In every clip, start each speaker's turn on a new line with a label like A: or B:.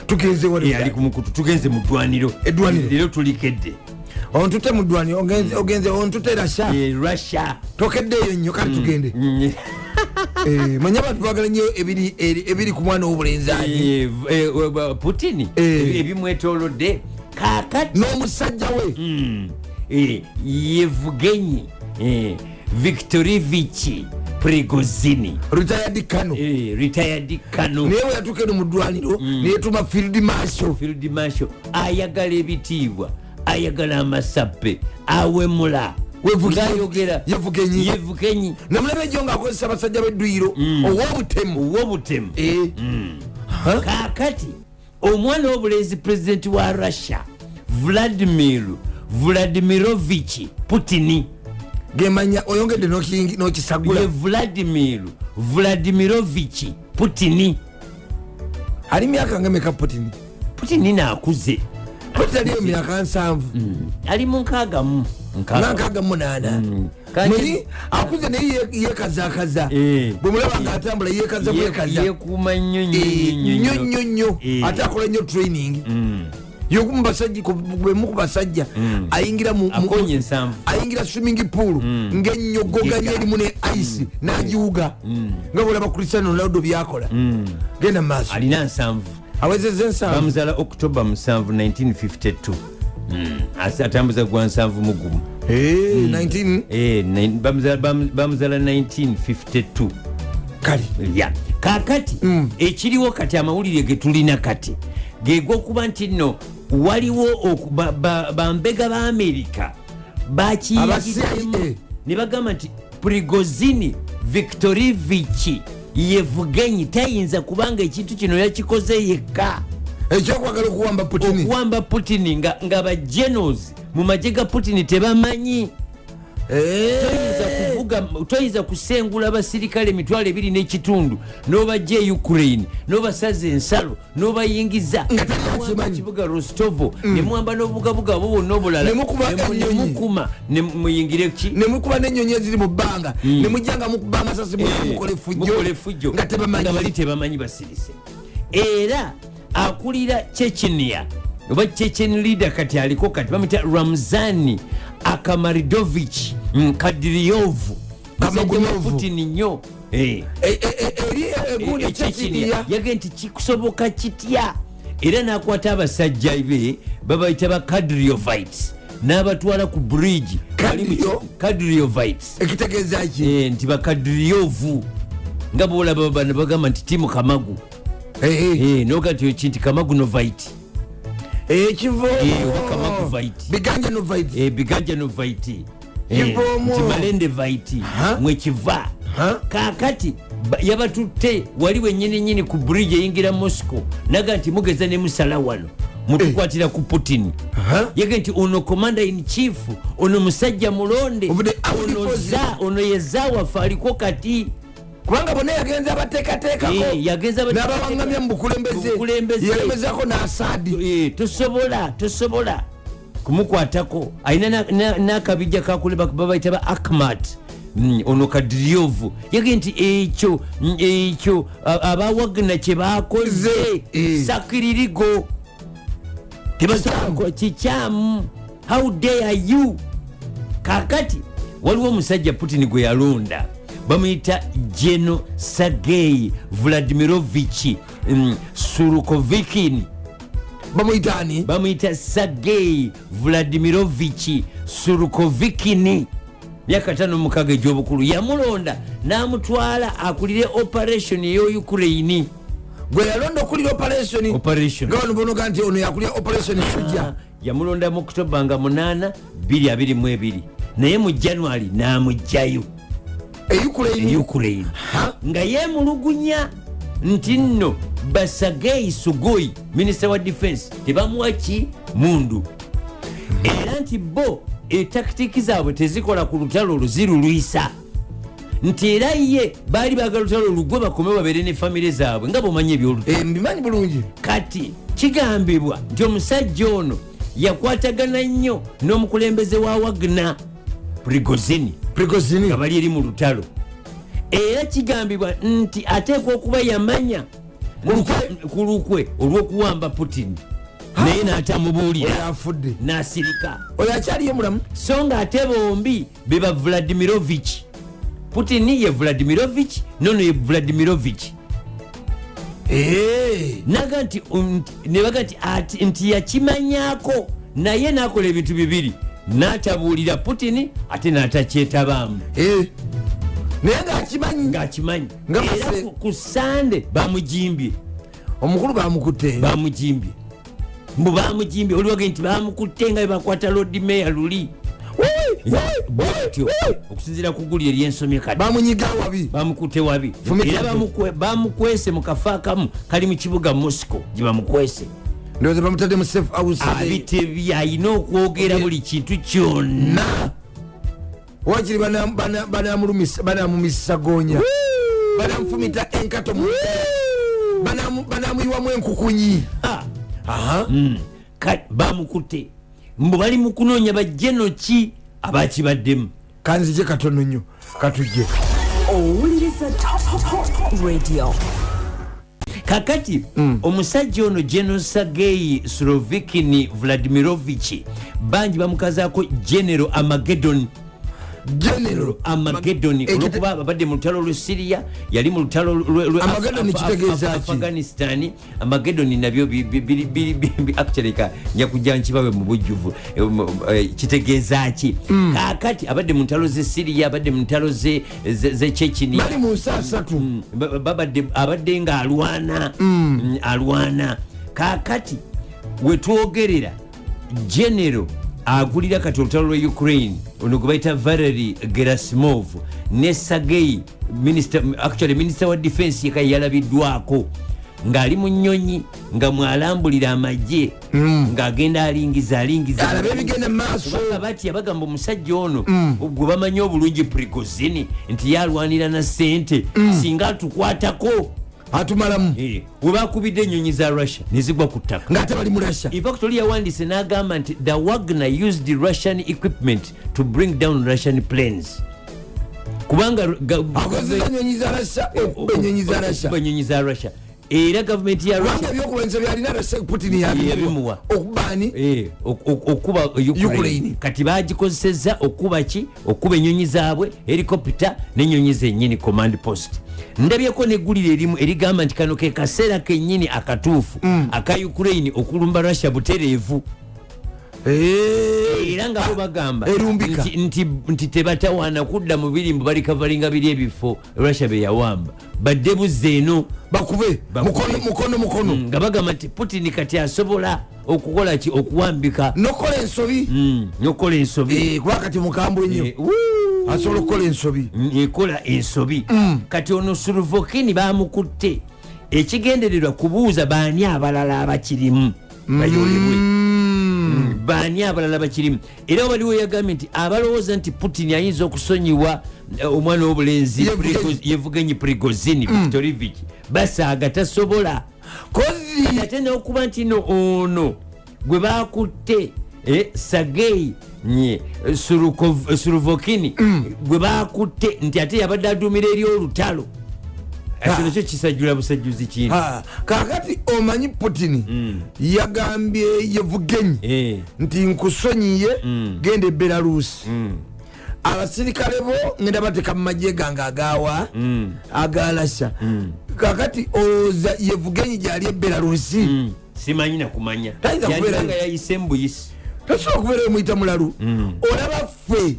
A: Tugenze wali?
B: Ali ku mukutu. Tugenze mu ddwaniro.
A: Eddwaniro?
B: Leero tulikedde.
A: Ontute mu ddwaniro, ogenze ontute Russia?
B: Russia.
A: Tokeddeeyo nnyo, kale tugende. Manye abantu bagala nnyo ebiri ku mwana w'obulenzi ani.
B: Putin, ebimwetolodde kakati
A: n'omusajja we.
B: Yevgenyi Viktorivich Prigozini.
A: Retired colonel.
B: Retired colonel.
A: Naye bwe yatuuka eno mu ddwaniro neyetuma field marshal.
B: Field marshal, ayagala ebitiibwa, ayagala amasappe, awemula. Ngayogera.
A: Yevugenyi.
B: Yevugenyi.
A: Namulaba ejo ngaakozesa abasajja b'edduyiro ow'obutemu.
B: Owobutemu.
A: Huh?
B: Kakati omwana w'obulenzi, pulezidenti wa Russia, Vladimir Vladimirovich Putin.
A: Gemanya oyongedde n'okisagula.
B: Ye Vladimir Vladimirovich Putin.
A: Ali myaka nga meka Putin?
B: Putin naakuze.
A: Putin aliyo myaka 70.
B: Ali mu 68.
A: Nga 68. Muli akuze, naye yekazakaza. Bwemulaba nga atambula yekaza bwekaza.
B: Yekuuma nnyo.
A: Nnyo
B: Nnyo.
A: nnyo nnyo. Ate akola nnyo training yokumu basajja, bwemu ku basajja ayingira
B: Akonya 70.
A: Ayingira swimming pool ng'ennyogoganya erimu ne ice n'agiwuga, nga bwolaba Cristiano Ronaldo byakola. Genda mu maaso.
B: Alina 70.
A: Awezezza 70.
B: Bamuzala October 7 1952. Atambuza gwa 71.
A: 19
B: Bamuzala 1952.
A: Kale.
B: Ya, kakati ekiriwo kati, amawulire ge tulina kati gegwokuba nti nno waliwo bambega ba Amerika bakiyingiremu.
A: Aba CIA.
B: Ne bagamba nti Prigozini Viktorivich Yevugenyi tayinza, kubanga ekintu kino yakikoze yekka.
A: Ekyokwagala okuwamba Putin.
B: Okuwamba Putin nga bagenos mu magye ga Putin tebamanyi. Toyinza kuvuga, toyinza kusengula abasirikale 25,000 n'obajja e Ukraine, n'obasaza ensalo, n'obayingiza
A: Nga tebaakimanyi.
B: Kibuga Rostovo, nemuwamba n'obugabuga abo bwonna obulala.
A: Ne mukuba ennyonyi.
B: Nemukuma nemuyingire ki.
A: Nemukuba n'ennyonyi eziri mu bbanga, nemujja nga mukuba amasasi, mukola
B: Mukola
A: effujjo
B: effujjo
A: nga
B: nga bali
A: tebamanyi.
B: Tebamanyi, basirise. Era akulira Chechenia oba Chechen leader kati aliko kati bamwita Ramzani Akamaridovich Kadyrov.
A: Kamagunov.
B: Putin nnyo.
A: Eri egundi Chechenia.
B: Yagee nti kikusoboka kitya? Era n'akwata abasajja be babayita ba Kadyriovites n'abatwala ku bridge.
A: Kadrio?
B: Kadyriovites.
A: Ekitegeeza ki?
B: Nti bakadriovu, nga bolaba bano bagamba nti timu Kamagu. Noga nti kinti Kamagu novite.
A: Ekivo.
B: Oba Kamagu vite.
A: Biganja novite.
B: Biganja novite.
A: Kivoomu.
B: Nti Malende vite. Mwekiva. Kakati yabatutte wali wenyini nyini ku bridge eyingira Moscow, naga nti mugeza ne musala wano mutukwatira ku Putin. Yage nti ono commander in chief, ono musajja mulonde.
A: Obudde
B: ono
A: Forces.
B: Ono yeza waffe aliko kati.
A: Kubanga bonna yagenza abateekateekako.
B: Yagenza abateekateeka.
A: N'abawaŋŋamya mu bukulembeze.
B: Mu bukulembeze.
A: Yalemezako n'Asaadi.
B: Tosobola kumukwatako. Alina n'akabijja kakule babayita ba Akmat. Ono Kadyrov yagee nti ekyo ekyo aba Wagner kye bakoze sakiririgo, tebasobola, kikyamu. How dare you? Kakati waliwo omusajja Putin gwe yalonda, bamuyita Geno Sergei Vladimirovich Surukovikin.
A: Bamuyita ani?
B: Bamuyita Sergei Vladimirovich Surukovikini, myaka 56 egy'obukulu. Yamulonda n'amutwala akulire operation eyo Ukraine.
A: Gwe yalonda okulira operation?
B: Operation.
A: Nga bano bonoga nti ono yakulira Operation Sujja.
B: Yamulonda mu October nga 8 222, naye mu January n'amugjayo.
A: E Ukraine.
B: Ukraine.
A: Ha?
B: Nga yemulugunya nti nno basagei Sugoi, minisita wa defense, tebamuwa ki mundu, era nti bo etactic zaabwe tezikola ku lutalo olwo, zirulwisa, nti era ye baali bagala lutalo lugwe bakome babeere ne famire zaabwe, nga bwomanyi ebyolutalo.
A: Mbimanyi bulungi.
B: Kati kigambibwa nti omusajja ono yakwatagana nnyo n'omukulembeze wa Wagner, Prigozini.
A: Prigozini.
B: Nga bali eri mu lutalo. Era kigambibwa nti ateekwa okuba yamanya Ku lukwe olw'okuwamba Putin, naye n'atamubuulira.
A: Afudde.
B: N'asirika.
A: Oyo akyaliyo mulamu?
B: So nga ate bombi beba Vladimirovich. Putin ye Vladimirovich, nono ye Vladimirovich. Naga nti nebaga nti nti yakimanyako, naye nakola ebintu bibiri: n'atabuulira Putin, ate n'atakyetabaamu.
A: Naye ngaakimanyi.
B: Ng'akimanyi.
A: Nga
B: era ku Sande bamujimbye.
A: Omukulu bamukutte.
B: Bamujimbye, mbu bamujimbye, oliwage nti bamukutte nga bebakwata Lord Mayor luli bwatyo, okusinziira ku guli eryensomye kati.
A: Bamunyiga wabi.
B: Bamukutte wabi.
A: Fumita.
B: Era bamukwese mu kafo akamu kali mu kibuga Moscow gye bamukwese.
A: Ndowooza bamutadde mu safe house.
B: Abitebi alina okwogera buli kintu kyonna.
A: Na wakiri banamumisa gonya, banamufumita enkato, banamuyiwamu enkukunyi.
B: Ah,
A: Aha.
B: Bamukutte mbu bali mu kunoonya bajjeno ki abakibaddemu.
A: Kanzije katono nnyo, katujje.
C: Owuliriza Top Radio.
B: Kakati omusajja ono, General Sergei Surovikin Vladimirovich, bangi bamukazaako General Armageddon.
A: General
B: Armageddon, olwokuba abadde mu lutalo lwe Syria, yali mu lutalo lwe
A: Armageddon kitegeeza ki?
B: Afghanistan. Armageddon nabyo actually nja kujja nkibawe mu bujjuvu. Kitegeeza ki? Kakati abadde mu ntalo ze Syria, abadde mu ntalo ze Chechnya.
A: Bali mu nsi asatu.
B: Babadde nga alwana. Alwana. Kakati wetwogerera, General agulira kati olutalo lwe Ukraine ono gwe bayita Valery Gerasimov ne Sergei minister, actually minister wa defense yeka yalabiddwako ng'ali mu nnyonyi nga mwalambulira amagye, ng'agenda alingiza alingiza.
A: Alabe ebigenda mu maaso.
B: Kubanga batya, bagamba omusajja ono gwe bamanyi obulungi Prigozhin nti yalwanira na sente, singa atukwatako
A: atumalamu.
B: We bakubidde ennyonyi za Russia nezigwa ku ttaka
A: Ngaate bali mu Russia.
B: In fact, oli yawandiise n'agamba nti the Wagner used Russian equipment to bring down Russian planes, kubanga
A: Akozesa ennyonyi za Russia okuba ennyonyi za Russia.
B: Okuba ennyonyi za Russia, era gavumenti ya
A: Kubanga
B: Russia
A: ebyokulwanyisa byalina Russia, Putin
B: yabimuwa.
A: yabimuwa okuba ani?
B: Okuba Ukraine.
A: Ukraine.
B: Kati bagikozesezza okuba ki? Okuba ennyonyi zaabwe, helicopter n'ennyonyi zennyini, command post. Ndabyeko neggulire erimu erigamba nti kano ke kaseera kennyini akatuufu aka Ukraine okulumba Russia butereevu. Era nga bo bagamba
A: Erumbika.
B: nti tebatawaana kudda mu biri, mbu barecoveringa biri ebifo Russia bye yawamba, badde buzza eno.
A: Bakube.
B: Bakube.
A: Mukono mukono mukono.
B: Nga bagamba nti Putin kati asobola okukola ki? Okuwambika.
A: Nokukola ensobi.
B: Nokukola ensobi.
A: Kuba kati mukambwe nnyo.
B: Wuu.
A: Asobola okukola ensobi.
B: Ekola ensobi. Kati ono Surovikin bamukutte, ekigendererwa kubuuza baani abalala abakirimu bayolebwe. Baani abalala bakirimu? Era waliwo yagambye nti abalowooza nti Putin ayinza okusonyiwa omwana w'obulenzi
A: Yevgeny.
B: Yevgeny Prigozhin Viktorivich, basaaga, tasobola.
A: Kozi
B: ate n'okuba nti no ono gwe bakutte, Sergei nye Surovikin gwe bakutte nti ate yabadde aduumira eri olutalo, ekyo nakyo kisajjula busajjuzi kintu.
A: Ha, kakati omanyi Putin yagambye Yevgeny nti nkusonyiye, genda e Belarusi, abasirikale bo ngenda bateka mu magye gange agawa aga Russia. Kakati olowooza Yevgeny gyali e Belarusi?
B: Simanyi nakumanya.
A: Tayinza kubeerayo.
B: Yandibanga yayise mbuyisi.
A: Tosobola kubeerayo, muyita mulalu. Olaba ffe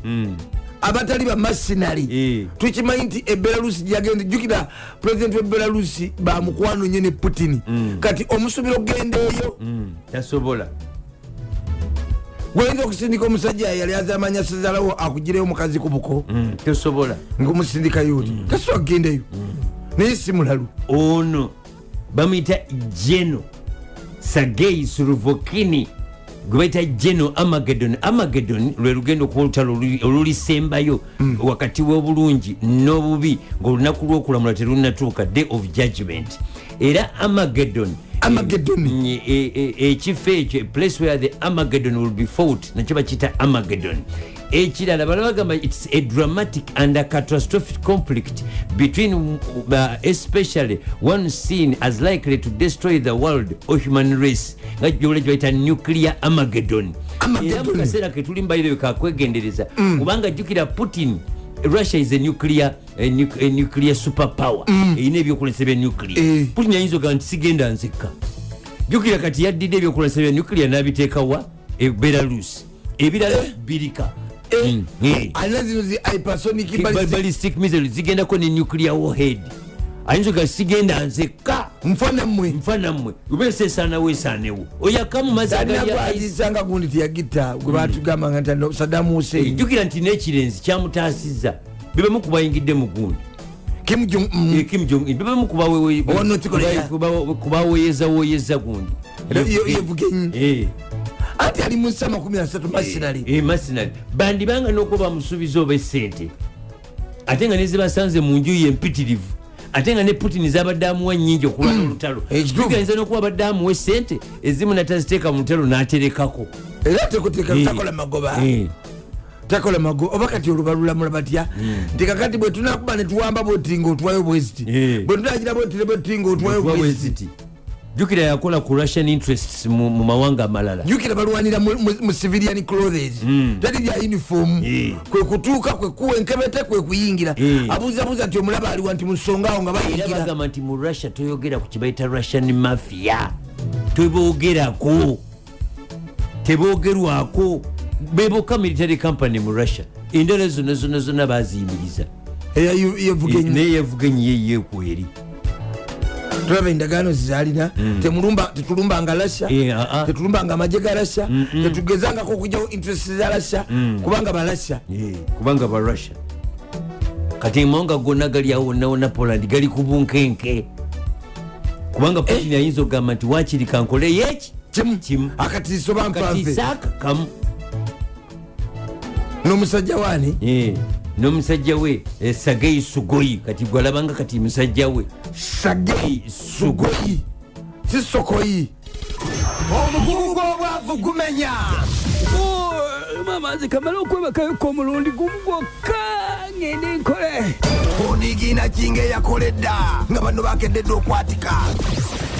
A: abatali bamercenary tukimanyi nti ebelarusi gyagenda, jjukira pulezidenti webelarusi bamukwano nnyo ne Putin. Kati omusubira okugenda eyo?
B: Tasobola.
A: Gwoyinza okusindika omusajja yali azamanya sezalawo akugireyo omukazi ku buko?
B: Tosobola.
A: Ngaomusindikayo oti tasobola kugendayo, naye si mulalu.
B: Ono bamuyita General Sergei Surovikin gwe bayita General Armageddon. Armageddon lwe lugendo okuba olutalo olulisembayo wakati w'obulungi n'obubi, ng'olunaku lw'okulamula terunatuuka, day of judgment. Era Armageddon
A: Armageddon.
B: Ekifo ekyo, a place where the Armageddon will be fought, nakyo bakiyita Armageddon. Ekirala bala bagamba it's a dramatic and a catastrophic conflict between especially one seen as likely to destroy the world or human race, nga gyola gyebayita nuclear Armageddon.
A: Armageddon.
B: Era mu kaseera ketuli mbaire kakwegendereza, kubanga jjukira Putin, Russia is a nuclear superpower, erina ebyokulwanyisa bya nuclear. Putin ayinza ogamba nti sigenda nzekka. Jjukira kati yaddidde ebyokulwanyisa bya nuclear n'abiteekawa e Belarus, ebirala birika.
A: Alina zino zi hypersonic ballistic
B: Ballistic missile zigendako ne nuclear warhead. Ayinza ogamba sigenda nzekka.
A: Nfa nammwe.
B: Nfa nammwe, oba eseesaanawo esaanewo oyakamu mazzi agalya ice.
A: Agwatisanga gundi teyagitta gwe batugamba nga nti Saddam Hussein.
B: Jjukira nti n'ekirenzi kyamutaasizza, bebamu kubayingidde mu gundi.
A: Kim Jong
B: Kim Jong Un bebamu
A: Owa North Korea.
B: kubawoyezawoyeza gundi.
A: Yevugenyi. Anti ali mu nsi 30 masinali.
B: Masinali bandibanga n'okuba bamusuubiza oba esente, ate nga nezibasanze mu nju ye empitirivu, ate nga ne Putin zabadde amuwa nnyingi okulwana olutalo.
A: Ekituufu.
B: Bigayinza n'okuba abadde amuwa esente ezimu nataziteeka mu lutalo n'aterekako.
A: Era tekuteeka takola magoba. Takola magoba. Oba kati olubalulamula batya nti kakati bwe tunakuba ne tuwamba bwoti nga otuwayo bweziti, bwe tunagira bwoti ne bwoti nga otuwayo
B: Otuwa
A: bweziti.
B: bweziti. Jjukira yakola ku Russian interests mu mawanga amalala.
A: Jjukira balwanira mu civilian clothes, teri bya uniform. Kwe kutuuka, kwe kuwa enkebete, kwe kuyingira. Abuuzabuuza nti omulaba aliwa, nti musonga awo nga
B: Era
A: bayingira.
B: bagamba nti mu Russia toyogera ku kibayita Russian mafia, teboogerako, teboogerwako. Beboka military company mu Russia, endala zonna zonna zonna baziyimiriza.
A: Yevugenyi.
B: Naye yevugenyi yeyekweri.
A: Tulaba endagaano zizalina. Temulumba, tetulumbanga Russia.
B: Eh, ah, ah.
A: Tetulumbanga amagye ga Russia, tetugezangako okugyawo interest za Russia, kubanga barussia.
B: Kubanga ba Russia. Kati amawanga gonna gali awo wonna wonna, Poland gali ku bunkenke, kubanga Putin ayinza okugamba nti wakiri kankoleyo eki
A: Kimu.
B: Kimu.
A: Akatiiso bampanfe.
B: Katiisaaka kamu.
A: N'omusajja waani?
B: N'omusajja we, Sergei Sugoyi, kati gwalabanga kati musajja we.
A: Sergei Sugoyi, si Sokoyi.
D: Omugugu gw'obwavu gumenya.
E: Maama, nze kamala okwebakayoko omulundi gumu gwokka, ngende nkole.
A: Onigiina kinga eyakoledda nga bano bakededde okwatika.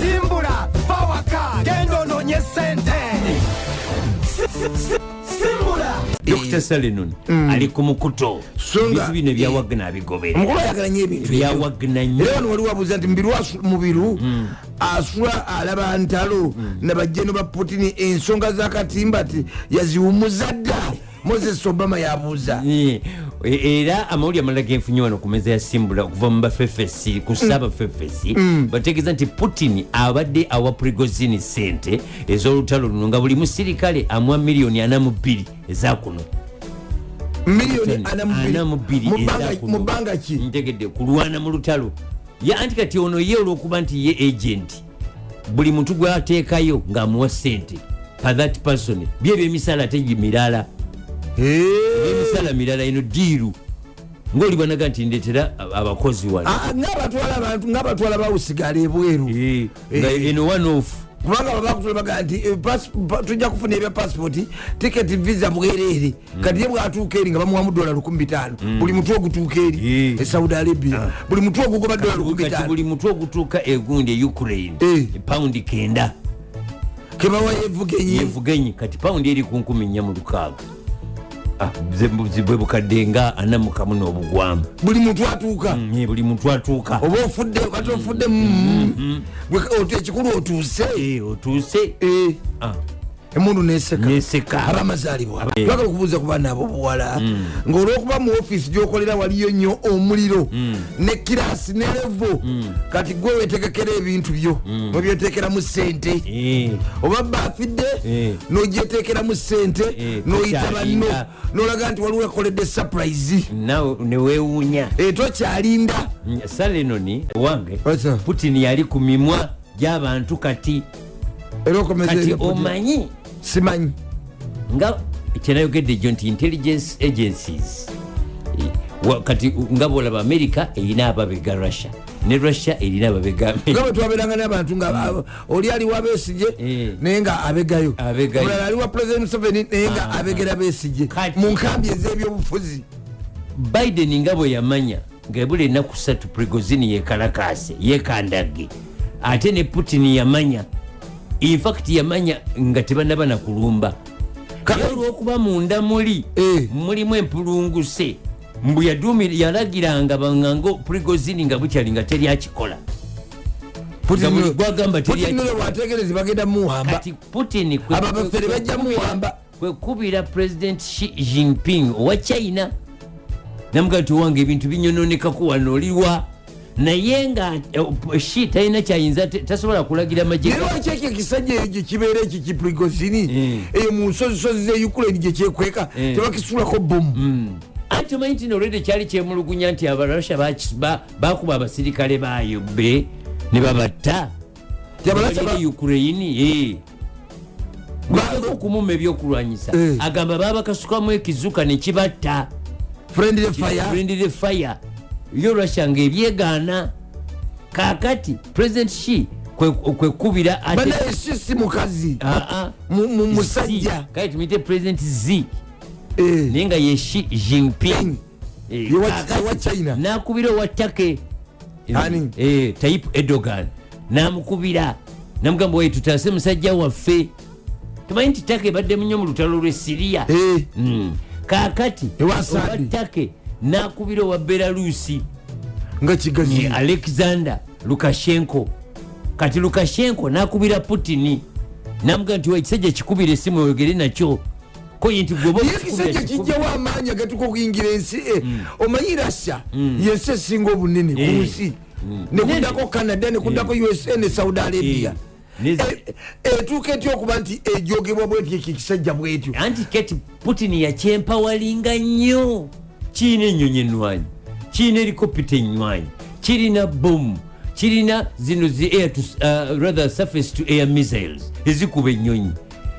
D: Simbula fawaka, genda onoonye sente. Simbula.
B: Dr Salenon ali ku mukuto.
A: So nga-
B: Ebintu bino ebya Wagner abigoberera.
A: Omukulu ayagala nyo ebintu
B: Ebya
A: ebyo.
B: Wagner nnyo.
A: Era wano waliwo abuuza nti Mubiru Mubiru asula alaba ntalo nabajjeno ba Putini, ensonga za katimba ti yaziwumuza dda? Moses Obama yabuuza.
B: Era amawulire amalala genfunye wano ku meza ya Simbula okuva mu bafefesi, ku saabafefesi, bategeeza nti Putin abadde awa Prigozini sente ez'olutalo luno, nga buli musirikale amuwa miliyoni 42 ezakuno.
A: Miliyoni
B: 42 ezakuno.
A: Mu bbanga ki?
B: Ntegedde kulwana mu lutalo ya anti kati ono ye olwokuba nti ye agent, buli muntu gwateekayo ng'amuwa sente per that person, byebyo emisala ate mirala. Emisala mirala, eno deal ngaoli bwanaga nti ndetera abakozi wano.
A: Ah, ngaabatwala abantu, ngaabatwala bawusigala ebweru.
B: Nga eno one off.
A: Kubanga babakutula bagaa nti tujja kufuna ebya passport, ticket, visa bwereere. Kati ye bwatuuka eri nga bamuwamu dola 5000 buli mutwe ogutuuka eri. E Saudi Arabia buli mutwe ogugoba dola lukumi
B: Kati
A: tano.
B: Buli mutwe ogutuuka egundi e Ukraine, paundi 9.
A: Kebawa yevugenyi.
B: Yevugenyi. Kati paundi eri ku 4600. Ah, bwe bukadde nga 41 n'obugwamu.
A: Buli muntu atuuka.
B: Buli muntu atuuka.
A: Oba ofudde oba tofudde, ekikulu otuuse.
B: Otuuse. Ah,
A: Emundu neseka.
B: Neseka.
A: Abamazaalibwa twagala okubuuza ku baana abobuwala ngaolwokuba mu ofiisi gyokolera waliyo nnyo omuliro ne kirasi ne level, kati gwe wetegekera ebintu byo nobyetekeramu sente, oba birthday nogyetekeramu sente, noyita banno,
B: tokyalinda.
A: nolaga nti waliwo akoledde surprise.
B: Nawe newewuunya.
A: Tokyalinda.
B: Salenoni wange.
A: What's up?
B: Putin yali ku mimwa gy'abantu kati.
A: Era okomeza
B: Kati
A: ebya Putin.
B: omanyi
A: Simanyi.
B: nga kyenayogedde jjo nti intelligence agencies, kati nga bwolaba America erina ababega Russia. Ne Russia erina ababega.
A: Nga bwe twabeeranga n'abantu nga oli aliwa Besigye naye nga abegayo,
B: Abegayo.
A: omulala aliwa President Museveni naye nga abegera Besigye mu nkambi ez'ebyobufuzi.
B: Biden nga bwe yamanya nga ebula ennaku 3 Prigozhin yekalakase, yekandage, ate ne Putin yamanya, infact yamanya nga tebanaba nakulumba. Naye olwokuba munda muli mulimu empulunguse, mbu yalagiranga baŋŋange Prigozhin nga bukyali nga teri akikola. Nga buli gwagamba teri
A: Putin
B: akikola.
A: Bwategerezi bagenda muwamba.
B: Kati Putin
A: Abo abafere bajja muwamba.
B: Kwe kubira President Xi Jinping owa China, namugaa nti, "Owange, ebintu binyononekako wano, oliwa?" Naye nga Xi talina kyayinza, tasobola kulagira magye.
A: Naye lwaki ekyo ekisajja ekyo kibeera ekyo ki Prigozhin eyo mu nsozisozi ze Ukraine gye kyekweka tebakisuulako bomu?
B: Anti omanyi nti nolwedde kyali kyemulugunya nti Abarussia bakuba abasirikale baayo be ne babatta.
A: Ti Abarussia
B: Balina Ukraine okumuma ebyokulwanyisa. Agamba babakasukamu ekizuka nekibatta.
A: Friendly fire.
B: Friendly fire. Yo Russia ngaebyegaana. Kakati President Xi kwekubira
A: Banaye, si mukazi.
B: Ah, ah.
A: Musajja.
B: Kale tumuyite President Z, naye nga ye Xi Jinping.
A: Yewa China.
B: Nakubira owa Turkey.
A: Ani?
B: Tayyip Erdogan namukubira, namugamba, "Waye tutaase musajja waffe." Tumanyi nti Turkey ebadde munyo mu lutalo lwe Siriya. Kakati
A: Ewa Assad.
B: owa Turkey nakubira owa Belarusi
A: Nga kigazi.
B: Ni Alexander Lukashenko. Kati Lukashenko nakubira Putin, namugaa nti, "Ekisajja kikubira esimu oyogere nakyo." Koye nti gwe oba
A: Naye
B: okikubira,
A: ekisajja
B: kikubire.
A: kijjawo amaanyi agatuka okuyingira ensi. Omanyi Russia yensi esinga obunene ku nsi, nekuddako Canada, nekuddako USA ne Saudi Arabia. Etuuka etya okuba nti ejogebwa bwetyo ekyo ekisajja bwetyo?
B: Anti kati Putin yakyempawalinga nnyo. Kirina ennyonyi ennwanyi, kirina helicopter ennywanyi, kirina bomu, kirina zino zi air to, rather surface to air missiles ezikuba ennyonyi,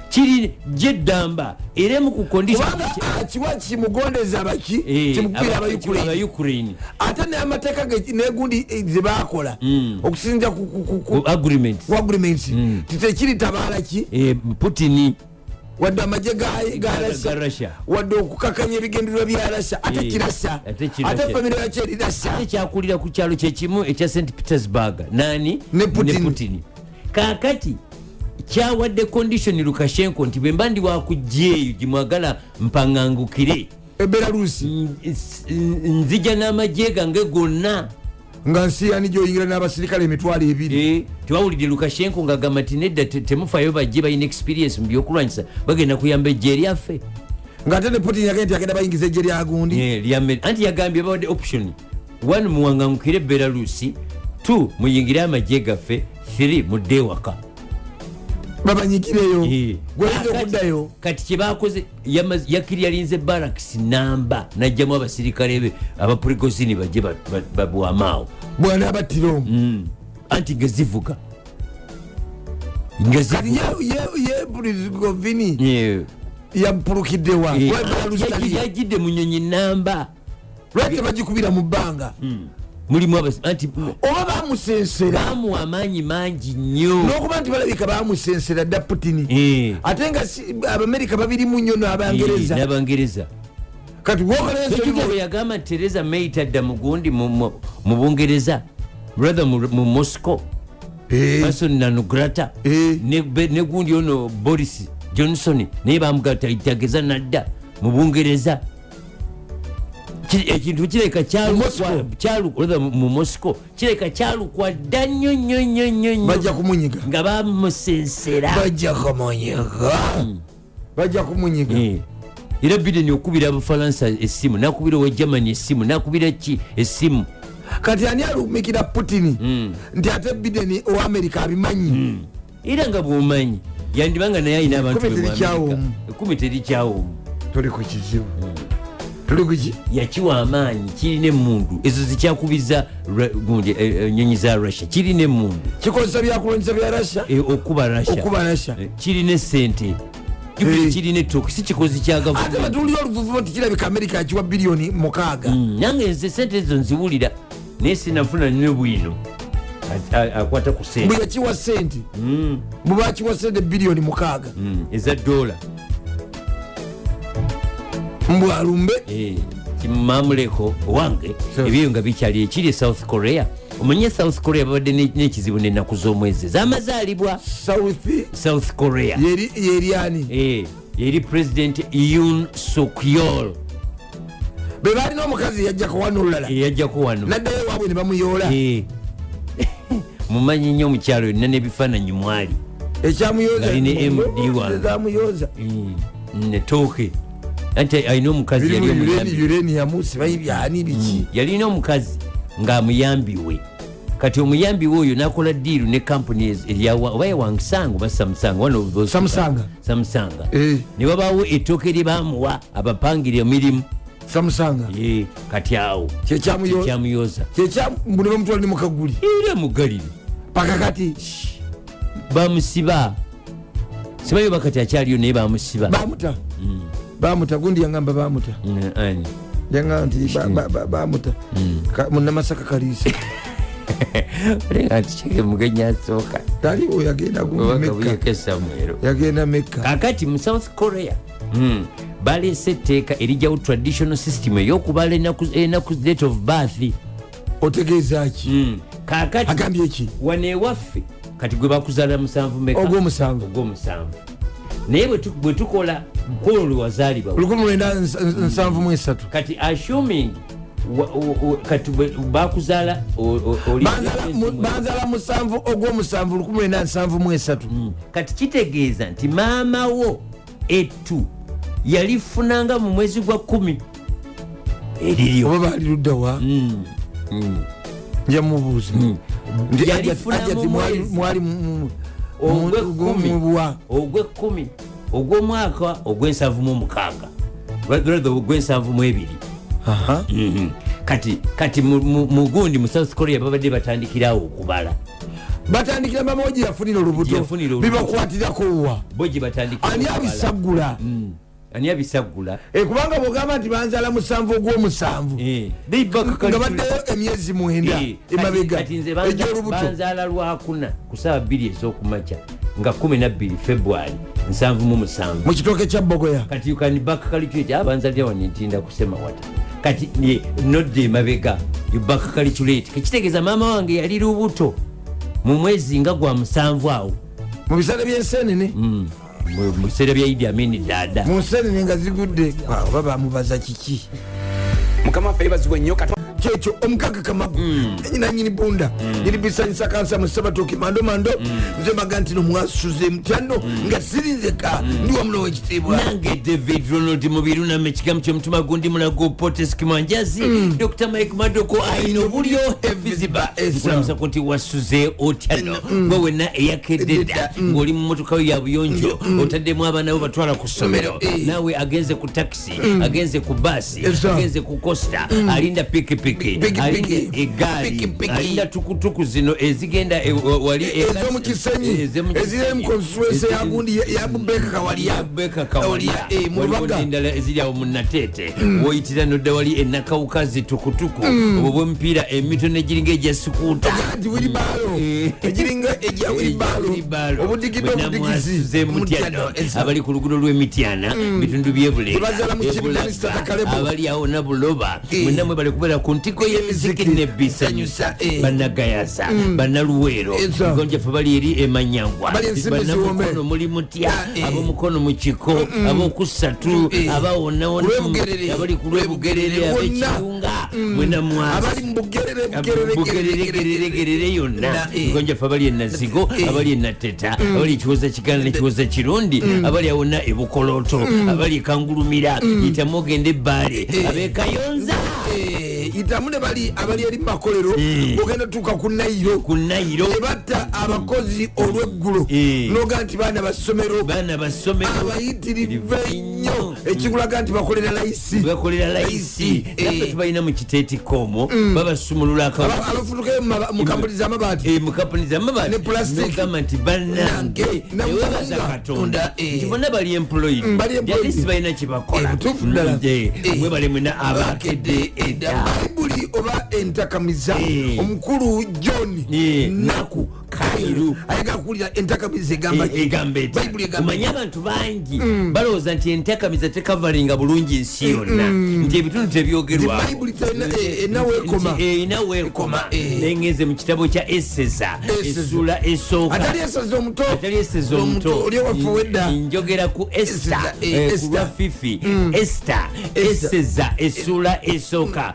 B: kiri gyeddamba era emu ku condition.
A: Kubanga akiwa kimugondeza baki kimukubira Abayukraine.
B: Abayukraine.
A: Ate n'amateeka negundi zebakola okusinza
B: Ku agreement.
A: Ku agreements titekiri tabaala ki
B: Putin.
A: Wadde amagye ga
B: Ga
A: Russia,
B: Russia.
A: wadde okukakanya ebigendererwa bya Russia, ate kirasha.
B: Ate kirasha.
A: Ate famire yakyo eri Russia.
B: Ate kyakulira ku kyalo kyekimu ekya St Petersburg nani?
A: Ne Putin.
B: Ne Putin. Kakati kyawadde condition Lukashenko nti, "Bwe mba ndi wakujja eyo gimwagala mpaŋŋangukire
A: Ebelarusi,
B: nzija n'amagye gange gonna."
A: Nga nsi yani gyoyingira n'abasirikale 20,000?
B: Tewawulidde Lukashenko ng'agamba nti, "Nedda, temufayo, bajje balina experience mu byokulwanyisa, bagenda kuyamba ejje eryaffe."
A: Ngaate ne Putin yagenda nti agenda bayingiza ejje lyagundi.
B: Anti yagambye bawadde option: one, muwaŋŋangukire Belarusi; two, muyingire amagye gaffe; three, mudde ewaka.
A: Babanyigireyo gweyinza okuddayo.
B: Kati kyebakoze, yakiryalinze barracks namba, najjamu abasirikale be Abaprigozhin bajje babwamaawo.
A: Bwana abattira omu.
B: Anti nga zivuga, nga
A: Kati
B: zivuga.
A: ye Prigozhin yampulukiddewa?
B: Yajjidde mu nyonyi namba.
A: Lwaki tebagikubira mu bbanga?
B: Mulimu anti
A: Oba bamusensera.
B: Bamuwa amaanyi mangi nnyo.
A: N'okuba nti balabika bamusensera dda Putini. Ate nga Abamerika babirimu nnyo n'Abangereza.
B: N'Abangereza.
A: Kati wokola
B: Tojjuka
A: ensobi.
B: bwe yagamba nti Theresa May tadda mugundi mu Bungereza, rather mu Moscow, person non grata. Ne gundi ono Boris Johnson naye bamugtageza nadda mu Bungereza. Ekintu kireka
A: Mu Moscow?
B: Rather mu Moscow kireka kyalukwa dda nnyo nnyo nnyo nnyo nnyo.
A: Bajja kumunyiga.
B: Nga bamusensera.
A: Bajja kumunyiga, bajja kumunyiga.
B: Era Biden okubira Abafalansa essimu, nakubira owa Germany essimu, nakubira ki essimu.
A: Kati ani alumikira Putini nti ate Biden owa Amerika abimanyi?
B: Era nga bwomanyi yandibanga naye alina abantu
A: Ekkumi
B: be mu
A: terikyawo
B: Amerika.
A: omu.
B: Ekkumi terikyawo omu.
A: Tuli ku kizibu, tuli kuki?
B: Yakiwa amaanyi, kirina emundu ezo zikyakubiza gundi, nyonyi za Russia, kirina emundu.
A: Kikozesa byakulwanyisa bya Russia.
B: Okuba Russia.
A: Okuba Russia.
B: Kirina esente. Jjukira kirina ettooke, si kikozi kya
A: Ate
B: gavumenti.
A: batuulira oluvuvumo nti kirabika Amerika yakiwa biliyoni 6.
B: Nange nze sente ezo nziwulira. Naye sinafuna nnyo bwino akwata ku sente.
A: Bwe yakiwa sente, bwe bakiwa sente biliyoni 6
B: Eza dola.
A: Mbw alumbe.
B: Kimamuleko wange. Ebyo nga bikyali ekiri e South Korea. Omanye South Korea babadde n'ekizibu n'ennaku z'omwezi z'amazaalibwa.
A: South?
B: South Korea.
A: Yeri ani?
B: Yeri President Yoon Suk Yeol.
A: Be balina omukazi yajjako wano olulala.
B: Eyajjako wano.
A: Naddayo waabwe ne bamuyoola.
B: Mumanyi nnyo omukyalo yonna n'ebifaananyi mwali.
A: Ekyamuyoza.
B: Ngali ne MD wange.
A: Zamuyoza.
B: Netooke anti alina omukazi yali omuyambi.
A: Uranium, simanyi byani biki.
B: Yalina omukazi ng'amuyambi we. Kati omuyambi we oyo nakola deal ne kampuni oba yawangsang oba Samsung, one of those.
A: Samsung.
B: Samsung. Ne wabaawo ettooke lye bamuwa abapangira emirimu.
A: Samsung.
B: Kati awo
A: Kyekyamuyo-
B: kyekyamuyoza.
A: Kyekyamu ne bamutwala ne mukaguli.
B: Era mugalire.
A: Paka kati.
B: Bamusiba, simanyi oba kati akyaliyo, naye bamusiba.
A: Bamuta, bamuta. Gundi yangamba bamuta.
B: Ani?
A: Yangamba nti bamuta. Munnamasaka Kaliisa.
B: Olenga nti kyeke mugenyi asooka.
A: Taliwo, yagenda gundi Mekka.
B: Obakabuyeko Samuero.
A: Yagenda Mekka.
B: Kakati mu South Korea, baleese etteeka erijjawo traditional system ey'okubala enaku, date of birth.
A: Otegeeza ki?
B: Kakati
A: Agambye ki?
B: wano ewaffe kati gwe bakuzaala musanvu meka?
A: Ogw'omusanvu.
B: Ogw'omusanvu. Naye bwe tukola kwolwo lwe wazaalibwa,
A: 1973.
B: Kati assuming kati bakuzaala oli
A: Banzaala 7 ogw'omusanvu 1973.
B: Kati kitegeeza nti maama wo ettu yalifunanga mu mwezi gwa 10 eriryo.
A: Oba baali luddawa? Nja mubuuza nti
B: Yalifuna
A: Hajati
B: mu mwezi.
A: mwali
B: Ogwekumi.
A: Mubuwa.
B: Ogwekumi ogw'omwaka ogw'ensanvu mu mukaaga, rather ogw'ensanvu mu ebiri. Kati mugundi mu South Korea babadde batandikirawo okubala.
A: Batandikira mama we gye yafunira olubuto.
B: Gye yafunira olubuto.
A: Bibakwatirako wa?
B: Bo gye batandikira
A: Ani
B: okubala.
A: abisaggula?
B: Ani abisaggula?
A: Kubanga bwogamba nti banzaala 7 ogw'omusanvu, nga baddeyo emyezi 9 emabega
B: Kati nze
A: egy'olubuto.
B: banzaala lwakuna ku saawa 2 ez'okumakya nga 12 February 77.
A: Mu kitooke kya Bogoya.
B: Kati you can back calculate. Abanzalira wano entinda kusema wata. Kati nodda emabega, you back calculate, kekitegeeza maama wange yali lubuto mu mwezi nga gwa 7 awo.
A: Mu biseera by'ensenene.
B: Mu biseera bya Idi Amini Dada.
A: Mu nsenene nga zigudde. Oba bamubaza kiki?
F: Mukama waffe yebazibwe nnyo kati.
A: Kyekyo omukaga kamagu nanyini bunda nyini bisanyisa kansa musabatoki mando mando. Nze maga nti nomwasuze mutano nga sirinzeka ndi wamuno wekitiibwa.
B: Nange David Ronald Mubiru, name ekigambo kyomutima gundi mulago Poteski Mwanjazi, Dr Mike Madoko ayina obulyo ebiziba.
A: Esa.
B: Nkulamusa nti wasuze otyano gwe wenna eyakedde dda ng'oli mu motoka yo ya buyonjo, otaddemu abaana bo batwala ku ssomero, naawe agenze ku takisi, agenze ku baasi,
A: Esa.
B: agenze ku coaster, alinda pikipiki,
A: Pikipiki.
B: alinda egaali,
A: Pikipiki.
B: alinda tukutuku zino ezigenda wali
A: Ez'omukisenyi.
B: Ez'omu
A: Eziri mu constituency ya gundi ya Bubeka Kawalya.
B: Beka Kawalya.
A: Mu
B: Waliwo
A: Lubaga.
B: n'endala eziri awo mu Nateete woyitira nodda wali enakawukazi, tukutuku obwo bwemipiira emitono egiringa egya sikuuta.
A: Nti wheelbarrow egiringa egya wheelbarrow, obudigidde obudigizi.
B: Mwasuze mutyano abali ku luguudo lw'emityana, bitundu
A: Tebazaala mu kibi Minisita Takalebo.
B: Abali awo nabuloba, mwenna mwebale kubeera ku ntiko y'emiziki nebisanyusa. Bannagayasa, bannaluweero, gonjaffe bali eri emanyangwa.
A: Bali ensimbi ziwome.
B: Bannamukono muli mutya?
A: Ah.
B: Ab'omukono mu kiko, ab'okusatu, abawonawona,
A: Lwebugerere.
B: abali ku Lwebugerere,
A: Bonna.
B: ab'ekirunga, mwena mwasi
A: Abali mu Bugerere, Bugerere,
B: Bugereregerere yonna.
A: Na,
B: Gonjaffe abali enazigo, abali enateta, abali ekiwoza kiganda nekiwoza kirundi, abali awonna ebukoloto, abali ekangulumira, yitamu ogenda ebbaale, abekayonza.
A: Itamu ne bali abali eri mumakolero, ogenda tuuka ku Nairo.
B: Ku Nairo.
A: Ebatta abakozi olweggulo. Noga nti baana basomero.
B: Baana basomero.
A: Abayitirivu ennyo, ekikulaga nti bakolera layisi.
B: Bakolera layisi. Naffe tubalina mu kiteetiko omwo, babasumulula
A: Abafutukayo mu kampuni z'amabaati.
B: Mu kampuni z'amabaati.
A: Ne plastic.
B: Nogamba nti bannange,
A: Nange,
B: newebaza Katonda nti bonna bali employed.
A: Bali employed.
B: At least balina kyebakola.
A: Butuufu ddala.
B: Mwebale mwena abakedde edda.
A: Bye. Bayibuli oba entakamiza, omukulu John Naku Kairu ayagala kuwulira entakamiza egamba ki?
B: Egamba etya?
A: Bayibuli egamba
B: Omanyi abantu bangi balowooza nti entakamiza tekavalinga bulungi nsi yonna, nti ebitundu tebyogerwako.
A: Nti Bayibuli erina weekoma.
B: Nti erina weekoma. Nengenze mu kitabo kya Eseza,
A: Eseza.
B: essuula esooka.
A: Atali Eseza omuto.
B: Atali Eseza omuto.
A: Oli owaffe wedda.
B: Njogera ku Esta.
A: Eseza,
B: Ku
A: Esther.
B: lwa fifi Esta.
A: Esther.
B: Eseza essuula esooka.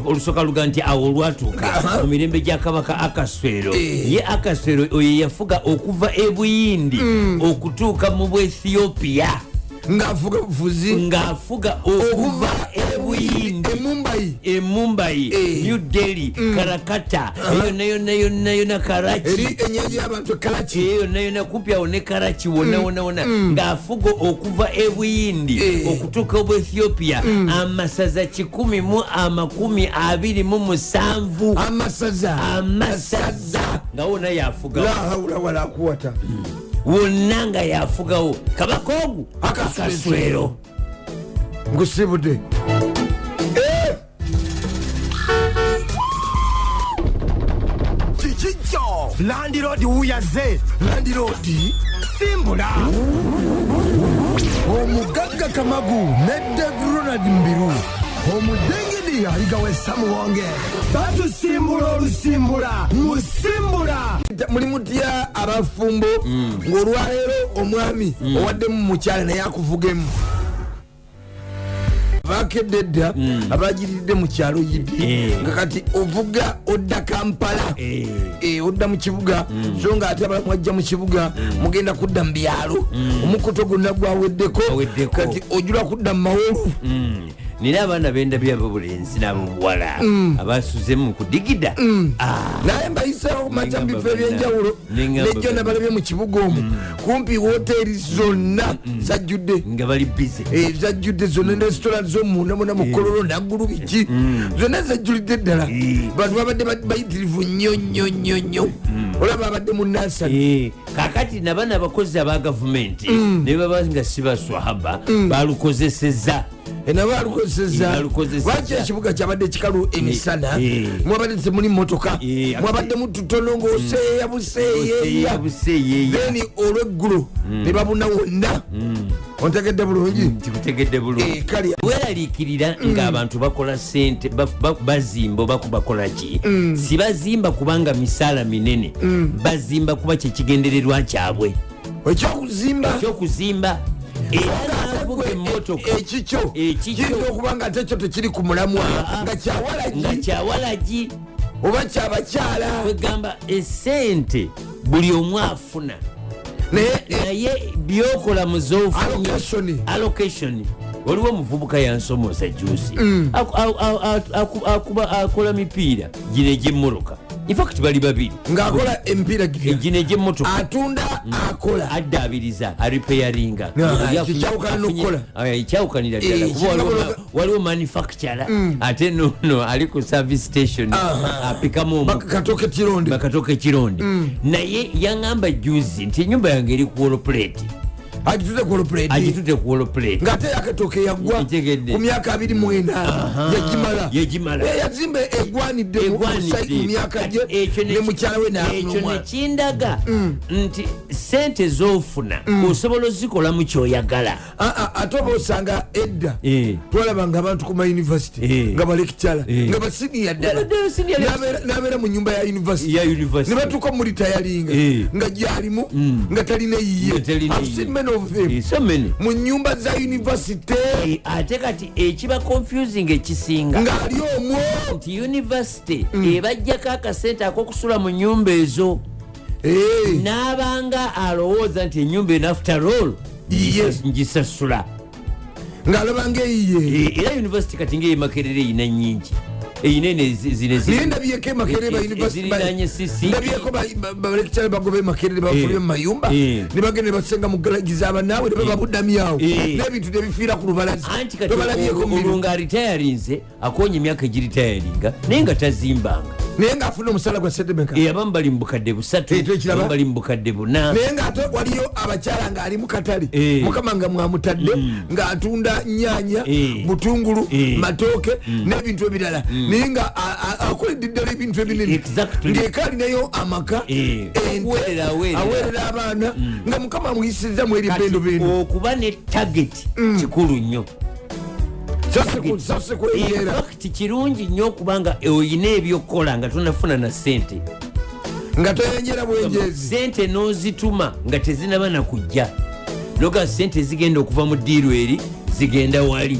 B: Olusooka luga nti awo olwatuuka mu mirembe gya kabaka Akaswero, ye Akaswero oyo yafuga okuva e Buyindi okutuuka mu Bwethiopia.
A: Ng'afuga bufuzi.
B: Ng'afuga okuva e Buyindi,
A: e Mumbai,
B: e Mumbai, New Delhi, Karakata, eyo yonna yonna yonna yonna, Karachi.
A: Eri ennyanja y'abantu e Karachi.
B: Eyo yonna yonna kumpi awo ne Karachi, wonna wonna wonna ng'afuga okuva e Buyindi okutuuka obwethiopia, amasaza 127.
A: Amasaza.
B: Amasaza nga wonna yafugawo.
A: La haula wala quwata.
B: Wonna nga yafugawo kabaka ogu.
A: Akaswero.
B: Akaswero.
A: Nkusibudde.
D: Kiki kyo landiroodi wuyaze?
A: Landiroodi.
D: Simbula.
A: Omugagga Kamagu ne Dave Ronald Mbiru,
D: omudengedi ayigawe Samuwonge, batusimbula olusimbula musimbula.
A: Muli mutya abafumbo ng'olwaleero omwami owaddemu mukyala naye akuvugemu? Bakedde edda abagiridde mu kyalo yidi, nga kati ovuga odda Kampala. Odda mu kibuga, so nga ate abala mwajja mu kibuga mugenda kudda mu byalo, omukuto gwonna gwaweddeko.
B: Gwaweddeko.
A: Kati ojula kudda mu mawolu.
B: Nina abaana bendabye abobulenzi n'abobuwala abasuzemu kudigida. Ah,
A: Naye mbayiseewo kumakya mu bifo
B: Nengamba
A: ebyenjawulo.
B: Nengamba
A: Nejjo nabalabye mu kibuga omwo, kumpi woteeri zonna zajjudde.
B: Nga bali busy.
A: Zajjudde zonna, ne restaurant zomunda muna mu Kololo, Naggulu, biki, zonna zajjulidde ddala. Bantu babadde bayitirivu nnyo nnyo nnyo nnyo, olaba babadde mu nasani.
B: Kakati nabana abakozi aba gavumenti ne baba nga si baswahaba balukozeseza.
A: Nabo alukozeseza.
B: Balukozesezza.
A: Lwaki ekibuga kyabadde kikalu emisana? Mwabadde temuli motoka, mwabaddemu tutono ng'oseeya buseeyeeya.
B: Buseeyeeya.
A: Then olweggulo ne babuna wonna. Ontegedde bulungi?
B: Nkutegedde bulungi.
A: Kale.
B: Weraliikirira ng'abantu bakola sente, bazimba oba bakola ki? Si bazimba kubanga misaala minene, bazimba kuba kyekigendererwa kyabwe.
A: Ekyokuzimba.
B: Ekyokuzimba, era navuga emmotoka.
A: Ekikyo
B: Ekikyo.
A: kiyinza okuba nga ate ekyo tekiri ku mulamwa, nga
B: Nga
A: kyawalagi
B: kyawalagi.
A: Oba kyabakyala.
B: Kwegamba esente buli omu afuna,
A: Naye
B: naye byokola muzofunye.
A: Allocation.
B: Allocation. Waliwo omuvubuka yansomoza juzi. Akuba, akola mipiira gino egyemmotoka, infact bali babiri.
A: Ng'akola emipiira giri?
B: Gino egyemmotoka.
A: Atunda, akola?
B: Addaabiriza, arepairinga.
A: Ah, ekyawukana n'okukola.
B: Ekyawukanira ddala, kuba waliwo manufacturer, ate nono ali ku service station apikamu omukka.
A: Katoke kironde.
B: Bakatoka ekironde. Naye yaŋŋamba juzi nti enyumba yange eri ku wall plate.
A: Agituze ku wall plate.
B: Agitudde ku wall plate.
A: Ng'ate yakatooke yaggwa.
B: Ntegedde.
A: Ku myaka 24 yagimala.
B: Yagimala.
A: Yazimba egwanidde
B: Egwanidde.
A: mu myaka gye
B: Ekyo
A: ne mukyala we
B: ekyo
A: n'omwana.
B: Nekindaga nti sente zofuna osobola ozikolamu kyoyagala.
A: Ah, ah, ate oba osanga edda twalabanga abantu ku mayunivesity nga balekikyala, nga basiniya ddala.
B: Babaddeyo senior lecturer.
A: N'abeera mu nyumba ya university.
B: Ya university.
A: Ne batuuka mu retiringa nga gyalimu, nga talina yiye.
B: Nga talina
A: I've seen
B: yiye.
A: many of them
B: So many.
A: mu nyumba za university.
B: Ate kati ekiba confusing ekisinga
A: Ng'ali omwo.
B: nti university ebajjako akasente akokusula mu nyumba ezo, n'abanga alowooza nti enyumba eno after all ngisasula.
A: Ng'alaba ng'eyiye.
B: Era university kati ngaeyemakerere eyina nyingi, eyina eno zino
A: Naye ndabyeko emakerere ba university
B: ezirinaanye CC.
A: Ndabyeko balekikyala bagoba emakerere, bafulumye mu mayumba ne bagenda ne basenga mu galagi z'abanaabwe ne bababudamyawo n'ebintu ne bifiira ku lubalaza.
B: Anti kati
A: Tobalabyeko
B: olwo
A: mubiri.
B: nga aritayarinze, akonya emyaka egiritayaringa naye nga tazimbanga.
A: Naye ngaafuna omusala gwa sente meka?
B: Abamu bali mu bukadde 3,
A: Eh, twekiraba.
B: abamu bali mu bukadde 4.
A: Naye ngaate waliyo abakyala ng'ali mu katale, mukama nga mwamutadde, ng'atunda nyanya, butungulu, matooke n'ebintu ebirala, naye nga akoledde ddala ebintu ebinene, ng'eka alinayo amaka, ente,
B: Aweerera, aweerera.
A: aweerera abaana, nga mukama amuyisizza mu eri
B: Kati
A: bendo bendo.
B: okuba ne target kikulu nnyo.
A: So si kwenjeera.
B: In fact, kirungi nnyo okuba nga oyina ebyokukola nga tonafuna na sente,
A: nga toyenjera bwenjezi.
B: Sente n'ozituma nga tezinaba nakujja, noga sente zigenda okuva mu deal eri zigenda wali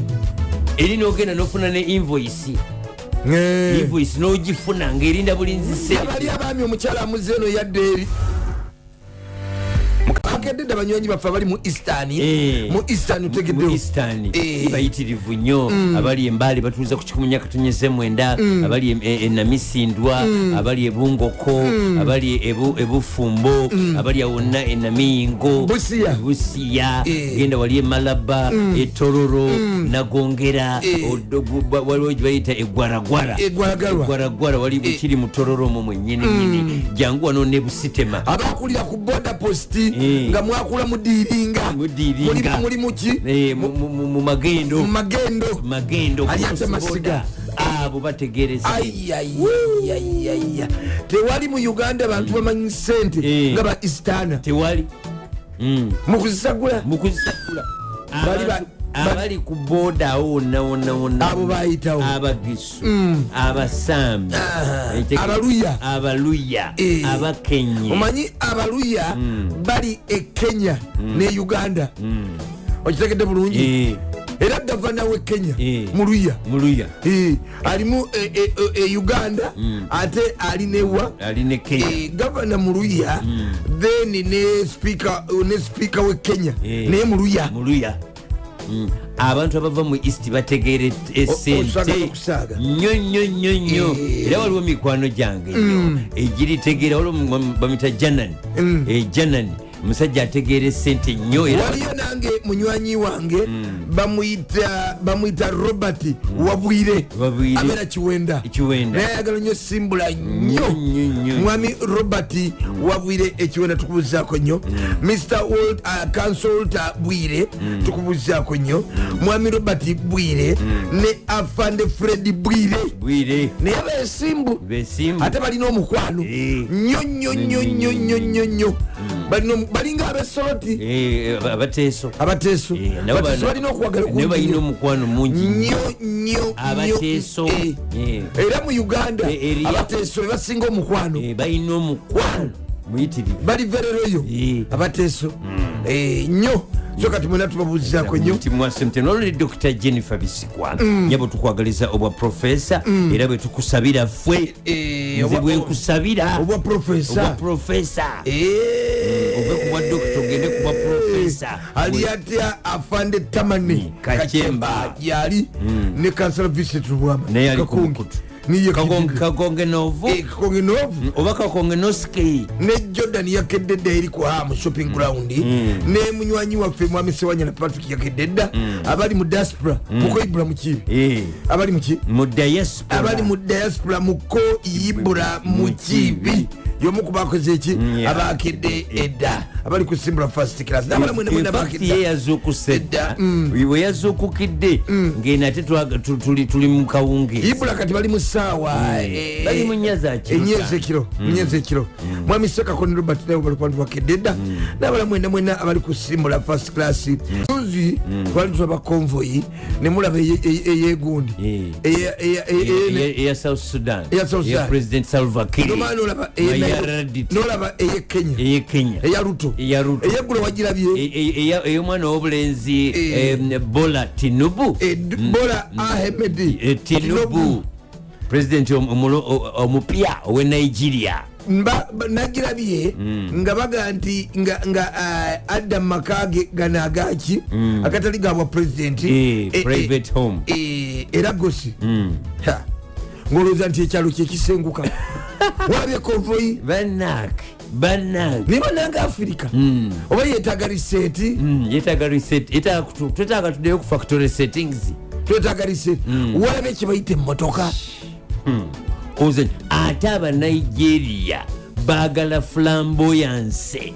B: eri, nogenda nofuna ne invoice. Invoice n'ogifuna ng'erinda bulinzi sente.
A: Abali abaami, omukyala amuze eno yadde eri akedde dda. Banywanyi baffe abali mu Eastern, mu Eastern,
B: mu
A: otegeddewo?
B: Eastern bayitirivu nnyo. Abali embaale batuuza ku 100.9, abali enamisindwa, abali ebungoko, abali ebufumbo, abali awonna enamiyingo.
A: Busia.
B: Busiya. Genda wali emalaba, etororo, nagongera, waliwo gyebayita egwaragwara.
A: Egwaragarwa.
B: Egwaragwara wali bukiri mu Tororo omwo mwennyini nyini. Jangu wano ne Busitema.
A: Abakulira ku border post, nga mwakula mudiiringa.
B: Mudiiringa.
A: Muli muki?
B: Mu magendo.
A: Mu magendo.
B: Magendo.
A: Ali ate masiga.
B: Abo bategereza.
A: Ayayayaya, tewali mu Uganda bantu bamanyi sente nga ba Easterner.
B: Tewali.
A: Mukuzisagula.
B: Mukuzisagula.
A: Bali
B: Abali ku boda awo wonna wonna wonna.
A: Abo bayitawo.
B: Abagisu, abasambi,
A: Abaluya.
B: Abaluya, abakenye.
A: Omanyi abaluya bali e Kenya ne Uganda, okitegedde bulungi? Era gavana we Kenya muluya.
B: Muluya.
A: Alimu e Uganda, ate ali newa?
B: Ali ne Kenya.
A: Gavana muluya, then ne speaker we Kenya naye muluya.
B: Muluya. Abantu abava mu East bategeera
A: Osaaga
B: esente
A: n'okusaaga.
B: nnyo nnyo nnyo nnyo. Era waliwo mikwano gyange nnyo egiritegeera. Waliwo bamita Janani. Janani omusajja ategeera esente nnyo era.
A: Waliyo nange munywanyi wange, bamuyita Robert Wabwire.
B: Wabwire.
A: Abeera Kiwenda.
B: Kiwenda.
A: Naye ayagala nnyo Simbula nnyo.
B: Nnyo, nnyo.
A: Mwami Robert Wabwire ekiwenda, tukubuzaako nnyo. Mr World Consulta Bwire, tukubuzaako nnyo. Mwami Robert Bwire ne afande Fred Bwire.
B: Bwire.
A: Naye besimbu.
B: Besimbu.
A: Ate balina omukwano nnyo nnyo nnyo nnyo nnyo nnyo nnyo. Balinga abesoloti.
B: Abateeso.
A: Abateeso.
B: Nabo
A: Abateeso balina okwagala
B: nabo balina
A: kungi
B: omukwano mungi.
A: Nnyo nnyo nnyo.
B: Abateeso.
A: Era mu Uganda abateeso be basinga omukwano.
B: Balina omukwano muyitirivu.
A: Bali vereroyo abateeso. Nnyo. So kati mwena tubabuuzizaako nnyo.
B: Noluli Dr Jennifer Bisikwa, nyabo tukwagaliza obwa profesa, era bwe tukusabira ffe, nze bwe nkusabira.
A: Obwa profesa.
B: Obwa profesa, ove ku bwa dokita ogende ku bwa profesa.
A: Ali atya afande Tamani?
B: Kachemba.
A: Yali ne kansala Vincent Lubwama.
B: Naye ali ku
A: Kakonge.
B: mukutu.
A: Niye.
B: Kakonge Novu.
A: Kakonge Novu.
B: Oba Kakonge Noski.
A: Ne Jordan yakedde dda eri ku Hamu Shopping Ground, ne munywanyi waffe mwami Sewanyana Patrick yakedde dda. Abali mu diaspora, muko Ibula muki? Abali muki?
B: Mu diaspora.
A: Abali mu diaspora, muko Ibula Mukibi yomu ku bakoze eki, abakedde edda, abali ku Simbula First Class nabala mwena mwena
B: In fact,
A: bakedde.
B: ye yazuukuse dda. Bwe yazuukukidde ngeno ate tuli mu kawungeezi.
A: Ibula kati bali mu ssaawa
B: Bali mu nnya za kiro.
A: ennya ezekiro, nnya ezekiro. Mwami Sekakoni Robert naye bali bakedde dda nabala mwena mwena abali ku Simbula First Class. Juzi twali tulaba convoy ne mulaba eyegundi.
B: Eya South Sudan.
A: Eya South
B: Eya
A: Sudan.
B: President Salva Kiir.
A: Nomala nolaba
B: Mayardit.
A: nolaba eye Kenya.
B: Eye Kenya.
A: Eya Ruto.
B: Eya Ruto.
A: Eyeggulo wagirabye?
B: Ey'omwana w'obulenzi, Bola Tinubu.
A: Bola Ahmed
B: Tinubu, president omupya owe Nigeria.
A: Nagirabye nga baga nti nga adda mu maka ge gano agaki agatali gabwa pulezidenti.
B: Private home.
A: Era gosi Ha. Ng'olowooza nti ekyalo kyekisenguka, walabye convoy.
B: Banange, banange.
A: Naye banange, Afirika oba yeetaaga reset.
B: Yetaaga reset. Twetaaga tuddeyo ku factory settings.
A: Twetaaga reset. Walabye kyebayita emmotoka?
B: Ozannya. Ate Abanigeria baagala flamboyance.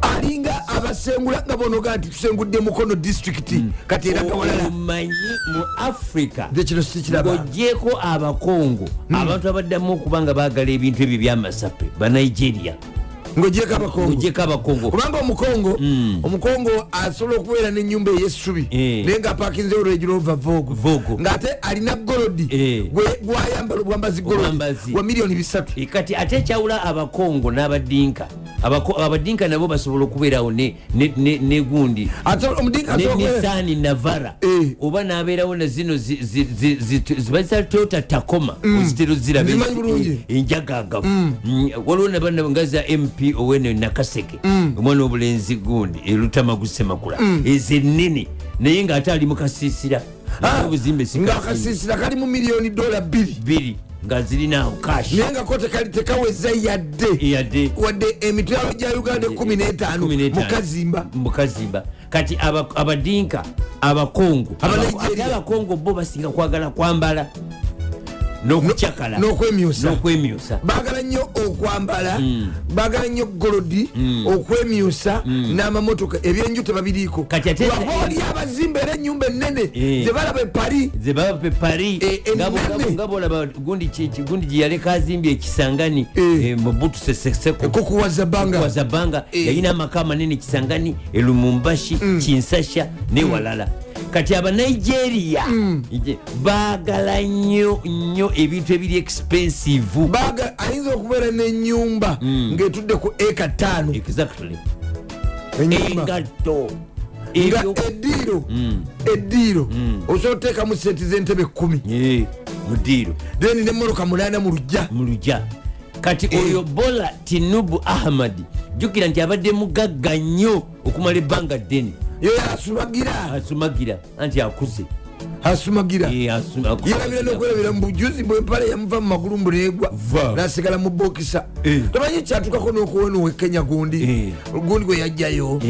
A: Alinga abasengula nga bonoga nti tusengudde Mukono Disitulikiti, kati era gawalala.
B: Omanyi mu Africa,
A: Nze kino sikiraba.
B: ng'ogyeko Abakongo, abantu abaddamu okuba nga baagala ebintu ebyo byamasape Banigeria.
A: Ng'ogyeko Abakongo.
B: Ng'ogyeko Abakongo.
A: Kubanga omukongo asobola okubeera n'ennyumba ey'essubi, naye ng'apakinzewo Range Rover Vogue,
B: Vogue.
A: ng'ate alina gold gwayambala obwambazi gold
B: Obwambazi.
A: wa miliyoni 300.
B: Kati ate ekyawula Abakongo n'Abadinka, Abadinka nabo basobola okubeerawo ne gundi
A: Ate omudinka
B: ne
A: asobola okubeera
B: Nissan Navara, oba nabeerawo na zino zibazita Toyota Tacoma, ozitera oziraba.
A: Nzimanyi bulungi.
B: Enjagagavu. Waliwo nabana nga za MP owene Nakaseke, omwana obulenzi gundi Erutamagusemakula, ezo ennene, naye ngaate ali mu kasiisira. Obuzimbe si
A: nga
B: kasimbe.
A: Akasiisira kali mu miliyoni dola 2.
B: Bbiri nga zirinawo cash.
A: Naye nga ko tekaweza yadde
B: yadde
A: wadde emitwalo gya Uganda 15.
B: 15.
A: Mukazimba.
B: Mukazimba. Kati Abadinka, Abakongo,
A: Abanigeria.
B: ate Abakongo bo basinga kwagala kwambala n'okucakala.
A: N'okwemyusa.
B: N'okwemyusa.
A: Baagala nnyo okwambala, baagala nnyo gold, okwemyusa n'amamotoka. Ebyenju tebabiriiko.
B: Kati ate-
A: Lwakuba wali abazimba era ennyumba ennene zebalaba e Paris.
B: Ze baba pe Paris.
A: Ennene.
B: Nga bolaba gundi gundi gye yaleka azimbye Ekisangani, Mobutu Sese Seko.
A: Kukuwazabanga.
B: Wazabanga. Yalina amaka amanene Kisangani, Elumumbashi, Kinsasha newalala. Kati Abanigeria baagala nnyo nnyo ebintu ebiri expensive.
A: Baagala, ayinza okubeera n'ennyumba ng'etudde ku eka 5. Ennyumba.
B: Engatto.
A: Nga
B: Ebyo-
A: eddiiro osobola oteekamu senti z'entebe 10.
B: Mu ddiiro.
A: Then nemmotoka 8 mu lujja.
B: Mu lujja. Kati oyo Bola Tinubu Ahmad, jjukira nti abadde mugagga nnyo okumala ebbanga ddene.
A: Yo yasumagira.
B: Asumagira anti akuze.
A: Asumagira.
B: Akuze.
A: Yerabira n'okwerabira mu bujuzi bwempale yamuva mu magulu mbu negwa,
B: Va.
A: nasigala mu bokisa. Tomanyi kyatukako n'okuwona owe Kenya, gundi gundi gwe yajjayo.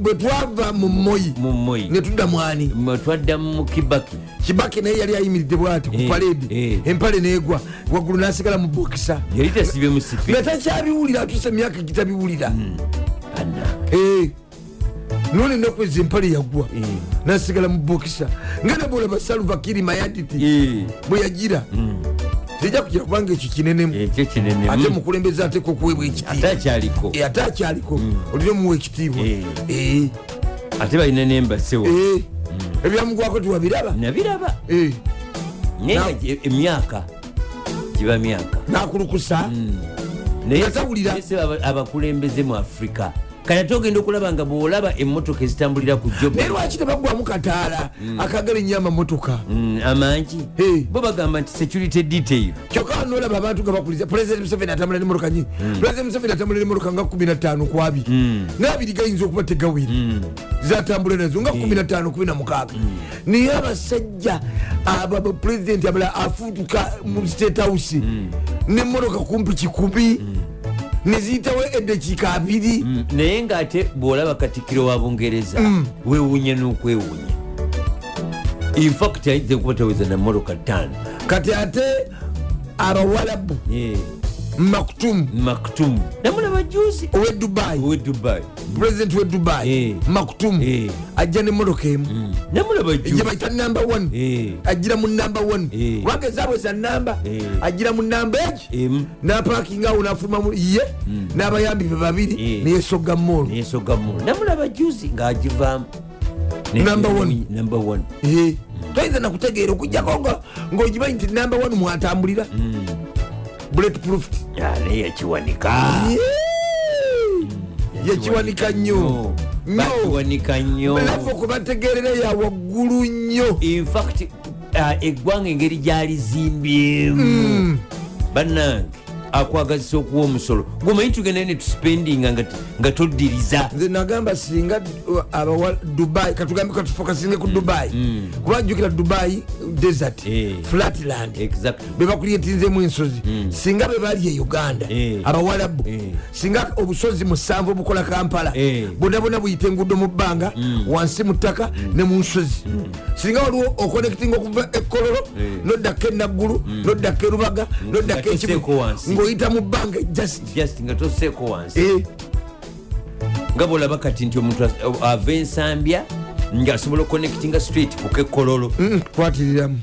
A: Bwe twava mu Moyi
B: Mu Moyi.
A: ne tudda mwani?
B: Twadda mu Kibaki.
A: Kibaki naye yali ayimiridde bwati ku parade, empale negwa waggulu nasigala mu bokisa.
B: Yali tasibye musipi.
A: Nga takyabiwulira, atuuse emyaka egitabiwulira.
B: Bannange.
A: None ennaku ezo empale yagwa nasigala mu bokisa, nga nabolaba Salva Kiir Mayardit bwe yagira. Tejja kugira kubanga ekyo kinenemu.
B: Ekyo kinene.
A: Ate mukulembeze ateeka okuweebwa
B: Ate
A: ekitiibwa.
B: akyaliko.
A: Ate akyaliko, olina omuwa ekitiibwa.
B: Ate balina nembasewo.
A: Ebyamugwako tiwabiraba?
B: Nabiraba. Naye nga emyaka giba myaka.
A: Nakulukusa.
B: Naye
A: Nga tawulira.
B: naye si abakulembeze mu Afrika. Kati ate ogenda okulaba nga bwolaba emmotoka ezitambulira ku job.
A: Naye lwaki tebaggwamu kataala akagala ennyo amamotoka?
B: Amangi. Bo bagamba nti security detail.
A: Kyokka nolaba abantu nga bakuliza President Museveni atambula nemotoka nyingi. President Museveni atambula nemotoka nga 15 ku 20, n'abiri gayinza okuba tegawere zatambula nazo nga 15, 16. Naye abasajja abo abapulezidenti abalala afuutuka mu State House nemotoka kumpi 100 neziyitawo eddakiika 20.
B: Naye ngaate bwolaba katikkiro wa Bungereza, wewuunya n'okwewuunya. Infact ayinza okuba taweza na motoka 5.
A: Kati ate Abawalabu, Maktum.
B: Maktum namulaba juzi.
A: Owe Dubai.
B: Owe Dubai.
A: President we Dubai, Maktum, ajja nemotoka emu
B: Namulaba
A: gye
B: juzi.
A: bayita number one. Ajira mu number one, kubanga ezaabwe za namba. Ajira mu namba egi
B: Emu.
A: napakinga awo, nafulumamu ye n'abayambi be babiri, neyesogga mall.
B: Neyesoga mu, namulaba juzi ng'agivaamu.
A: Number one.
B: Number one.
A: Toyinza nakutegeera okujjako ng'ogimanyi nti number one mwatambulira, bullet proofed.
B: Ah, naye yakiwanika.
A: Yakiwanika nnyo.
B: Bakiwanika nnyo.
A: Level kwe bategeerera ya waggulu nnyo.
B: Infact eggwanga engeri gyalizimbyemu, bannange. Akwagazisa okuwa omusolo, gwomanyi tugenda ne tuspendinga nga toddiriza.
A: Nze nagamba singa abawa Dubai, katugambe katufokasinge ku Dubai, kuba jjukira Dubai desert, flatland, bebakulyetinzemu ensozi. Singa be bali e Uganda, Abawalabu, singa obusozi musanvu obukola Kampala bonna bonna buyita enguudo mu bbanga, wansi mu ttaka ne mu nsozi. Singa waliwo oconnectinga okuva Ekololo noddako Enaggulu, noddako Erubaga, noddako
B: Nga toseeko wansi.
A: Ng'oyita mu bbanga just.
B: Just nga toseeko wansi. Nga bwolaba kati nti omuntu ava Ensambya ng'asobola oconnectinga street kukekololo.
A: Kwatiriramu.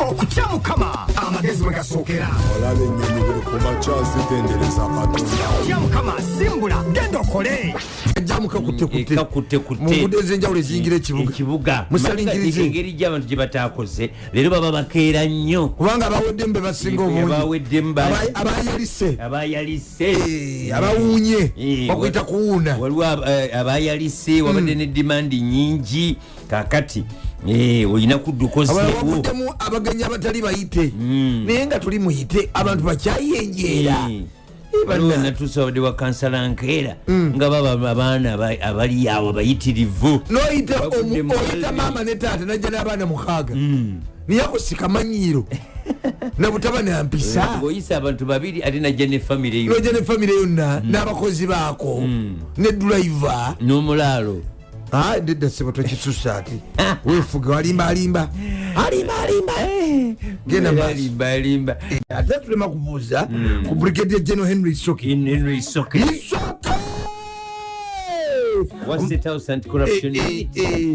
D: Okutya Mukama, amagezi mwe gasookera.
G: Olaba ennyonyi buli ku makya zitendereza Katonda.
D: Tya Mukama, simbula, genda okole.
A: Kajjamu kakutte.
B: Kakutte kutte.
A: Mu nguudo ez'enjawulo eziyingira ekibuga.
B: Ekibuga.
A: Musalingirize.
B: Engeri gy'abantu gye batakoze leero, baba bakeera nnyo.
A: Kubanga abaweddemu be basinga obungi.
B: Abaweddemu bangi.
A: Abayalise.
B: Abayalise.
A: Abawuunye. Bakuyita kuwuuna.
B: Waliwo abayalise, wabadde ne demand nyingi. Kakati olina kudduka
A: Abalala
B: ozeewo.
A: wakuddemu abagenyi abatali bayite, naye nga tuli muyite, abantu bakyayenjeera.
B: Waliwo
A: Bannange.
B: natuusa wadde wa kansala Nkeera nga baba abaana abali awo abayitirivu.
A: Noyita
B: Bagudde mu
A: oyita
B: gallery.
A: maama ne taata, najja n'abaana mukaaga, naye akusika manyiiro nabutaba nampisa.
B: Ng'oyisa abantu babiri, ate najja ne famire yo.
A: Nojja ne famire yonna n'abakozi baako ne driver.
B: N'omulaalo.
A: Nedda sebo, tokisusa ati weefuga, alimba alimba alimba alimba. Genda maaso.
B: Alimba alimba.
A: Ate tulema kubuuza ku Brigadier General Henry Soke.
B: Henry Soke.
A: Isoke.
B: Wa State House Anti-Corruption.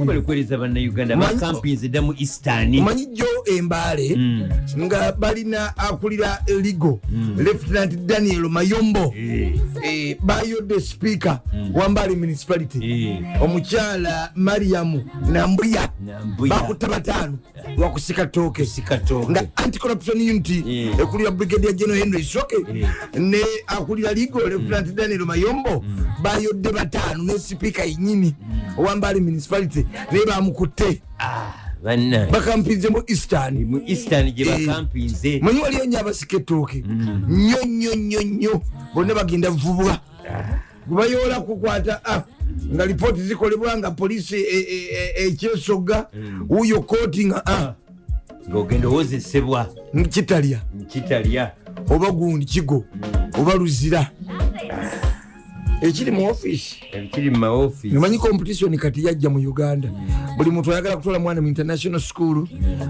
B: Bali kuweereza Bannayuganda. Bakampinze dda mu Eastern.
A: Omanyi jjo Embaale nga balina akulira legal, Lieutenant Daniel Mayombo. Bayodde speaker wa Mbale Municipality, omukyala Mariamu Nambuya.
B: Nambuya.
A: Bakutta bataano lwakusika tooke.
B: Kusika tooke.
A: Nga Anti-Corruption Unit ekulira Brigadier General Henry Soke ne akulira legal, Lieutenant Daniel Mayombo, bayodde bataano ne sipiika yenyini owa Mbale Municipality, naye bamukutte.
B: Bannange.
A: Bakampinze mu Eastern.
B: Mu Eastern gye bakampinze.
A: Manyi waliyo nnyo abasika ettooke, nnyo nnyo nnyo nnyo, bonna bagenda vubwa gwebayoola kukwata, nga lipooti zikolebwa, nga poliisi ekyesogga wuyo kooti nga
B: Ng'ogenda owozesebwa.
A: Kitalya.
B: Kitalya.
A: Oba gundi kigo oba Luzira ekiri mu ofiisi.
B: Ekiri mu maofiisi.
A: Omanyi competition kati yajja mu Uganda, buli muntu ayagala kutwala mwana mu international school,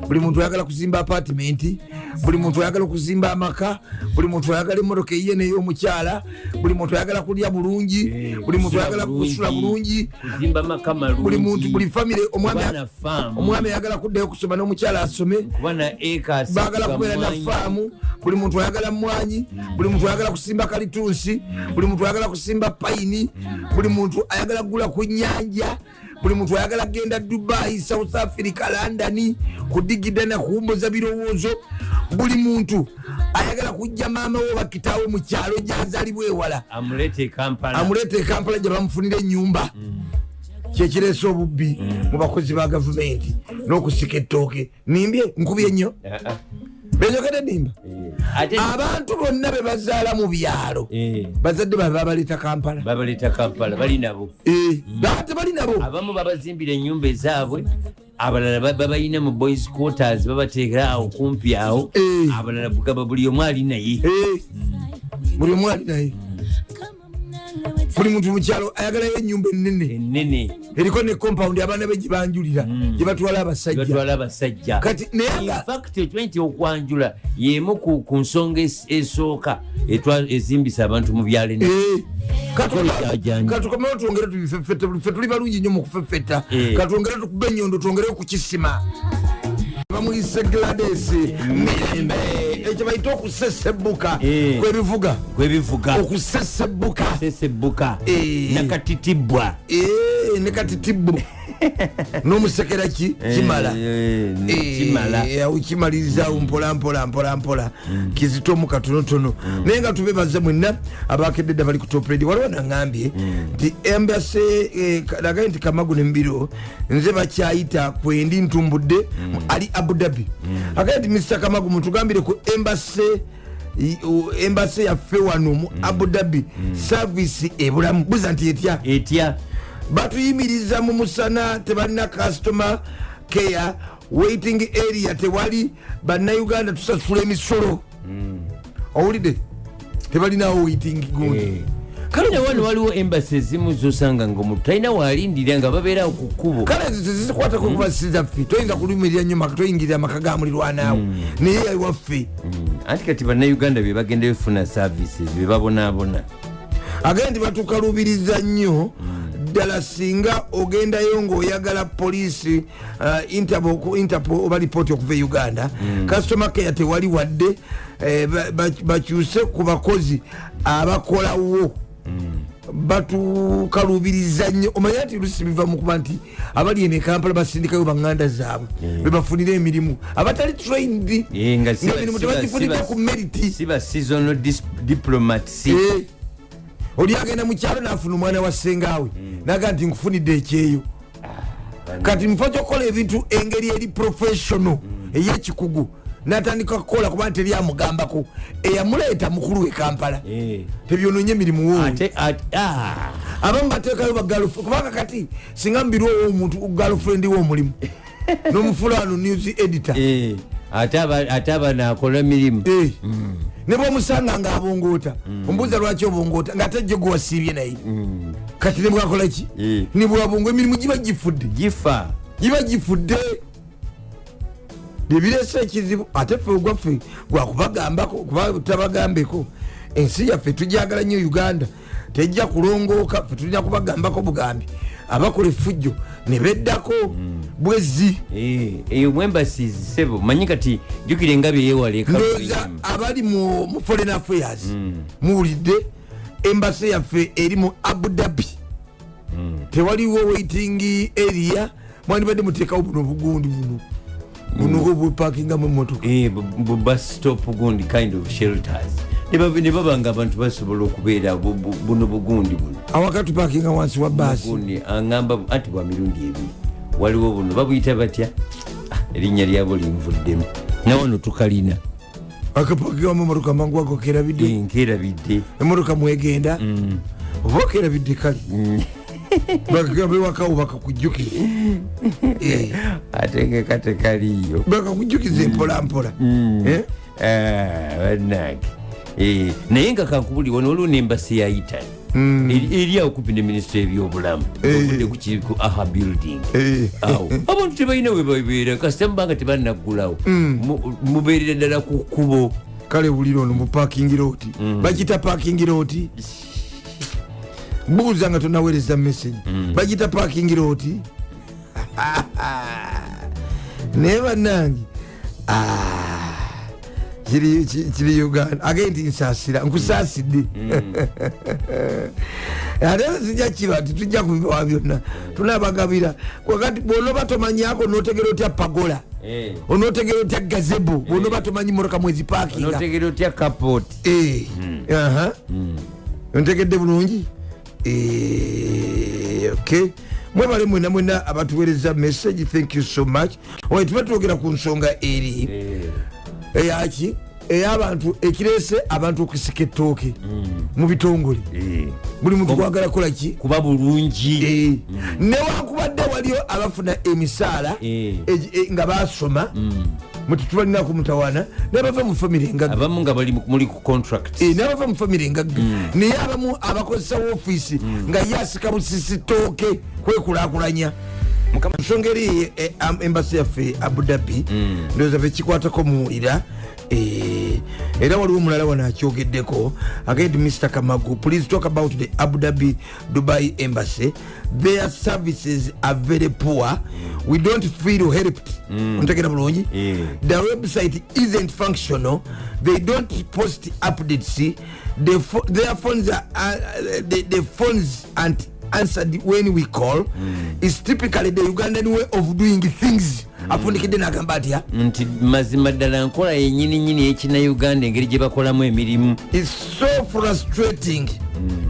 A: buli muntu ayagala kuzimba apartment, buli muntu ayagala okuzimba amaka, buli muntu ayagala emmotoka eyiye ney'omukyala, buli muntu ayagala kulya bulungi, buli muntu ayagala kusula bulungi,
B: Kuzimba maka malungi.
A: Buli muntu, buli famire, omwami
B: Kuba na faamu.
A: Omwami ayagala kuddayo okusoma n'omukyala asome.
B: Kuba na acres.
A: Baagala kubeera na faamu, buli muntu ayagala mwanyi, buli muntu ayagala kusimba kalitunsi, buli muntu ayagala kusimba payini, buli muntu ayagala kugula ku nyanja, buli muntu ayagala kugenda Dubai, South Africa, London, kudigida na kuwummuza birowoozo, buli muntu ayagala kujja maama we oba kitaawe mu kyalo gyazalibwa ewala.
B: Amuleete e Kampala.
A: Amuleeta e Kampala gye bamufunira ennyumba. Kyekireese obubbi mu bakozi ba gavumenti n'okusika ettooke. Nimbye? Nkubye nnyo?
B: Ah, ah.
A: Benjogedde nimba?
B: Ate
A: Abantu bonna be bazaala mu byalo, bazadde babe babaleeta Kampala.
B: Babaleeta Kampala, bali nabo.
A: Baba tebali nabo.
B: Abamu babazimbira ennyumba ezaabwe, abalala babalina mu boys quarters, babateekera awo kumpi awo. Abalala bugaba buli omu ali naye.
A: Buli omu ali naye, buli muntu mukyalo ayagalayo ennyumba enene.
B: Enene.
A: Eriko ne compound, abaana be gyebanjulira, gye batwala abasajja.
B: Batwala abasajja.
A: Kati naye
B: In fact, okimanyi nti okwanjula yemu ku nsonga esooka ezimbisa abantu mu byalo eno.
A: Katukomewo twongere tubifeffete, ffe tuli balungi nnyo mu kufeffeta. Katwongere tukube enyondo, twongere okukisima. Bamuyise Glades Mirembe, ekyo bayita okusesebbuka kwebivuga.
B: Kwebivuga.
A: Okusesebbuka.
B: Sesebbuka. Nakatitibwa.
A: Ne katitibbu n'omusekera ki kimala.
B: Kimala.
A: Awo kimalirizawo mpola mpola mpola mpola, kizitomu katonotono. Naye nga tubebaze mwenna abakedde dda bali ku Top Radio. Waliwo naŋambye nti embassy, nagambye nti Kamagu ne Mbiro, nze bakyayita kwendi ntumbudde ali Abu Dhabi. Agambye nti Mr Kamagu, mutugambire ku embassy. Embassy yaffe wano mu Abu Dhabi, service ebulamu. Buza nti etya?
B: Etya?
A: Batuyimiriza mu musana, tebalina customer care, waiting area tewali. Bannayuganda tusasula emisolo. Owulidde? Tebalinawo waiting gundi.
B: Kale wano waliwo embassy ezimu zosanga nga omuntu talina walindira, nga babeerawo ku kkubo.
A: Kale ezo tezikwatako kuba si zaffe. Toyinza kulumirira nnyo toyingirira amaka ga mulirwanaawo, naye waffe.
B: Anti kati Bannayuganda be bagendayo funa services, be babonaabona.
A: Agende nti batukalubiriza nnyo ddala. Singa ogendayo ng'oyagala poliisi, Interpol oba lipooti okuva e Uganda, customer care tewali wadde. Bakyuse ku bakozi abakolawo, batukalubiriza nnyo. Omanye nti lusi biva mu kuba nti abali eno e Kampala basindikayo baŋŋanda zaabwe bebafunira emirimu, abatali trained,
B: Nga
A: ngaemirimu tebagifunidde ku merit.
B: Siba seasonal diplomats.
A: Oli agenda mu kyalo nafuna omwana wa sengaawe, naga nti nkufunidde ekyeyo. Kati mufo kyokukola ebintu engeri eri professional, eyekikugu, natandika kukola kuba nti eryamugambako eyamuleeta mukulu we Kampala. Tebyononye emirimu woowe.
B: Ate ah.
A: Abamu bateekayo bagirlfriend, kubanga kati singa mubirwowo omuntu girlfriend w'omulimu nomufuula wano news editor.
B: Ate aba nakola mirimu.
A: Ne bwomusanga nga abongoota, ombuuza lwaki obongoota ngaate jjo gwe wasiibye naye. Kati ne bwakola ki? Ne bwabongo, emirimu giba gifudde.
B: Gifa.
A: Giba gifudde, byebireese ekizibu. Ate ffe ogwaffe gwakubagambako, kuba tabagambeko. Ensi yaffe tujagala nnyo, Uganda tejja kulongooka. Ffe tulina kubagambako bugambi, abakola effujjo ne beddako bwezi.
B: Eyo mu embassies, sebo, manyi kati jjukira engabi eyewala.
A: Ndowooza abali mu foreign affairs muwulidde. Embassy yaffe eri mu Abu Dhabi, tewaliwo waiting area. Mwandibadde muteekawo buno obugundi buno buno obwepakingamu emotoka.
B: Bu bus stop gundi, kind of shelters, ne baba nga abantu basobola okubeera buno bugundi buno.
A: Awaka tupakinga wansi wa baasi.
B: Gundi aŋŋamba anti bwa mirundi ebiri. Waliwo buno babuyita batya? Ah, erinnya lyabwo linvuddemu, nawano tukalina.
A: Akapakingamu emotoka mangu ago kerabidde.
B: Nkerabidde.
A: Emotoka mwegenda oba okerabidde, kale bakagambe wakawo bakakujjukiza.
B: Ate ngeka tekaliyo.
A: Bakakujjukiza empola mpola. Eh?
B: Ah, bannange. Naye nga kankubuli, wano waliwo n'embassy ya Italy. Eri awo kumpi ne minisitule ebyobulamu. Ovudde ku aha building. Awo abantu tebalina we babeera, kasita mubanga tebannaggulawo. Mubeerera ddala ku kkubo.
A: Kale wulira ono mu parking lot. Bagita parking lot. Buuza nga tonaweereza message, bagita parking lot. Naye bannange, ah, kiri Uganda. Agende nti nsaasira, nkusaasidde, ate sijja kiba titujja kubibawa byonna, tunabagabira. Kakati bwonoba tomanyako, notegera otya pergola? Onotegera otya gazebo bwonoba tomanyi motoka mwezipakinga?
B: Onotegera otya carport?
A: Eh, aha. Ontegedde bulungi. Okay, mwebale mwena mwena abatuweereza message, thank you so much. Oye, tuba twogera ku nsonga eri eyaki ey'abantu, ekireese abantu okusika ettooke mu bitongole. Buli muntu kwagala kukola ki?
B: Kuba bulungi.
A: Newankubadde waliyo abafuna emisaala nga basoma, mututubalinaku mutawaana nabava mu famire engagga.
B: Abamu nga bali muli ku contract.
A: N'abava mu famire engagga, naye abamu abakozesa woofiisi nga ye asika busisi ttooke kwekulakulanya. Nsonga eri embassy yaffe Abu Dhabi, ndowooza bekikwatako muwulira. Era waliwo omulala wano akyogeddeko, agende, "Mr Kamagu, please talk about the Abu Dhabi Dubai embassy. Their services are very poor. We don't feel helped." Ontegera bulungi? "The website isn't functional. They don't post updates. Their phones are, the phones aren't answered when we call. It's typically the Ugandan way of doing things." Afundikidde nagamba atya?
B: Nti mazima ddala nkola yenyini nyini ekinauganda, engeri gye bakolamu emirimu.
A: It's so frustrating.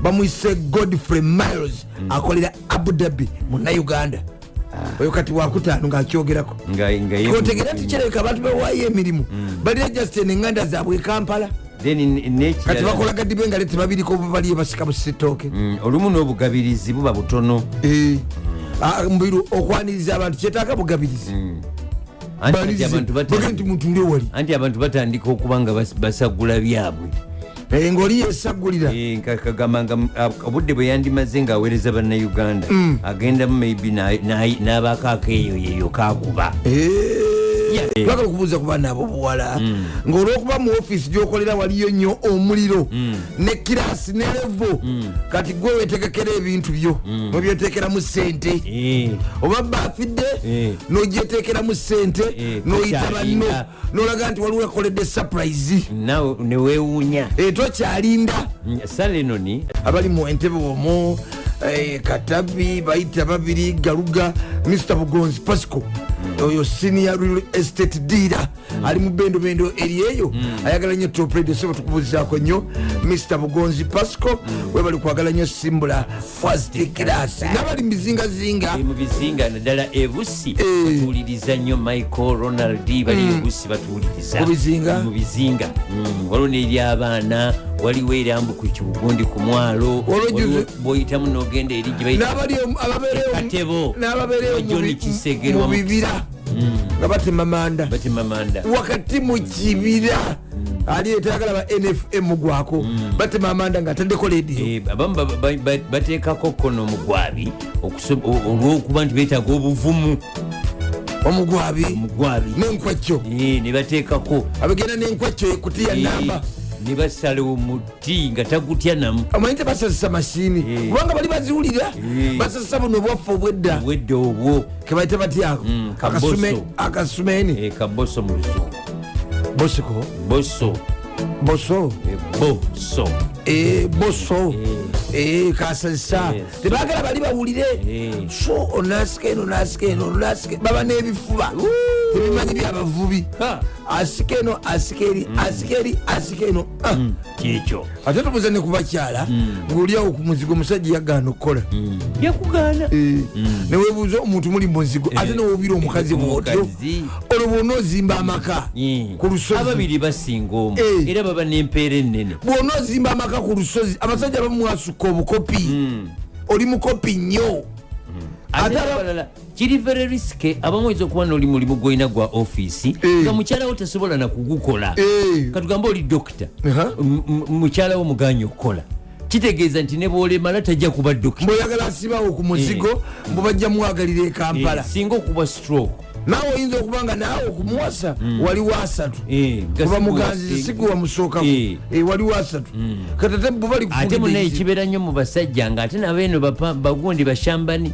A: Bamwise Godfrey Miles, akolera Abu Dhabi, Munnauganda oyo. Kati wakutaano ngaakyogerako.
B: Nga
A: Otegera nti kirabika abantu bewaayo emirimu balina just eŋŋanda zaabwe e Kampala.
B: Then
A: Kati
B: n'ekirala
A: bakola gadibe nga tebabiriko, bali basika busitooke.
B: Olumu n'obugabirizi buba butono.
A: Eh. Ah, Mubiru, okwaniriza abantu kyetaaga bugabirizi.
B: Anti kati
A: Banirize,
B: abantu
A: bagende nti mutuule wali.
B: Anti abantu batandika okuba nga basagula byabwe.
A: Eh, ng'oli yesaggulira.
B: Eh, kagamba nga obudde bwe yandimaze ng'aweereza bannayuganda, agendamu maybe n'abaako akeeyo yeyo kakuba.
A: Eh,
B: Yeah.
A: Twagala okubuuza ku baana abobuwala ng'olwokuba mu ofiisi gyokolera waliyo nnyo omuliro ne kirasi ne level, kati gwe wetegekera ebintu byo nobyetekeramu sente, oba birthday nogyetekeramu sente, noyita banno,
B: tokyalinda.
A: nolaga nti waliwo akoledde surprise.
B: Nawe newewuunya.
A: Eh, tokyalinda.
B: Salenoni.
A: Abali mu Entebe omwo, Katabi bayita babiri Galuga, Mr Bugonzi Pasco, oyo senior real estate dealer ali mu Bendobendo eri eyo, ayagala nnyo Top Radio. Sebo, tukubuuzizaako nnyo Mr Bugonzi Pasco, webali kwagala nnyo Simbula First Class nabali mubizingazinga.
B: Mu bizinga naddala Ebusi batuwuliriza nnyo. Michael, Ronald bali Ebusi batuwuliriza.
A: Mu bizinga?
B: Mu bizinga. Waliwo n'eryabaana, waliwo erambu ku Kibugundi ku mwalo.
A: Waliwo
B: Bwoyitamu n'ogenda eri gye bayita
A: n'abali ababeereyo
B: Katebo.
A: N'ababeereyo
B: John Kisegerwa.
A: mu bibira nga batema manda.
B: Batema manda.
A: Wakati mu kibira ali etayagala ba NFM gwako, batema amanda nga ataddeko lediyo.
B: Eh, abamu bateekako kono omugwabi olw'okuba nti beetaaga obuvumu.
A: Omugwabi.
B: Omugwabi.
A: N'enkwacyo.
B: Eh, ne bateekako.
A: Abagenda n'enkwacyo ekutiya namba.
B: Ne basala omuti nga tagutya namu.
A: Omanyi tebasasisa mashini kubanga bali baziwulira. Basasisa buno obwaffe obwedda.
B: Obwedda obwo.
A: Kebaite batyako?
B: Kaboso.
A: Akasumeni.
B: Eh, kaboso mu Luzungu.
A: Bosiko.
B: Boso.
A: Boso.
B: Eh, boso.
A: Eh, boso. Eh, kasasisa. Tebagala bali bawulire. So onasika eno, nasika eno, nasika, baba n'ebifuba tebimanyi byabavubi.
B: Ha.
A: Asika eno, asika eri, asika eri, asika eno. Ah.
B: Kyekyo.
A: Ate tubuze ne ku bakyala ng'oliawo ku muzigo, omusajja yagaana okukola.
B: Yakugaana.
A: Eh, newebuuza omuntu muli muzigo, ate newobira omukazi bwotyo.
B: Omukazi.
A: Olwo bwona ozimba amaka ku lusozi.
B: Ababiri basinga omu. Era baba n'empeera ennene.
A: Bwona ozimba amaka ku lusozi, abasajja bamwasuka obukopi, oli mukopi nnyo.
B: Ate
A: Ate
B: abalala kiri very risky. Abamu oyinza okuba n'oli mulimu gwolina gwa ofiisi nga mukyala wo tasobola nakugukola. Katugambe oli dokita, mukyala wo muganye okukola, kitegeeza nti ne bwolemala tajja kuba dokita.
A: Mbweoyagala asibawo ku muzigo, mbu bajja mwagalira e Kampala.
B: Singa okuba stroke.
A: Naawe oyinza okuba nga naawe okumuwasa wali wasatu,
B: nga
A: kuba
B: si
A: muganzi sigwe wamusookako. Wali wasatu, kati ate bo bali
B: Ate munaye kibeera nnyo mu basajja ng'ate nabeeno bagundi bashambani.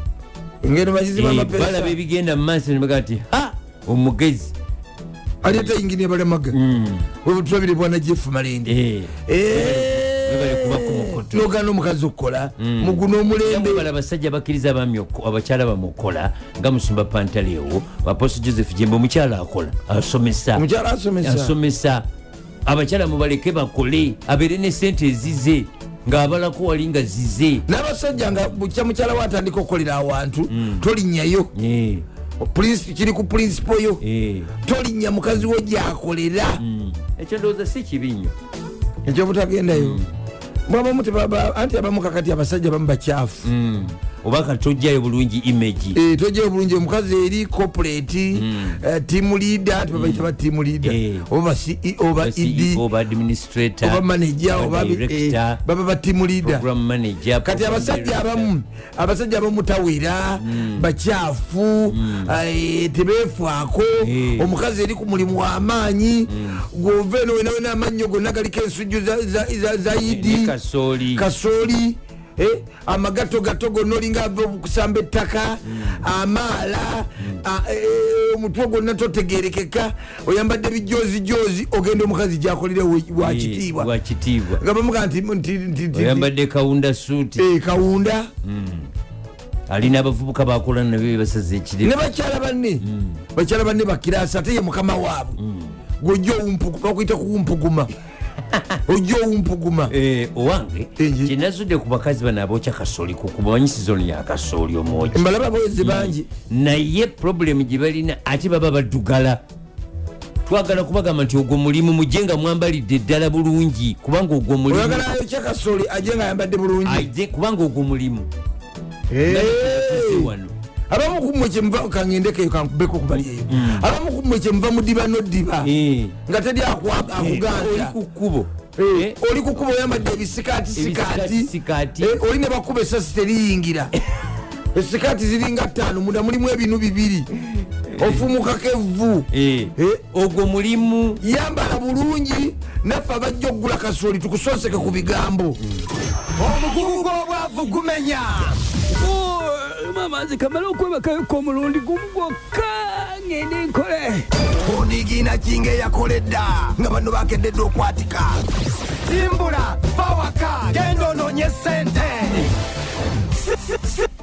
A: Engeno baziziba.
B: Balaba
A: Amapesa.
B: ebigenda mu maaso ne bagaa nti ha, omugezi.
A: Aleeta yingini ebalamaga, webutulabire bwana Jeff Malende.
B: Webale kuba ku mukoto.
A: Nogana omukazi okukola muguno omulembe.
B: Bala abasajja bakkiriza abaami abakyala bamukola nga Musumba Pantalewo, Apostle Joseph Jembe, omukyala akola, asomesa.
A: Omukyala asomesa.
B: Asomesa. Abakyala mubaleke bakole, abeere ne sente ezize ng'abalako wali nga zize.
A: N'abasajja nga bukya mukyala we atandika okukolera awantu, tolinnyayo. Kiri ku principle yo, tolinnya mukazi wo gyakolera.
B: Ekyo ndowooza si kibi nnyo.
A: Ekyobutagendayo bwabamu anti abamu kakati abasajja bamu bakyafu.
B: Oba katojjayo bulungi image.
A: Eh, tojjayo bulungi omukazi eri corporate, team leader, tibabayita ba team leader oba ba CEO ba
B: Oba
A: ED
B: CEO, oba administrator,
A: oba manager, oba
B: director,
A: baba ba team leader.
B: Program manager,
A: Kati
B: program
A: abasajja
B: director.
A: abamu tawera, bakyafu, tebeefaako. Omukazi eri ku mulimu w'amaanyi, gwova eno wena wena amannyo gonna galiko ensujju za idi.
B: Ne kasooli.
A: Kasooli, amagato gato gonna olinga ava okusamba ettaka, amaala, omutwe gwonna totegerekeka, oyambadde bijozijozi, ogenda omukazi gyakolera wakitiibwa.
B: Wakitiibwa.
A: Nga bamuga nti
B: Oyambadde kawunda suuti.
A: Eh, kawunda.
B: Alina abavubuka bakola nabyo bebasaza ekire.
A: Ne bakyala banne bakirasi, ate ye mukama waabwe, gwojja bakuyita kuwumpuguma, ojja owumpuguma.
B: Eh, owange,
A: Engi.
B: kyenazudde ku bakazi bano abookya kasooli, kukubamanyi sizoni ya kasooli omwoki.
A: Mbalaba baweze bangi.
B: Naye problemu gye balina, ate baba baddugala. Twagala kubagamba nti ogwo mulimu, mujje nga mwambalidde ddala bulungi, kubanga ogwo mulimu.
A: Oyagala ayokya kasooli aje nga ayambadde bulungi.
B: Aje, kubanga ogwo mulimu.
A: Hey!
B: Nga wano.
A: Abamu kumwe kyemuva, kangendeko eyo kankubeko kubali eyo, abamu kumwe kyemuva mudiba noddiba nga teri
B: Oli
A: akuganza.
B: ku kkubo.
A: Oli ku kkubo oyambadde ebisikaati
B: Ebisikaati,
A: sikaati.
B: sikaati.
A: Oli ne bakuba esasi teriyingira, esikaati ziringa ttaano, munda mulimu ebinu bibiri, ofumukako evvu.
B: Ogwo mulimu.
A: Yambala bulungi, naffe abajja okugula kasooli tukusonseke ku bigambo.
D: Omugugu gw'obwavu gumenya.
E: Oh, maama, nze kamala okwebakayoko omulundi gumu gwokka, ngende nkole.
D: Onigiina kinga eyakoledda nga bano bakededde okwatika. Simbula fawaka, genda onoonye sente.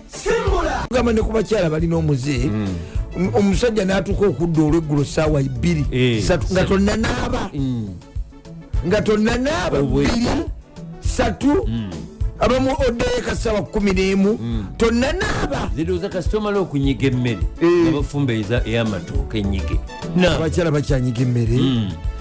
D: Simbula.
A: Gamba ne ku bakyala balina omuze, omusajja n'atuuka okudda olweggulo saawa 2, 3, nga tonnanaaba, nga tonnanaaba. 2, 3, abamu oddayo eka saawa 11, tonnanaaba.
B: Zirowooza kasita omala okunyiga emmere nga bafumba ey'amatooke enyige.
A: Abakyala bakyanyiga emmere?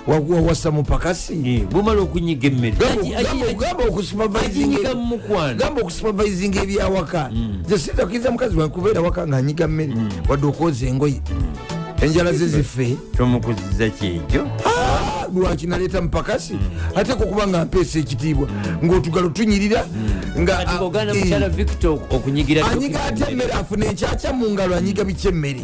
A: Wawasa mupakasi?
B: Bwomala okunyiga emmere
A: Gamba
B: aginyiga mu mukwano.
A: Gamba okusupervisinga ebyawaka, nze sitakiriza mukazi wange kubeera waka ng'anyiga mmere wadde okwoza engoye, enjala ze zife.
B: Tomukuziza kyekyo.
A: Ah, lwaki naleeta mupakasi? Ate kukuba nga mpeesa ekitiibwa ng'otugalo tunyirira nga
B: Kati ogaana mukyala Victor okunyigira?
A: Anyiga atya emmere? Afuna enkyakya mu ngalo, anyiga biki emmere?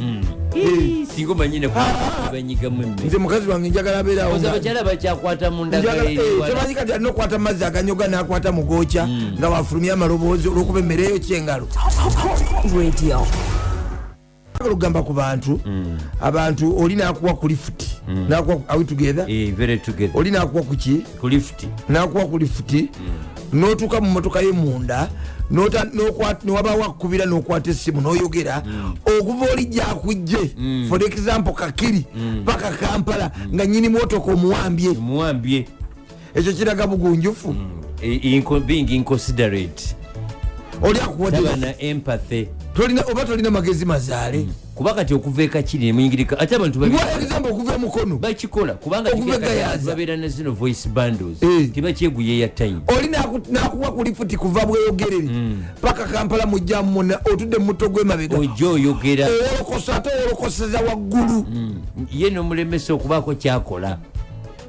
B: Singa omanyi nebanyigamu emmere.
A: Nze mukazi wange njagala abeerawo
B: Oza abakyala bakyakwata mu ndagala eriwala.
A: Tomanyi kati alina okukwata mazzi aganyoga n'akwata mugokya nga wafulumya amaloboozi olwokuba emmere eyo kyengalo.
C: Radio.
A: Olugamba ku bantu, abantu oli nakuwa ku lifuti, nakuwa, are we together?
B: Very together.
A: Oli nakuwa kuki?
B: Ku lifuti.
A: Nakuwa ku lifuti, notuuka mu motoka ye munda, newabawo akubira, nokwata essimu noyogera okuva oli gyakujje, for example Kakiri paka Kampala, nga nyini motoka omuwambye.
B: Omuwambye.
A: Ekyo kiraga bugunjufu.
B: Being inconsiderate.
A: Oli akuwadde
B: Taba na empathy.
A: Oba tolina magezi mazaale.
B: Kuba kati okuva ekakiri nemuyingirika ate abantu
A: Ngwa example okuva emukono.
B: Bakikola kubanga
A: Okuva
B: kati
A: egayaza.
B: babeera ne zino voice bundles, tebakyeguya ya time.
A: Oli nakuwa ku lifuti kuva Bweyogerere paka Kampala, mujjamu muna otudde mumuto gwemabega.
B: Ojja oyogera.
A: Owolokosa, ate owolokoseza waggulu.
B: Ye nomulemesa okubaako kyakola.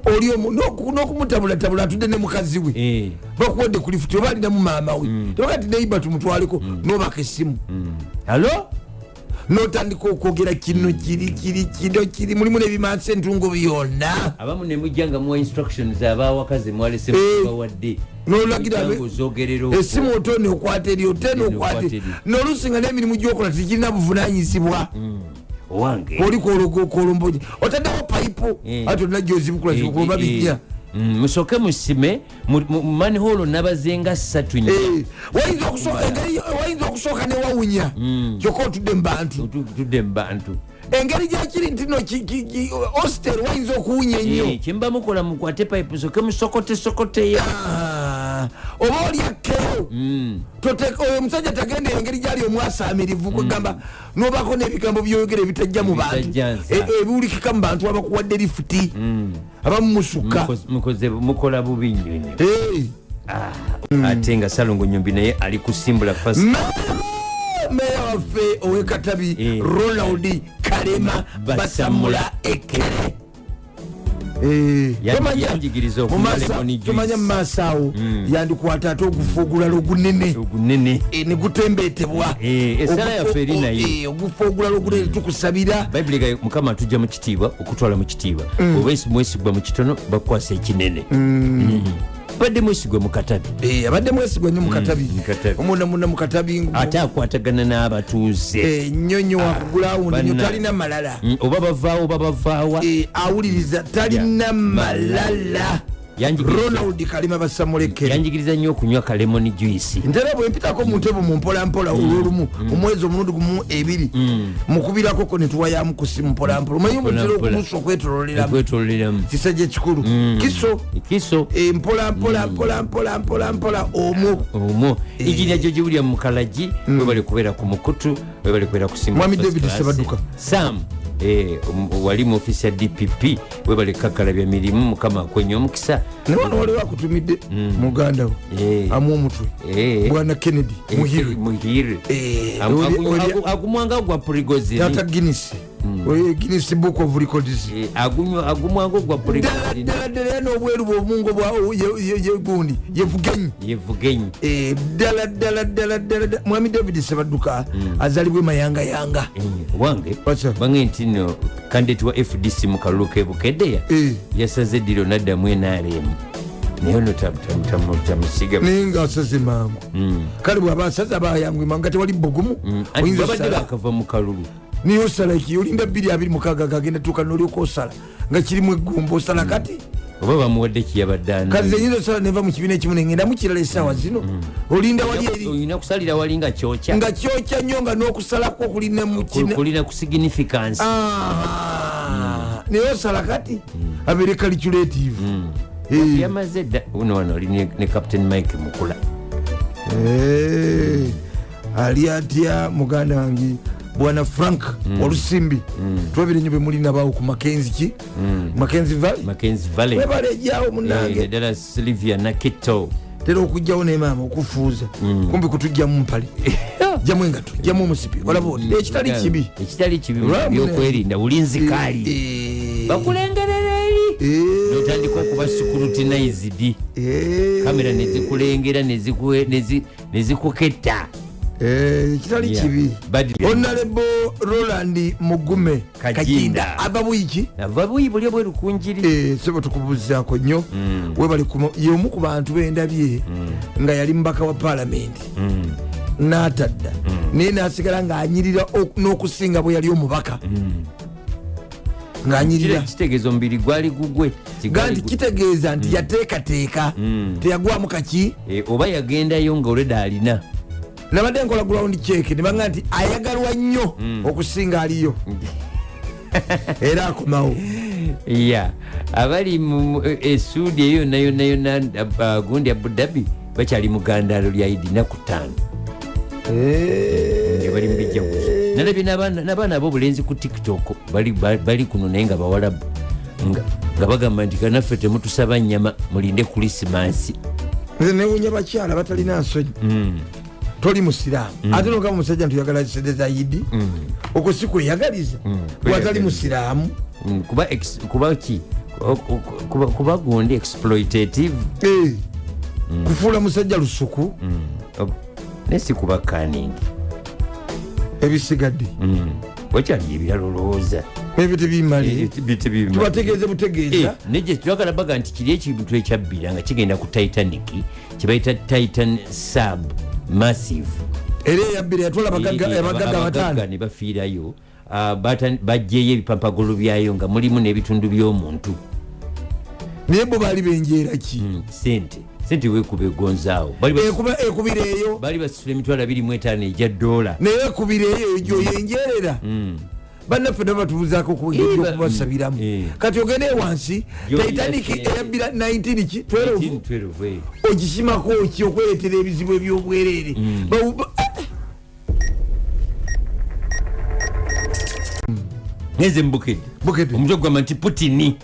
A: Oli n'okumutabulatabula, atudde ne mukazi we. Bakuwadde ku lifuti, oba alinamu maama we, tebakati neiba tumutwaleko, nobaka essimu.
B: Alo.
A: Notandika okwogera kino kiri kiri kino kiri, mulimu nebimansa entungo byonna.
B: Abamu nemujja nga muwa instructions abawaka zemwalese bawadde.
A: Nolagira
B: Ozogerera okwo.
A: Esimu otone okwata eri, otene
B: Otene
A: okwate.
B: okwata eri.
A: Nolusinga n'emirimu gyokola tekirina buvunanyizibwa.
B: Owange.
A: Oli kolomboji, otaddewo payipu, ate olina gyozibukula zibukula oba bijja.
B: Musooke musime manhole nabazenga ssatu, nnya.
A: Wayinza okusooka newawunya, kyokka otudde mu bantu.
B: Tudde mu bantu.
A: Engeri gyakiri nti no hostel wayinza okuwunya ennyo.
B: Kyemuba mukola, mukwate pipe, soke musokote sokoteyo.
A: Ah, oba olyakkeyo, oyo omusajja tagenda eyo, engeri gyali omwasaamirivu, kwegamba nobako n'ebigambo byoyogera ebitajja mu bantu.
B: Ebitajja nsa.
A: Ebiwulikika mu bantu abakuwadde lifuti, abamu musukka.
B: Mukola bubi nnyo nnyo. Ate nga Salongo Nyumbi naye ali kusimbula first.
A: Meya waffe owekatabi, Ronald Kalema Basamula Ekere.
B: Yanjigiriza okunywa lemon juice.
A: Tomanya mu maaso awo yandikwata ate ogufu ogulala ogunene.
B: Ogunene.
A: Ne gutembetebwa.
B: Essala yaffe eri naye.
A: Ogufu ogulala ogunene tukusabira.
B: Bayibuli ga Mukama atujja mu kitiibwa okutwala mu kitiibwa. Oba mwesigwa mu kitono, bakukwasa ekinene. Badde mwesigwa mu Katabi.
A: Abadde mwesigwa nnyo mu Katabi.
B: Mu Katabi.
A: Omunda munda mu Katabi.
B: Ate akwatagana n'abatuuze.
A: Nnyo nnyo, wakugulawundi nnyo.
B: Banna.
A: Talina malala.
B: Oba bavaawo oba bavaawa.
A: Awuliriza, talina malala. Ronald Kalima Basamulekere.
B: Yanjigiriza nnyo okunywa ka lemon juice.
A: Ntera bwe mpitako mu ntebe mu mpolampola, olwolumu omwezi omulundi gumu ebiri, mukubirakoko netuwayamu ku simu mpolampola, omanyi omutera
B: Mpola mpola.
A: okumusa okwetololeramu.
B: Okwetololeramu.
A: Kisajja ekikulu kiso.
B: Kiso.
A: Mpola mpola mpola mpola mpola mpola omwo.
B: Omwo engineer George William Mukalagi, webale kubeera ku mukutu, webale kubeera ku Simba
A: Mwami
B: First
A: David
B: Class.
A: Sebaduka.
B: Sam. Wali mu ofisi ya DPP, webale kakalabya mirimu, Mukama akwenya omukisa.
A: Naye wano waliwo akutumidde muganda we amu omutwe, bwana Kennedy Muhirwe.
B: Muhirwe. Agumwanga gwa Prigozini.
A: Tata Guinness, Guinness Book of Records.
B: Agumwanga gwa Prigozini.
A: Ddala ddala, era n'obweru bwomungo bwa gundi Yevugenyi.
B: Yevugenyi.
A: Ddala ddala ddala ddala ddala. Mwami David Sebadduka azalibwe Mayangayanga.
B: Wange
A: What's up?
B: Bange nti nno candidate wa FDC mu kalulu ke Bukeddeya yasaze eddiro naddamu NRM, naye ono tamusiga.
A: Naye nga asaze mangu. Kale bwaba asaze aba ayangwima nga tewali bugumu.
B: Anti
A: Oyinza
B: babadde
A: osala.
B: bakava mu kalulu.
A: Niye osala ki? Olinda 2026 gagenda tuuka nolyoka osala nga kirimu eggumba, osala kati.
B: Oba bamuwadde kiyabadde
A: Kati
B: anoonya.
A: nze nyinza osala neva mu kibiina ekimu nengenda mu kirala essaawa zino. Olinda wali eri.
B: Olina kusalira wali nga kyokya.
A: Nga kyokya nnyo, nga n'okusalako kulina mu kina.
B: Kulina ku significance.
A: Ah, naye osala kati abeere calculative.
B: Yamaze dda. Uno wano oli ne Captain Mike Mukula.
A: Ali atya muganda wange bwana Frank Walusimbi? Twabire nyo bemuli nabawo ku Makenzi ki, Makenzi Valley.
B: Mackenzie Valley.
A: Webale ejjawo munange.
B: Naddala Silivia Nakito.
A: Tera okugjawo ne maama okufuuza kumbi kutugjamu mpale, jamu engato, jamu omusipi, olaba oti ekitali kibi.
B: Ekitali kibi.
A: Lwa
B: Byokwerinda bulinzikaali bakulengerera eri, notandika okuba scrutinized, kamera nezikulengera, nezikuketta.
A: Ekitali kibi. Honorable Roland Mugume
B: Kajinda.
A: Kajinda ava Bwiki.
B: Ava buyi buli obweru kunjiri.
A: Sebo, tukubuzaako nnyo, webale y'omu ku bantu bendabye nga yali mubaka wa paalamenti n'atadda, naye n'asigala ng'anyirira n'okusinga bwe yali omubaka ng'anyirira.
B: Kitegeeza omubiri gwali gugwe.
A: Ga nti kitegeeza nti yateekateeka, teyagwamu kaki.
B: Oba yagendayo nga olwedda alina.
A: Nabadde nkola ground check ne baŋŋamba nti ayagalwa nnyo okusinga aliyo, era akomawo.
B: Ya, abali mu esuudi eyo yonna yonna yonna, gundi Abu Dhabi, bakyali mu gandaalo lya Idi 5 nga bali mu bijjaguzo. Nalabye n'abaana ab'obulenzi ku TikTok bali kuno, naye nga bawalabu, nga bagamba nti kanaffe temutusaba nyama, mulinde Krisimansi.
A: Nze newunya bakyala batalina nsonyi. Toli musiraamu, ate nogamba omusajja nti oyagala sente za Yidi. Okwo si kweyagaliza bwatali musiraamu?
B: Kuba ki? Kuba gundi exploitative.
A: Kufuula musajja lusuku.
B: Naye si kuba cunning.
A: Ebisigadde.
B: Wakyali ebirala olowooza.
A: Ebyo tebimali. Tubategeeze butegeeza.
B: Neje twagala baga nti kiri ekintu ekyabbira nga kigenda ku Titanic kibayita Titan Sub Massive.
A: Era eyabbira yatwala abagagga abagagga bataano.
B: Ne bafiirayo. Ah, bajjeyo ebipampagolo byayo nga mulimu n'ebitundu by'omuntu.
A: Naye bo baali benjeera ki?
B: Sente, sente wekuba egonzaawo.
A: Ekubira eyo.
B: Bali basasula 25,000 egya dola.
A: Naye ekubira eyo egyo yenjerera. Bannaffe nabo batubuzaako okubasabiramu. Kati ogende wansi, Titanic eyabbira 19 ki 12.
B: 12.
A: Ogisimako ki okweretera ebizibu ebyobwereere?
B: Ngenze mubukedde.
A: Bukedde.
B: Omutwe gugamba nti Putini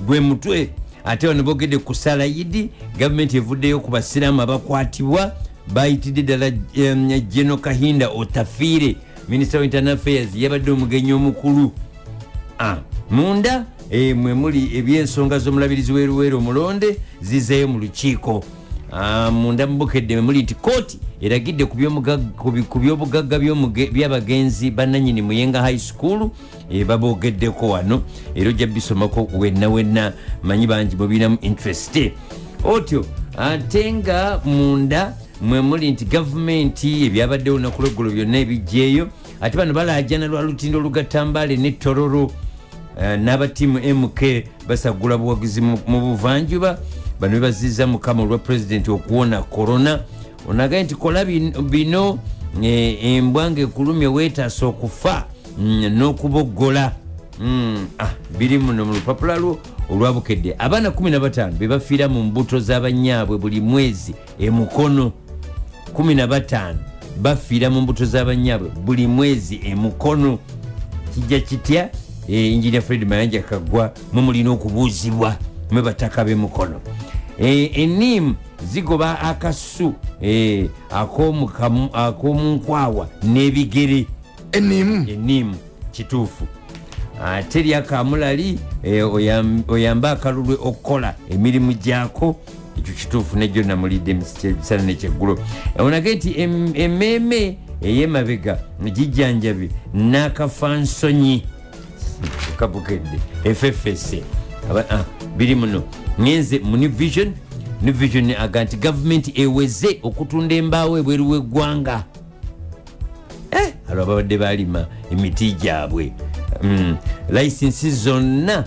B: gwe mutwe. Ate wano bogedde ku salayidi, gavumenti evuddeyo ku basiraamu abakwatibwa. Bayitidde ddala Geno Kahinda Otafiire, minisita wa internal affairs, yabadde omugenyi omukulu. Ah, munda mwe muli ebyensonga z'omulabirizi w'eruweero omulonde zizeeyo mu lukiiko. Ah, munda mubukedde mwe muli nti kooti eragidde ku byobugagga by'abagenzi bannanyini Muyenga High School. Babogeddeko wano era ojja bisomako wenna wenna, manyi bangi mubinamu interest otyo. Ate nga munda mwe muli nti gavumenti ebyabaddewo olunaku lweggulo byonna ebijjeeyo. Ate bano balaajana lwa lutindo olugatta Mbale ne Tororo. N'abatiimu MK basagula buwagizi mu buvanjuba. Bano bebaziza Mukama olwa pulezidenti okuwona korona. Onagaye nti kola bino, embwa ngaekulumye weetaasa okufa n'okuboggola. Biri muno mu lupapula lwo olwabukedde. Abaana 15 be bafiira mu mbuto z'abanyaabwe buli mwezi emukono. 15 bafiira mu mbuto z'abanyaabwe buli mwezi emukono. Kijja kitya? Engineer Fred Mayanja Kaggwa, mwe mulina okubuuzibwa, mwe bataka b'emukono. Eniimu zigoba akasu ak'omunkwawa n'ebigere.
A: Eniimu.
B: Eniimu kituufu. Ate lyakamulali oyambe akalulu okukola emirimu gyako, ekyo kituufu. Nejjo namulidde emisana nekyeggulo. Onage nti emmeeme ey'emabega gijjanjabi n'akafansonyi kabukedde ffs. Biri muno. Ngenze mu New Vision. New Vision aga nti gavumenti eweze okutunda embaawo ebweru w'eggwanga. Alo ababadde balima emiti gyabwe. License zonna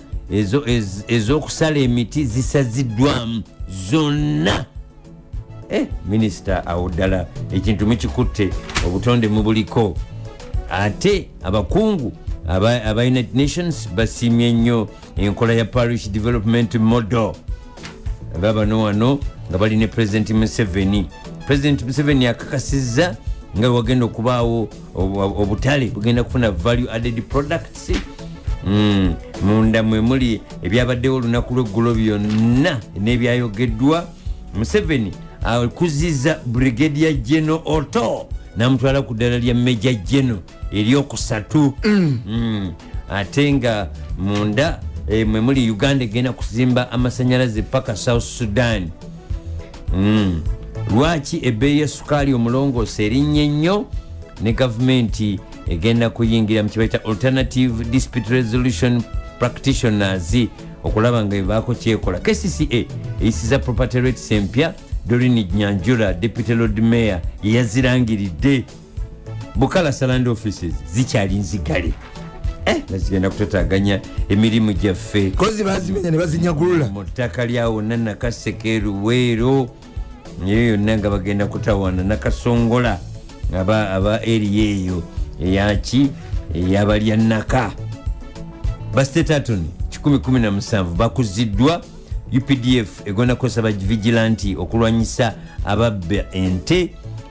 B: ez'okusala emiti zisaziddwamu zonna. Minisita awo ddala ekintu mukikutte, obutonde mubuliko. Ate abakungu aba United Nations basiimye nnyo enkola ya parish development model. Babano wano nga bali ne President Museveni. President Museveni akakasizza nga wagenda okubaawo obutale bugenda kufuna value added products. Munda mwe muli ebyabaddewo olunaku lweggulo byonna n'ebyayogeddwa. Museveni akuziza Brigadier General Otto namutwala ku ddala lya Major General eryokusatu. Ate nga munda mwe muli Uganda egenda kuzimba amasanyalaze paka South Sudan. Lwaki ebbeeyi ya sukaali omulongoose erinnya ennyo? Ne gavumenti egenda kuyingira mu kibaita alternative dispute resolution practitioners okulaba nga ebaako kyekola. KCCA eyisiza property rates empya. Dorin Nyanjura, deputy lord mayor, yeyazirangiridde. Bukalasa land offices zikyali nzigale, nga zigenda kutataganya emirimu gyaffe.
A: Kozi bazimenya ne bazinyagulula.
B: Mu ttaka lyawonna Nakaseke, Luweero, eyo yonna nga bagenda kutawaana. Nakasongola aba area eyo eyaki eyabalya naka. Ba state attorney 117 bakuziddwa. UPDF egenda kukozesa ba vigilante okulwanyisa ababba ente.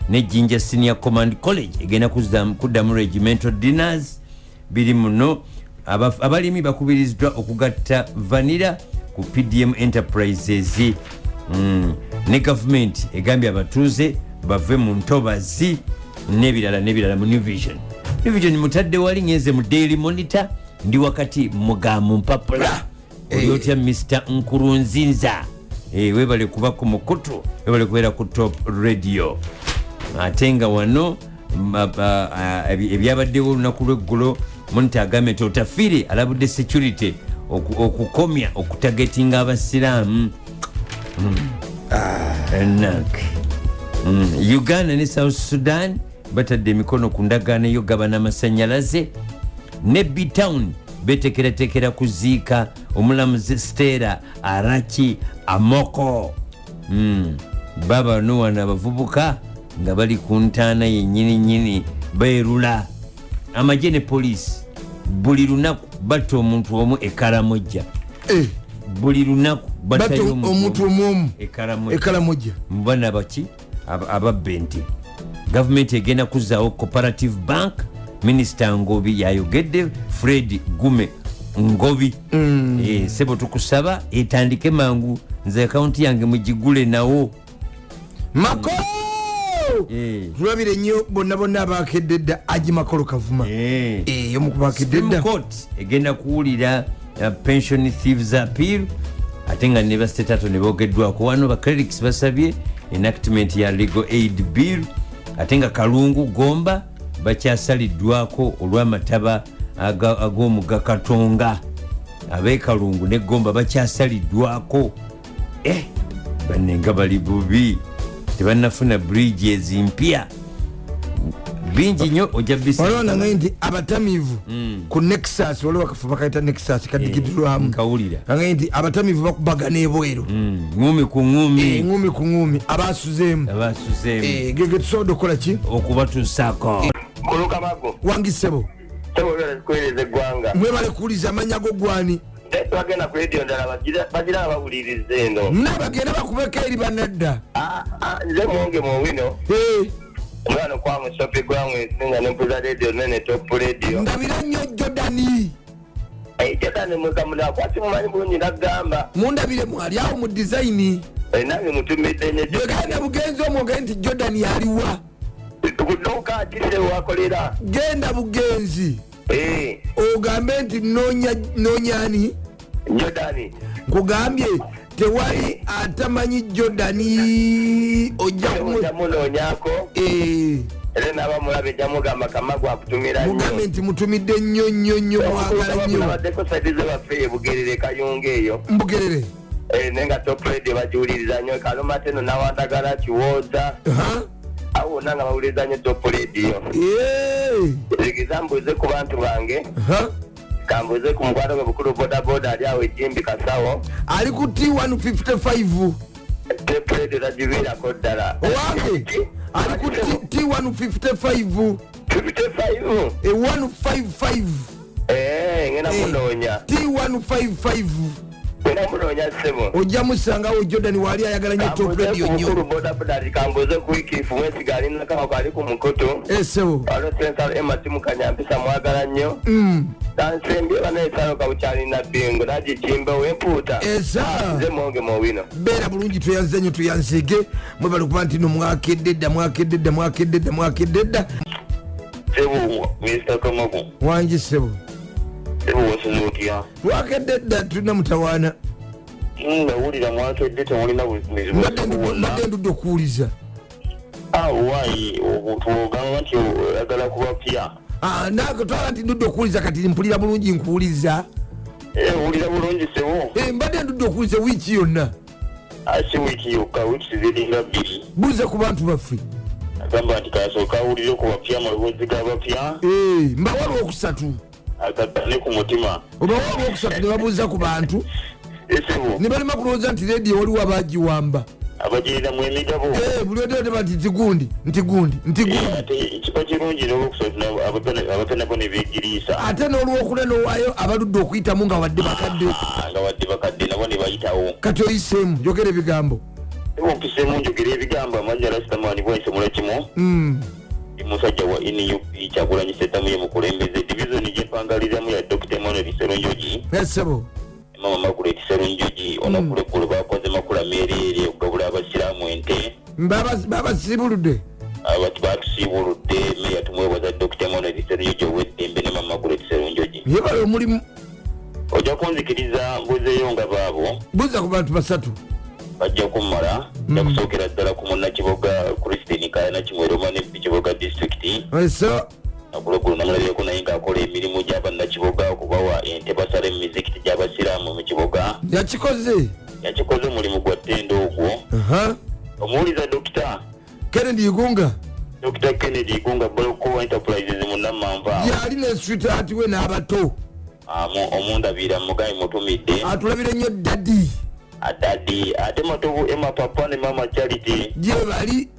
B: Ne Jinja Senior Command College egenda kuddamu regimental dinners. Biri muno. Abalimi bakubiriziddwa okugatta vanilla ku PDM Enterprises. Ne gavumenti egambye abatuuze bave mu ntobazi n'ebirala n'ebirala mu New Vision. New Vision mutadde wali. Ngenze mu Daily Monitor, ndi wakati muga mu mpapula. Oli otya, Mr Nkurunzinza? Webale kuba ku mukutu, webale kubeera ku Top Radio. Ate nga wano ebyabaddewo olunaku lweggulo, Monitor agambye nti Otafiire alabudde security okukomya okutargetinga abasiraamu. Enak. Uganda ne South Sudan batadde emikono ku ndagaano eyogabana amasanyalaze. Ne Btown betekeratekera kuziika omulamuzi Stella Araki Amoko. Baba no wano abavubuka nga bali ku ntaana yennyini nyini beerula. Amagye ne poliisi buli lunaku batta omuntu omu e Karamojja. Buli lunaku
A: batta
B: battayo
A: omuntu omu
B: e Karamojja.
A: E Karamojja.
B: Mubana baki ababba ente. Gavumenti egenda kuzaawo Cooperative Bank, Minisita Ngobi yayogedde. Fred Gume Ngobi. Sebo tukusaba etandike mangu, nze akawunti yange mugigule nawo.
A: Makolo. Tulabire nnyo bonna bonna abakedde dda. Aji Makolo Kavuma. Omu ku bakedde
B: Supreme
A: dda.
B: Court egenda kuwulira pension thieves appeal. Ate nga ne ba state attorney bogeddwako wano. Ba clerics basabye enactment ya legal aid bill. Ate nga Kalungu, Gomba bakyasaliddwako olw'amataba ag'omugga Katonga. Ab'ekalungu ne Gomba bakyasaliddwako. Banne nga bali bubi, tebannafuna bridges mpya. Bingi nnyo, ojja bisa.
A: Waliwo nangaye nti abatamiivu ku Nexus, waliwo akafu bakayita Nexus kadikiddwamu.
B: Nkawulira.
A: Nangaye nti abatamiivu bakubagana ebweru.
B: Ŋumi ku ŋumi.
A: Ŋumi ku ŋumi, abasuzeemu.
B: Abasuzeemu.
A: Gege tusobodde okukola ki?
B: Okubatuusaako.
H: Kulukamago.
A: Wangisebo.
H: Sebo, kuweereza eggwanga.
A: Mwebale kuwuliza. Amanya go gwani?
H: Bagenda ku rediyo ndala, bagira bawuliriza eno.
A: Nabagenda bakubeko eri banadda.
H: Ah, ah, nze mwonge muwino. Omwana okwamusopi gwamwe nga nempuza rediyo nene, Top Radio.
A: Ndabira nnyo Jordani.
H: Jordan mwekamula kwati mumanyi bulungi nagamba.
A: Mundabire mwali awo mu design.
H: Nange mutumidde nnyo.
A: Bwegenda bugenzi omwo nti Jordan yaliwa.
H: Kuduuka akise wakolera.
A: Genda bugenzi. Ogambe nti nonya ani?
H: Jordan.
A: Nkugambye tewali atamanyi Jordan. Ojja
H: kumunoonyako. Era n'abamulaba ejja mugamba Kamagu akutumira nnyo.
A: Mugambe nti mutumidde nnyo nnyo nnyo, mwagala nnyo.
H: Baddeko side ze baffe e Bugerere, Kayunga eyo.
A: Mbugerere.
H: Naye nga Top Radio bagiwuliriza nnyo. Kaloma teno nawandagala Kiwooza. Awo wonna nga bawuliriza nnyo Top Radio. Zigiza mbuuze ku bantu bange. Kambuuze ku mukwano gwe Bukulu bodaboda ali awo ejimbi Kasawo.
A: Ali ku T155.
H: Top Radio tagiviirako ddala.
A: Owange ali ku T155.
H: 55?
A: 155.
H: Ngenda munoonya.
A: T155.
H: Ngenda munoonya, ssebo.
A: Ojja musangawo Jordan waali, ayagala nnyo Top Radio nnyo.
H: Mukulu bodaboda ali, kambuuze ku Wikifu Mwesiga ali nakawako ali ku mukutu.
A: Esebo.
H: Waliwo Sensalo Emma Timukanya mpisa mwagala nnyo. Kansembye banaesalo kabukyali Nabbingo nagikimbe wempuuta.
A: Esa.
H: Nze Mwonge Mowino.
A: Beera bulungi, tweyanze nnyo, tweyanzege, mwebale kuba nti no mwakedde dda, mwakedde dda, mwakedde dda, mwakedde dda.
H: Sebo Mr. Kamagu.
A: Wangi sebo.
H: Sebo, wasuze otya?
A: Twakedde dda, tulina mutawaana.
H: Ndawulira mwakedde, temulina buzibu.
A: Mbadde ndudde okuwuliza.
H: Waayi obuntu ogamba nti oyagala kubapya.
A: Twala nti ndudde okuwuliza, kati mpulira bulungi, nkuwuliza.
H: Owulira bulungi, sebo.
A: Mbadde ndudde okuwuliza wiiki yonna.
H: Si wiiki yokka, wiiki ziringa 2.
A: Buuza ku bantu baffe.
H: Agamba nti kasooka awulire ku bapya, amaloboozi g'abapya.
A: Mbawa Lwokusatu.
H: Agattane ku mutima.
A: Obawa Olwokusatu ne babuuza ku bantu.
H: Esebo.
A: Ne balema kulowooza nti rediyo waliwo abagiwamba.
H: Abagiriramu emigabo.
A: Buli oteba nti gundi nti gundi nti gundi.
H: Ate kiba kirungi n'Olwokusatu abapya nabo ne beegiriisa.
A: Ate n'Olwokuna n'owaayo abaludde okuyitamu nga wadde bakadde.
H: Nga wadde bakadde nabo ne bayitawo.
A: Kati oyiseemu, yogera ebigambo.
H: Ebo mpiseemu njogera ebigambo. Amannya Rastamani Bwayisemula kimu. Ndi musajja wa NUP, Kyagulanyi Ssentamu ye mukulembeze. Divizoni gyempangaliramu ya Dr. Emmanuel Sserunjogi.
A: Esebo.
H: Mama Margaret Sserunjogi. Olunaku bakoze makula meereere okugabula abasiraamu ente.
A: Babasibuludde.
H: Abati batusiibuludde. Meya tumwebaza, Dr. Emmanuel Sserunjogi ow'eddembe ne Mama Margaret Sserunjogi.
A: Yebale omulimu.
H: Ojja kunzikiriza mbuzeeyo nga baabo.
A: Buuza ku bantu basatu.
H: Bajja kummala. Nja kusookera ddala ku munnakiboga Christine Kayana Kimweroma ne Kiboga Disitulikiti.
A: Eso.
H: Akulogolo namulabireko naye ng'akola emirimu gy'abannakiboga okubawa ente basala emizikiti gy'abasiraamu mu Kiboga.
A: Yakikoze.
H: Yakikoze, omulimu gwa ttendo ogwo. Omuwuliza Dokita
A: Kennedy Igunga.
H: Dr. Kennedy Igunga, Boloko Enterprises munnammanva.
A: Yali ne sweetheart we n'abato.
H: Omundabira mugayi mutumidde.
A: Atulabire nnyo daddy.
H: Adadi ate Matovu Emma Papa ne Mama Charity.
A: Gye bali.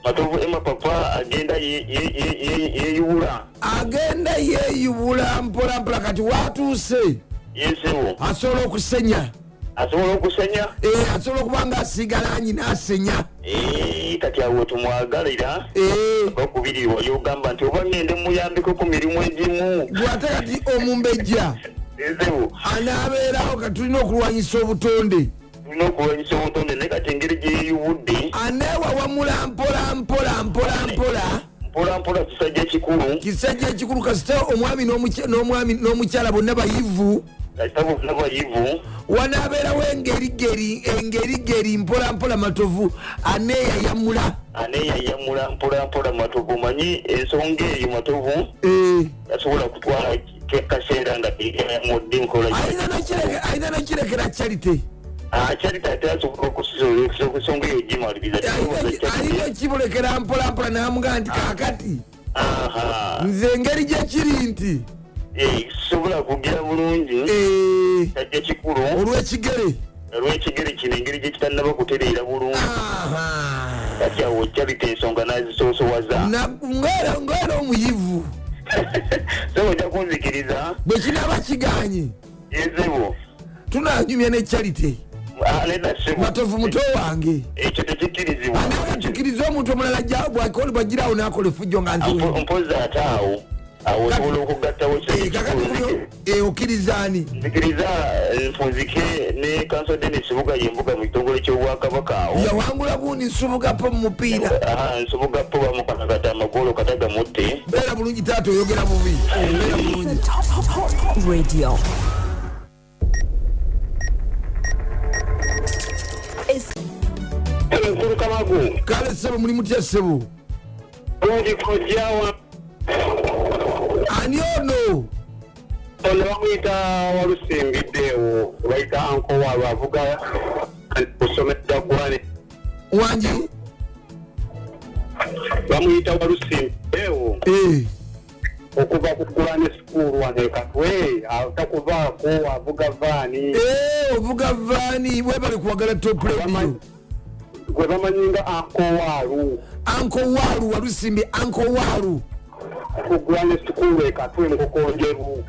H: Matovu Emma Papa agenda yeyubula.
A: Agenda yeeyubula mpola mpola, kati watuuse.
H: Yesewo.
A: Asobola okusenya.
H: Asobola okusenya.
A: Asobola okuba nga asiiga langi n'asenya.
H: Kati awo tumwagalira. Okubiri wali ogamba nti oba ngende muyambeko ku mirimu egimu.
A: Gwate kati omumbejja
H: Yesewo.
A: anaabeerawo, kati tulina okulwanyisa obutonde.
H: Tulina okulwanyisa obutonde, naye kati engeri gyeyeyubudde
A: Aneewawamula mpola mpola mpola mpola.
H: Mpola mpola, kisajja kikulu.
A: Kisajja ekikulu, kasita omwami n'omwami n'omukyala bonna bayivu.
H: Kasita bonna bayivu.
A: Wanaabeerawo engerigeri engerigeri, mpola mpola Matovu aneeyayamula.
H: Aneeyayamula mpola mpola Matovu. Manyi ensonga eyo Matovu tasobola kutwala kaseera nga teyayamudde nkola.
A: Alina nokirekera Charity.
H: Charity ate asobola okusonga eyo gimaliriza.
A: Alina okibulekera mpola mpola namugaa nti kakati nze engeri gyekiri nti
H: Sobola kugira bulungi, sajja kikulu.
A: Olw'ekigere.
H: Olw'ekigere kino engeri gyekitannaba kutereera bulungi. Kati awo Charity ensonga n'azisoosowaza.
A: Ngaera omuyivu.
H: Sebo, ojja kunzikiriza.
A: Bwe kinaaba kiganye,
H: Yezebo.
A: tunanyumya ne Charity.
H: Nedda ssebo.
A: Matovu muto wange.
H: Ekyo tekikkirizibwa.
A: Anawe omuntu omulala bwagirawo nakola efujjo nga nziwe.
H: Mpozi ate awo awo osobola okugattawo.
A: Kakati kuno okkiriza ani?
H: Nzikiriza nfunzike ne Kanso Denis Buga yembuga mu kitongole ky'Obwakabaka awo.
A: Yawangula gundi Nsubuga po mu mupiira.
H: Aha, Nsubuga po bamukanakata amagolo kataga mutte.
A: Beera bulungi taata, oyogera bubi. Beera bulungi.
C: Top Radio. Is
H: Mukulu Kamagu.
A: Kale ssebo, muli mutya ssebo?
H: Bulungi kojja.
A: Ani ono?
H: Ono bamuyita Walusimbiddeewo, bayita Anko Walu, avuga kusomera ggwane.
A: Wangi?
H: Bamuyita Walusimbiddeewo okuva ku Gwane School wano e Katwe, atakuvaako, avuga vaani.
A: Ovuga vaani, webale kuwagala Top Radio.
H: Gwe bamanyi nga Anko Waalu.
A: Anko Waalu, Walusimbi Anko Waalu.
H: Ku Gwane School e Katwe, Nkokonjeru.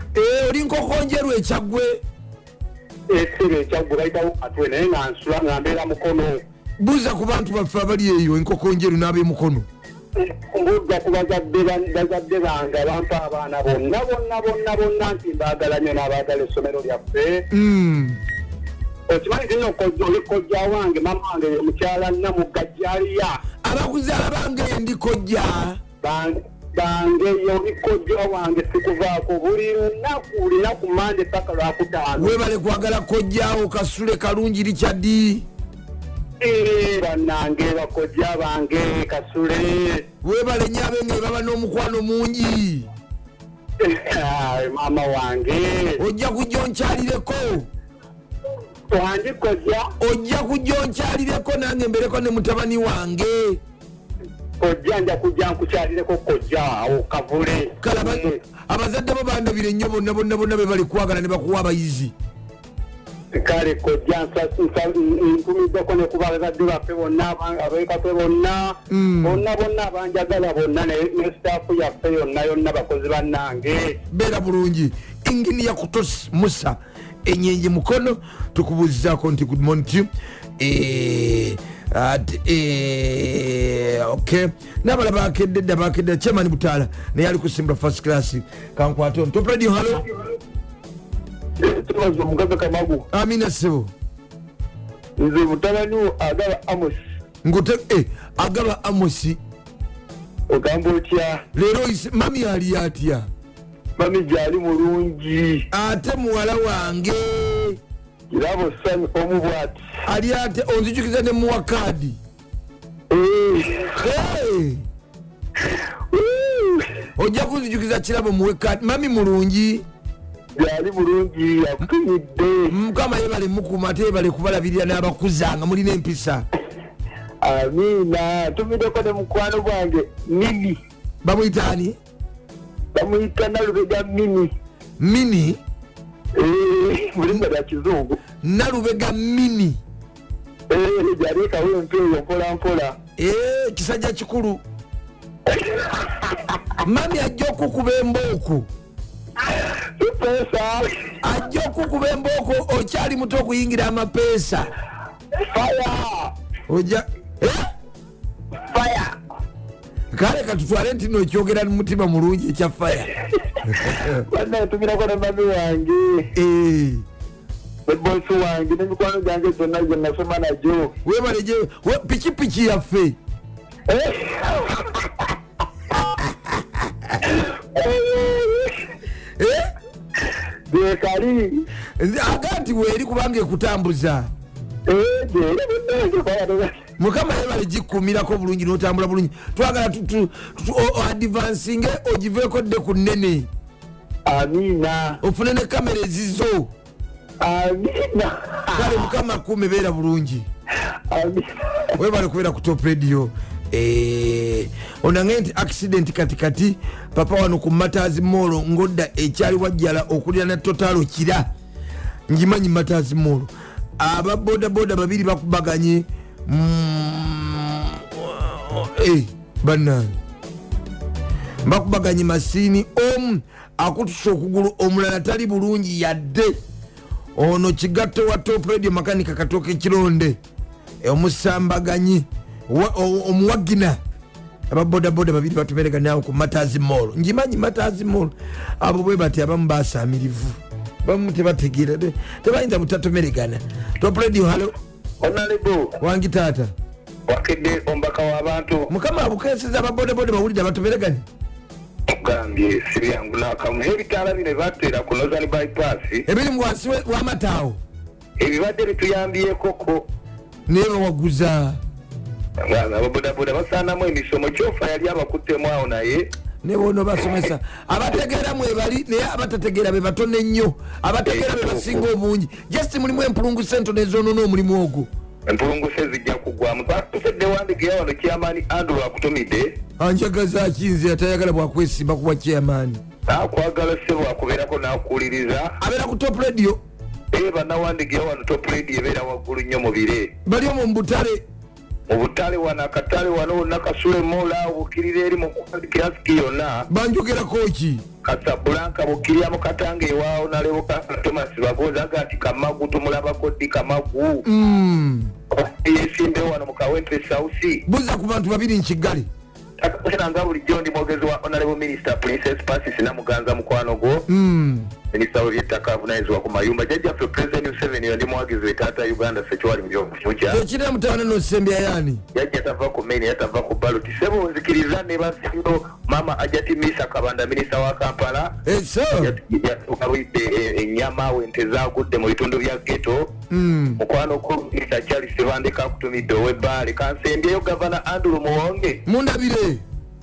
A: Oli Nkokonjeru ekyaggwe?
H: Esebe ekyaggwe bayitawo Katwe, naye nga nsula nga mbeera Mukono.
A: Buuza ku bantu baffe abali eyo Enkokonjeru n'ab'emukono.
H: Mbudda ku bazadde bange abampa abaana bonna bonna bonna bonna nti mbaagala nnyo n'abaagala essomero lyaffe. Okimanyi nti nno oli kojja wange, mama wange ye mukyala Namugga Jaliya.
A: Abakuzaala bange ndi kojja.
H: Bange oli kojja wange, sikuvaako buli lunaku, lunaku Mande paka Lwakutaano.
A: Webale kwagala kojjaawo, kasule kalungi Richard.
H: Bannange bakojja bange, kasule.
A: Webale nnyo abenge baba n'omukwano mungi.
H: Maama wange.
A: Ojja kujja onkyalireko.
H: Wangi kojja?
A: Ojja kujja onkyalireko nange mbereko ne mutabani wange.
H: Kojja, nja kujja nkukyalireko kojja, awo Kavule.
A: Kale abazadde bo bandabire nnyo bonna bonna bonna be bali kwagala ne bakuwa abayizi.
H: Kale kojja, ntumiddeko ne ku bazadde baffe bonna ab'ekatwe bonna bonna bonna abanjagala bonna ne staff yaffe yonna yonna, bakozi bannange.
A: Beera bulungi. Inginiya Kutos Musa Enyenje Mukono, tukubuuzizaako nti good morning to you. Okay, n'abala bakedde dda, bakedde. Chairman Butaala naye ali kusimbula first class. Kankwate ono. Top Radio, hello.
H: Tubaza omugaga Kamagu.
A: Amina ssebo.
H: Nze mutabani wo Agaba Amos.
A: Ngute Agaba Amosi.
H: Ogamba otya?
A: Leero mami ali atya?
H: Mami gyali mulungi.
A: Ate muwala wange?
H: Kirabo Sami omu bwati.
A: Ali ate onzijukiza ne muwa kaadi. Hey! Ojja kunzijukiza Kirabo muwe kaadi. Mami mulungi?
H: Gyali bulungi, yakutumidde.
A: Mukama yebale mukuuma, ate yebale kubalabirira n'abakuza nga mulina empisa.
H: Amiina. Tumiddeko ne mukwano gwange Mini.
A: Bamuyita ani?
H: Bamuyita Nalubega Mini.
A: Mini?
H: Mulinga lya kizungu.
A: Nalubega Mini.
H: Gyali ekawempe eyo mpola mpola.
A: Kisajja kikulu. Mami ajja okukuba embooko.
H: Peesa.
A: Ajja okukuba embooko, okyali muto okuyingira amapeesa.
H: Fire.
A: Ojja
H: Fire.
A: Kale katutwale nti nokyogera mu mutima mulungi ekya fire.
H: Bannaye, tumirako ne mami wange ne bosi wange n'emikwano gyange gyonna gye nasoma nagyo.
A: Webale gye pikipiki yaffe. Eh?
H: Gyekali.
A: Aga nti weeri kubanga ekutambuza.
H: Gyeri munnange.
A: Mukama yebale gikuumirako bulungi n'otambula bulungi. Twagala advancinge ogiveeko dde ku nnene.
H: Amiina.
A: Ofune ne kamera ezizo.
H: Amiina.
A: Kale mukama akuume, beera bulungi.
H: Amiina.
A: Webale kubeera ku Top Radio. Onange nti accident katikati papa wano ku Matazi Mall ngodda ekyali wajjala okulira Totalo kira ngimanyi Matazi Mall. Aba bodaboda babiri bakubaganye bannange bakubaganye masiini, omu akutusa okugulu, omulala tali bulungi yadde. Ono kigatto wa Top Radio, makanika Katooke Kironde, omusambaganyi omuwagina. Ababodaboda babiri batumereganirawo ku Matazi Mall. Ngimanyi Matazi Mall. Abo bwe bati abamu basamirivu, bamu tebategeera, tebayinza butatomeregana. Top Radio, hello.
H: Honorable.
A: Wangi taata.
H: Wakedde omubaka w'abantu.
A: Mukama abukeseza. Ababodaboda bawulidde abatomereganye.
H: Kugambye si byangu nakamu. Ebitaala bino ebatera ku Northern Bypass
A: ebiri mu wansi w'amataawo
H: ebibadde bituyambyekoko.
A: Naye bawaguza.
H: Ababodaboda basaanamu emisomo. Kyofa yali abakuttemu awo naye.
A: Ne bono basomesa abategeera mwebali, naye abatategeera be batono ennyo. Abategeera be basinga obungi. Just mulimu empulunguse entono ezonoona omulimu ogwo.
H: Empulunguse zijja kugwamu. Twatusedde wandigeya wano, chairman Andrew akutumidde.
A: Anjagaza kinze? Atayagala bwakwesimba kuba chairman.
H: Akwagala ssebo, akubeerako n'akuwuliriza.
A: Abeera ku Top Radio.
H: Ee, bannawandigeya wano Top Radio ebeera waggulu nnyo mu bire.
A: Bali omwo mu butale.
H: Mu butale wano, akatale wano wonna, Kasule Mall, bukirira eri mu kirasiki yonna.
A: Banjogerako ki?
H: Kasabulanka bukirya mu Katanga ewaawo naleboka Thomas Bagonza aga nti Kamagu tumulabako ddi Kamagu yesimbewo wano mu Kawempe South.
A: Buza ku bantu babiri nkiggale.
H: Nga bulijjo ndi mwogezi wa Honorable Minister Princess Pacis Namuganza, mukwano gwo, minisita w'ebyettaka avunanyizibwa ku mayumba, jjajjaffe President Museveni. Yo ndi muwagizi we taata Uganda sekiwali mu byokukyukya.
A: Ekirira mutawana nosembya yaani?
H: Jjajja tava ku main, yatava ku ballot. Sebo, nzikiriza ne basiyo mama Ajati Misa Kabanda, minisita wa Kampala.
A: Eso.
H: Yatukalwidde ennyama wente zagudde mu bitundu bya ghetto. Mukwano gwo Minisita Charles Bandeka akutumidde ow'ebbaale. Kansembyeyo Gavana Andrew Muwonge.
A: Mundabire.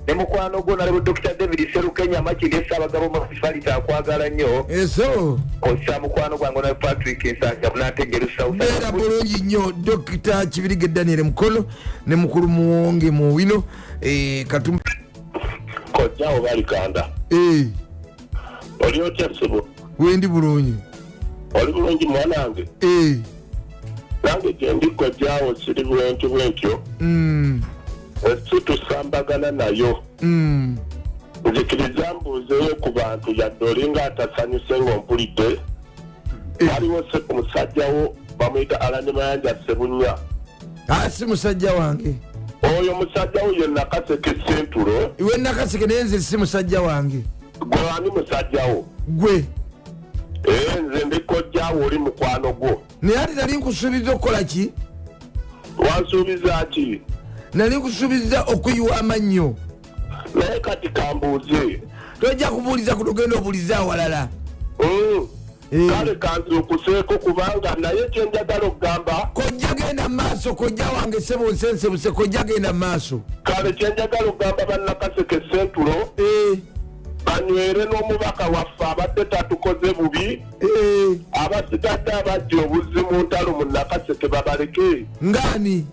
H: Ne mukwano gwo nalebo Dr David Serukenya Makindye Ssaabagabo municipality akwagala nnyo.
A: Eso.
H: Osa mukwano gwange na Patrick Nsanja Munategeru South.
A: Beera bulungi nnyo. Dr Kibirige Daniel Mukono ne mukulu Muwonge Muwino Katum.
I: Kojjawo balikanda. Oli otya ssebo?
A: Wendi bulungi.
I: Oli bulungi mwanange? Nange gyendi kojjawo, siri bwentyo bwentyo. Ensi tusambagana nayo. Nzikiriza mbuuzeeyo ku bantu, yadde olinga atasanyuse ng'ompulidde. Waliwo se omusajjawo bamuyita Alani Mayanja Sebunya.
A: Ah, si musajja wange.
I: Oyo musajjawo ye Nakaseke Sentulo.
A: Iwe Nakaseke, naye nze si musajja wange.
I: Gwe ani musajjawo?
A: Gwe.
I: Ee, nze ndi kojjawo, oli mukwano gwo.
A: Naye ate nali nkusuubiza okukola ki?
I: Wansuubiza ki?
A: Nali nkusuubiza okuyiwa amannyo.
I: Naye kati kambuuze.
A: Tojja kubuuliza kuno, genda obuulize awalala.
I: Kale kanzuukuseeko kubanga naye kyenjagala okugamba.
A: Kojja genda maaso, kojja wange sebo, nsensebuse. Kojja genda maaso.
I: Kale kyenjagala okugamba bannakaseke Sentulo banywere n'omubaka waffe abadde tatukoze bubi. Abasigadde abajja obuzzi mu ntalo mu Nakaseke babaleke.
A: Ngani?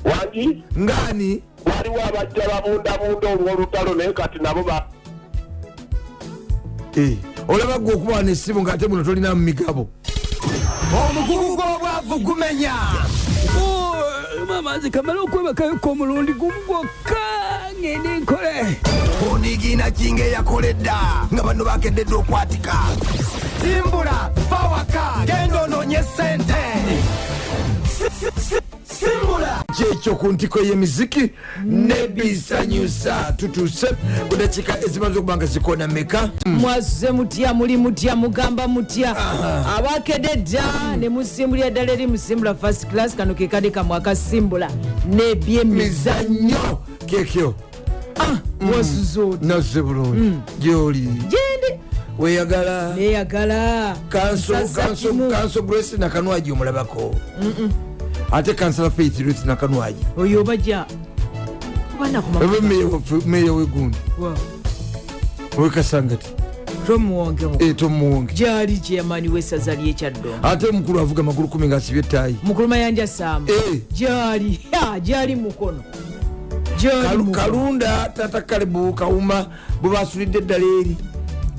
I: Wangi?
A: Ngani?
I: Waliwo abajja babundabunda olw'olutalo, naye kati nabo ba
A: Olaba gwe okuba wano essimu ng'ate muno tolina mu migabo.
D: Omugugu gw'obwavu gumenya.
E: Maama, nze kamala okwebakayoko omulundi gumu gwokka ngende nkole.
D: Onigiina kinga eyakoledda nga bano bakededde okwatika. Simbula fawaka, genda onoonye sente. Simbula.
A: Kyekyo ku ntiko y'emiziki nebisanyusa. Tutuuse ku dakiika ezimaze okuba nga zikoona meka?
J: Mwasuze mutya? Muli mutya? Mugamba mutya abakedde dda ne musimbulira ddala eri musimbula first class? Kano ke kade kamwe akasimbula nebyemizannyo.
A: Mizannyo kekyo.
J: Wasuze oti?
A: Nasuze bulungi, gyoli?
J: Gyendi.
A: Weyagala?
J: Neyagala. Nsaza kimu.
A: Kanso Grace Nakanwagi omulabako? Ate Kansala Faith Ruth Nakanwagi?
J: Oyo bajja
A: Oba meya wegundi wekasangati.
J: Tomuwonge.
A: Tomuwonge.
J: Gyali chairman w'essaza ly'ekyaddondo.
A: Ate omukulu avuga magulu 10 ngaasibye ettaayi?
J: Mukulu Mayanja Samba gyali. Ha, gyali Mukono. Gyali Mukono.
A: Kalunda tata Kalebu Kawuma bwe basulidde eddala eri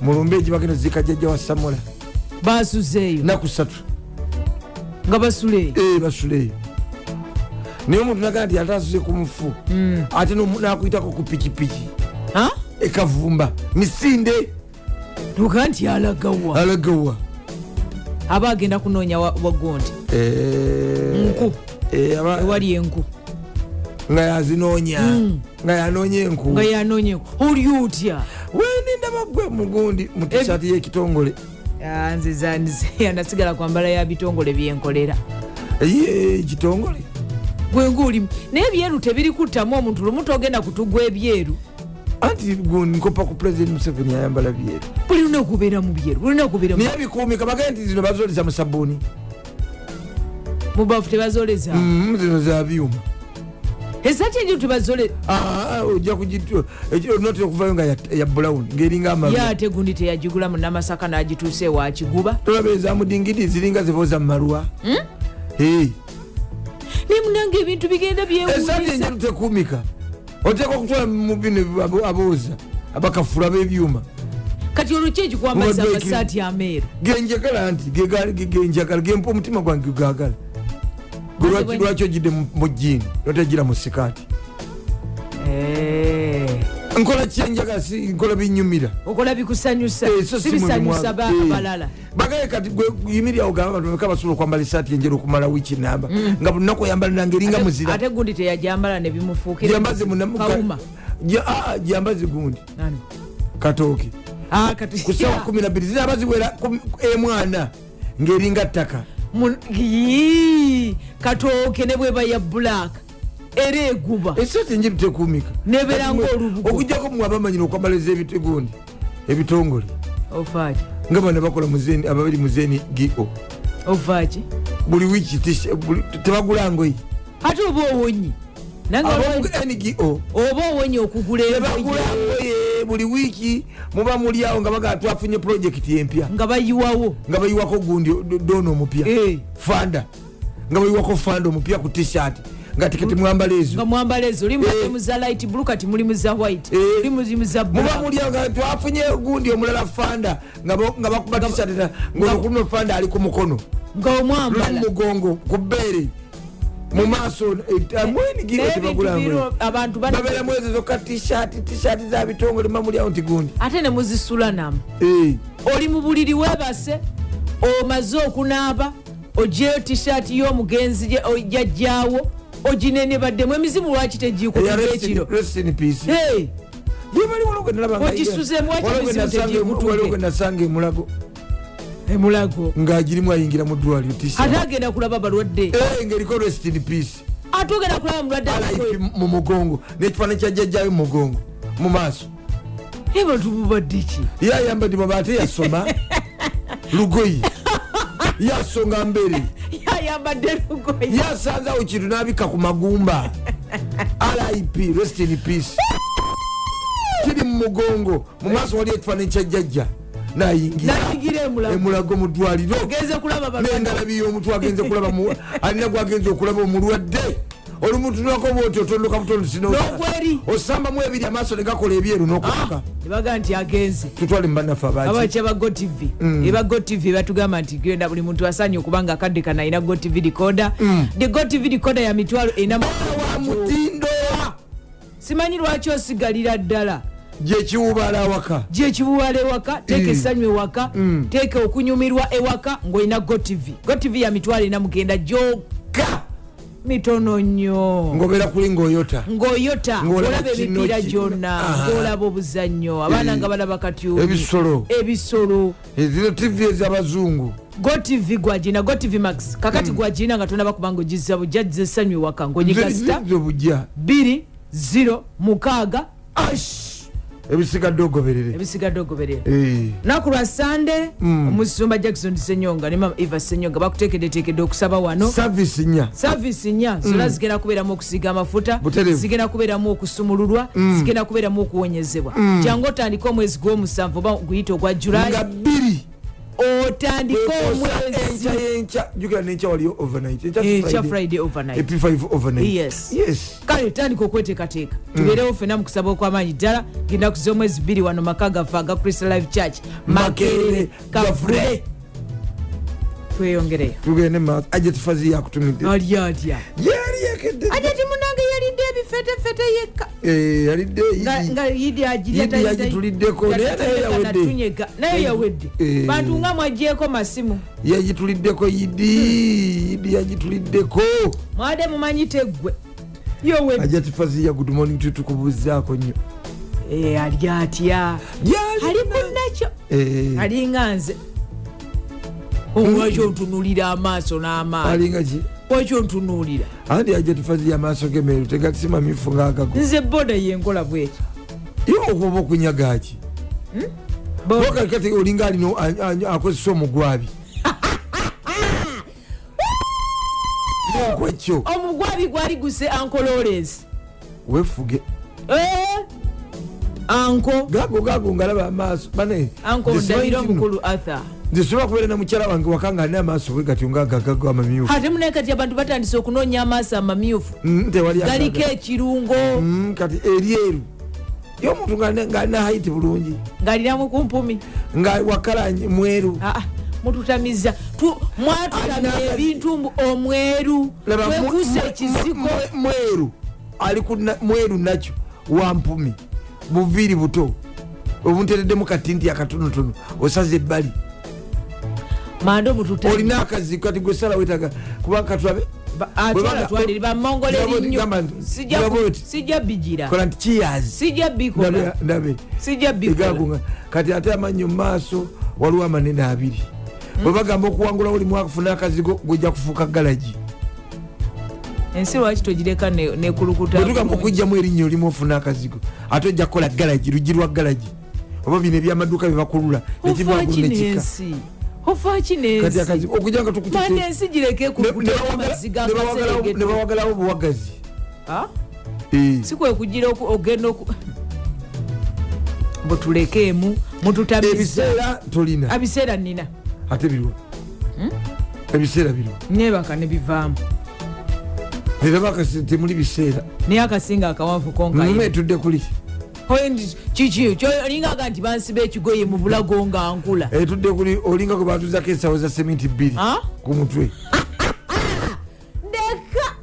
A: mulumbe egi bagenda ziika jjajja wa Samola.
J: Basuzeeyo?
A: Naku 3.
J: Nga basuleeyo?
A: Eh, basuleeyo. Naye omuntu nagaa nti ate asuze ku mufu, ate nakuyitako ku pikipiki ekavumba misinde.
J: Tuga nti alagawa?
A: Alagawa.
J: Aba agenda kunoonya wagondi nku. Ewali enku.
A: Nga yazinoonya, nga yanoonya enku.
J: Nga yanoonya enku. Oli otya?
A: Wendi ndaba gwe mugundi mu tishaati y'ekitongole.
J: Ah, nze zandize nasigala kwambala ya bitongole byenkolera.
A: Ye ekitongole.
J: Gwe ngaolimu naye ebyeru tebiri kuttamu omuntu, lumu togenda kutugwa ebyeru.
A: Anti gundi nkopa ku President Museveni, ayambala byeru.
J: Buli lunaku obeera mu byeru, buli lunaku obeera mu
A: Naye bikuumika, bagende nti zino bazoleza mu sabbuuni.
J: Mu bafu tebazoleza.
A: Zino za byuma.
J: Esaati enjeru tebazole.
A: Ah, ojja kugitu notera okuvayo nga ya brown ng'eringa
J: Ye
A: amalwa.
J: Ate gundi teyagigula mu Namasaka n'agituusa ewa Kiguba?
A: Tolaba ezamudingidi ziringa zebooza mu malwa? Hey.
J: Naye munange ebintu bigenda
A: Esaati
J: byewuunyisa.
A: enjeru tekuumika, oteeka okutwala mu bino abooza abakafula b'ebyuma.
J: Kati olwo ki ekikwambaza
A: Muwadde
J: amasaati ameeru?
A: Genjagala nti genjagala, gempa omutima gwange gwagala. Gwe lwaki ogidde mu jiini notagira mu sikaati? Nkola kyenjagala, si nkola binyumira.
J: Okola bikusanyusa.
A: Eh, so si mwe
J: sibisanyusa abalala.
A: Bagaye kati gwe yimirira ogamba abantu bameka basobola okwambala esaati enjeru okumala wiiki namba, nga buli lunaku oyambala nange eringa muzira.
J: Ate gundi teyajambala nebimufuukira.
A: Gyambaze
J: Kawuma.
A: Gyambaze gundi.
J: Nani?
A: Katooke.
J: Ah, kati
A: Ku ssaawa 12 zinaaba ziwera emwana ng'eringa ttaka.
J: Yii, katooke ne bweba ya black era eguba.
A: Esaati enjeru tekuumika.
J: Nebeera
A: Kati
J: ng'olubugo.
A: Okuggyako mwe abamanyira okwambaliza ebitegundi ebitongole.
J: Ofaaki?
A: Nga bano bakola muzeni, ababiri muzeni go.
J: Ofaaki?
A: Buli wiiki tebagula ngoye.
J: Ate oba owonye nange
A: Ab'omu ngo
J: oba owonye okugula
A: tebagula
J: engoye.
A: ngoye. Buli wiiki muba muli awo nga bagaa twafunye projekiti empya.
J: Nga bayiwawo.
A: Nga bayiwako gundi doona omupya. Fanda, nga bayiwako fanda omupya ku Tshirt, nga tiketi mwambala ezo.
J: Nga mwambala ezo. Oli mubadde mu za light blue, kati muli mu za white, oli muli mu za
A: Muba
J: black.
A: muli awo nga twafunye gundi omulala fanda, nga bakuba Tshirt ngaolukuluno fanda ali ku mukono.
J: Nga omwambala.
A: Luli mu mugongo, ku bbeere, mu maaso mwenigiro.
J: Naye
A: Tebagula
J: ebintu
A: ngoye.
J: biro abantu
A: Babeeramu ezo zokka, Tshirt za bitongole, muba muli awo nti gundi.
J: Ate ne muzisula namu. Oli mu buliri weebase, omaze okunaaba, ogyeyo Tshirt y'omugenzi jajjaawo oginene baddemu emizimu. Lwaki tegikutuka ekiro?
A: Rest in peace.
J: Hey!
A: Ye bali waliwo gwe nalaba nga
J: Ogisuzeemu, lwaki
A: waliwo gwe
J: emizimu tegikutuke?
A: waliwo gwe nasanga emulago.
J: Emulago.
A: Ng'agirimu ayingira mu ddwaliro T-shirt.
J: Ate agenda kulaba balwadde.
A: Eh, ng'eriko rest in peace.
J: Ate ogenda kulaba mulwadde.
A: RIP mu mugongo n'ekifaananyi kya jjajjaayo mu mugongo mu maaso.
J: Abantu mubadde ki?
A: Ye ayambadde maba ate yasoma lugoyi, yasonga mbere.
J: Yayambadde lugoye.
A: Yasanzawo kintu n'abikka ku magumba. RIP, rest in peace, kiri mu mugongo, mu maaso wali ekifaananyi kya jjajja nayingira.
J: Nayingira emulago.
A: Emulago mu ddwaliro.
J: Ogenze kulaba balwadde.
A: N'engalabi y'omutwe, agenze kulaba alina gwagenze okulaba omulwadde. Olumutunulako bwoti otondoka butondo.
J: N'ogweri.
A: Osambamu ebiri, amaaso ne gakola ebyeru n'okutuka.
J: Nebagaa nti agenze.
A: Tutwale mu bannaffe abaki.
J: Abakya ba GOtv. Eba GOtv batugamba nti genda, buli muntu asaanye okuba nga akadde kano alina GOtv decoder. The GOtv decoder ya 400,000.
A: Wa mutindo.
J: Simanyi lwaki osigalira ddala.
A: Gyekiwubaala awaka.
J: Gyekibuwala ewaka, teeka essanyu ewaka, teeka okunyumirwa ewaka ng'olina GOtv. GOtv ya 490 gyokka, mitono nnyo.
A: Ng'obeera kuli ng'oyota.
J: Ng'oyota.
A: Ng'olaba
J: Ng'olaba
A: kino
J: emipiira gyonna. Ng'olaba obuzannyo, abaana nga balaba katyuni.
A: Ebisolo.
J: Ebisolo.
A: Zino TV ez'abazungu.
J: GOtv gwagina, GOtv Max kakati gwagina nga tonaba kubanga ogizza bujja essanyu ewaka ng'onyiga star
A: Zo bujja.
J: 2 0 6 hash.
A: Ebisigadde ogoberere.
J: Ebisigadde ogoberera. Lunaku lwa Sande, omusumba Jackson Senyonga ne Mama Eva Senyonga bakuteekeddeteekedde okusaba wano.
A: Service nnya.
J: Service nnya zonna zigenda kubeeramu okusiiga amafuta.
A: Butereevu.
J: Zigenda kubeeramu okusumululwa, zigenda kubeeramu okuwonyezebwa. Jangu otandike omwezi gw'omusanvu oba guyite ogwa Julayi.
A: Nga 2
J: Otandike omwezi.
A: Enkya yenkya, jukira nenkya waliyo overnight. Enkya
J: Enkya Friday overnight.
A: Ep5 overnight.
J: Yes.
A: Yes.
J: Kale tandika okweteekateeka, tubeerewo ffenna mu kusaba okw'amaanyi ddala ng'ennaku z'omwezi 2 wano maka gaffe aga Christ Life Church, Makerere Kafure. Tweyongereyo.
A: Tugende maaso. Ajja tufazi yakutumidde.
J: Ali atya?
A: Yali yekedde.
J: Ajati munange yalidde ebifetefete yekka.
A: Eh, yalidde.
J: Nga yidi agirya.
A: Yidi yagituliddeko, naye yawedde.
J: Natunyega naye yawedde. Bantu nga mwagyeko masimu.
A: Yagituliddeko yidi, yidi yagituliddeko.
J: Mwadde mumanyi teggwe. Yowe.
A: Ajati Faziya, good morning to tukubuuzaako nnyo.
J: Eh, ali atya?
A: Gyali
J: Ali munakyo.
A: Eh.
J: Alinga nze. Lwaki ontunuulira amaaso n'amaaso?
A: Alinga ki?
J: Lwaki ontunuulira?
A: Anti Ajati Faziya amaaso ge meeru, tegasi mamyufu ng'agago.
J: Nze boda yenkola bweki.
A: Ye okuba okunyaga ki?
J: Boda.
A: Kati olinga alina akozesa omugwabi. Kwekyo.
J: Omugwabi gwali guse Uncle Lawrence.
A: Wefuge.
J: Eh? Anko.
A: Gago gago ngalaba amaaso bane.
J: Anko ndabira omukulu Arthur.
A: Nze sobola kubeera na mukyala wange waka nga alina amaaso bwe gatyo nga gagago amamyufu.
J: Ate munaye kati abantu batandise okunoonya amaaso amamyufu.
A: Tewali agaga.
J: Galiko ekirungo.
A: Kati eryeru. Ye omuntu ng'alina haiti bulungi.
J: Ng'alinamu kumpumi.
A: Nga wakala mweru.
J: Ah, ah, mututamiza. Mwatutamya ebintu mbu omweru.
A: Laba,
J: Twekuusa ekiziko.
A: Mweru. Ali ku mweru nakyo wa mpumi. Buviiri buto. Obuntereddemu katinti akatonotono osaze ebbali.
J: Mando mututamya.
A: Olina akazigo kati gwe sala wetaga kuba katulabe.
J: Atwala twaliri bamongole
A: Gamba
J: nnyo.
A: nti,
J: Sijja
A: gamba oti.
J: Sijja bigira.
A: Kola nti cheers.
J: Sijja bikola.
A: Ndabe, ndabe.
J: Sijja bikola.
A: Egagunga. Kati ate amannyo mu maaso waliwo amanene abiri. Bwe bagamba okuwangula oli mwaka kufuna akazigo gujja kufuuka galagi.
J: Ensi lwaki togireka nekulukuta?
A: Bwe tugamba okugyamu erinnya olimu ofuna akazigo ate ojja kukola galagi, luggi lwa galagi oba bino ebyamaduuka bye bakulula, nekiva
J: Ofa
A: waggulu
J: ki
A: nekikka.
J: n'ensi? Ofa ki n'ensi?
A: Kati akazigo okujja nga tukututte-
J: Manda ensi gireke ekulukuta amaziga akaseregeto.
A: Ne bawagalawo obuwagazi.
J: Ha?
A: Eh.
J: Si kwe kugira ogenda butulekeemu, mututamiza.
A: Ebiseera tolina.
J: Ebiseera nnina.
A: Ate birwa? Ebiseera birwa?
J: Neebaka ne bivaamu.
A: Era bakasi temuli biseera.
J: Naye akasinga akawanvu konkayo.
A: Mume etudde kuli.
J: Kiki? Olinga aga nti bansiba ekigoye mu bulago nga nkula.
A: Etudde kuli olinga gwe batuuzako ensawo za seminti bbiri ku mutwe.
J: Ndeka.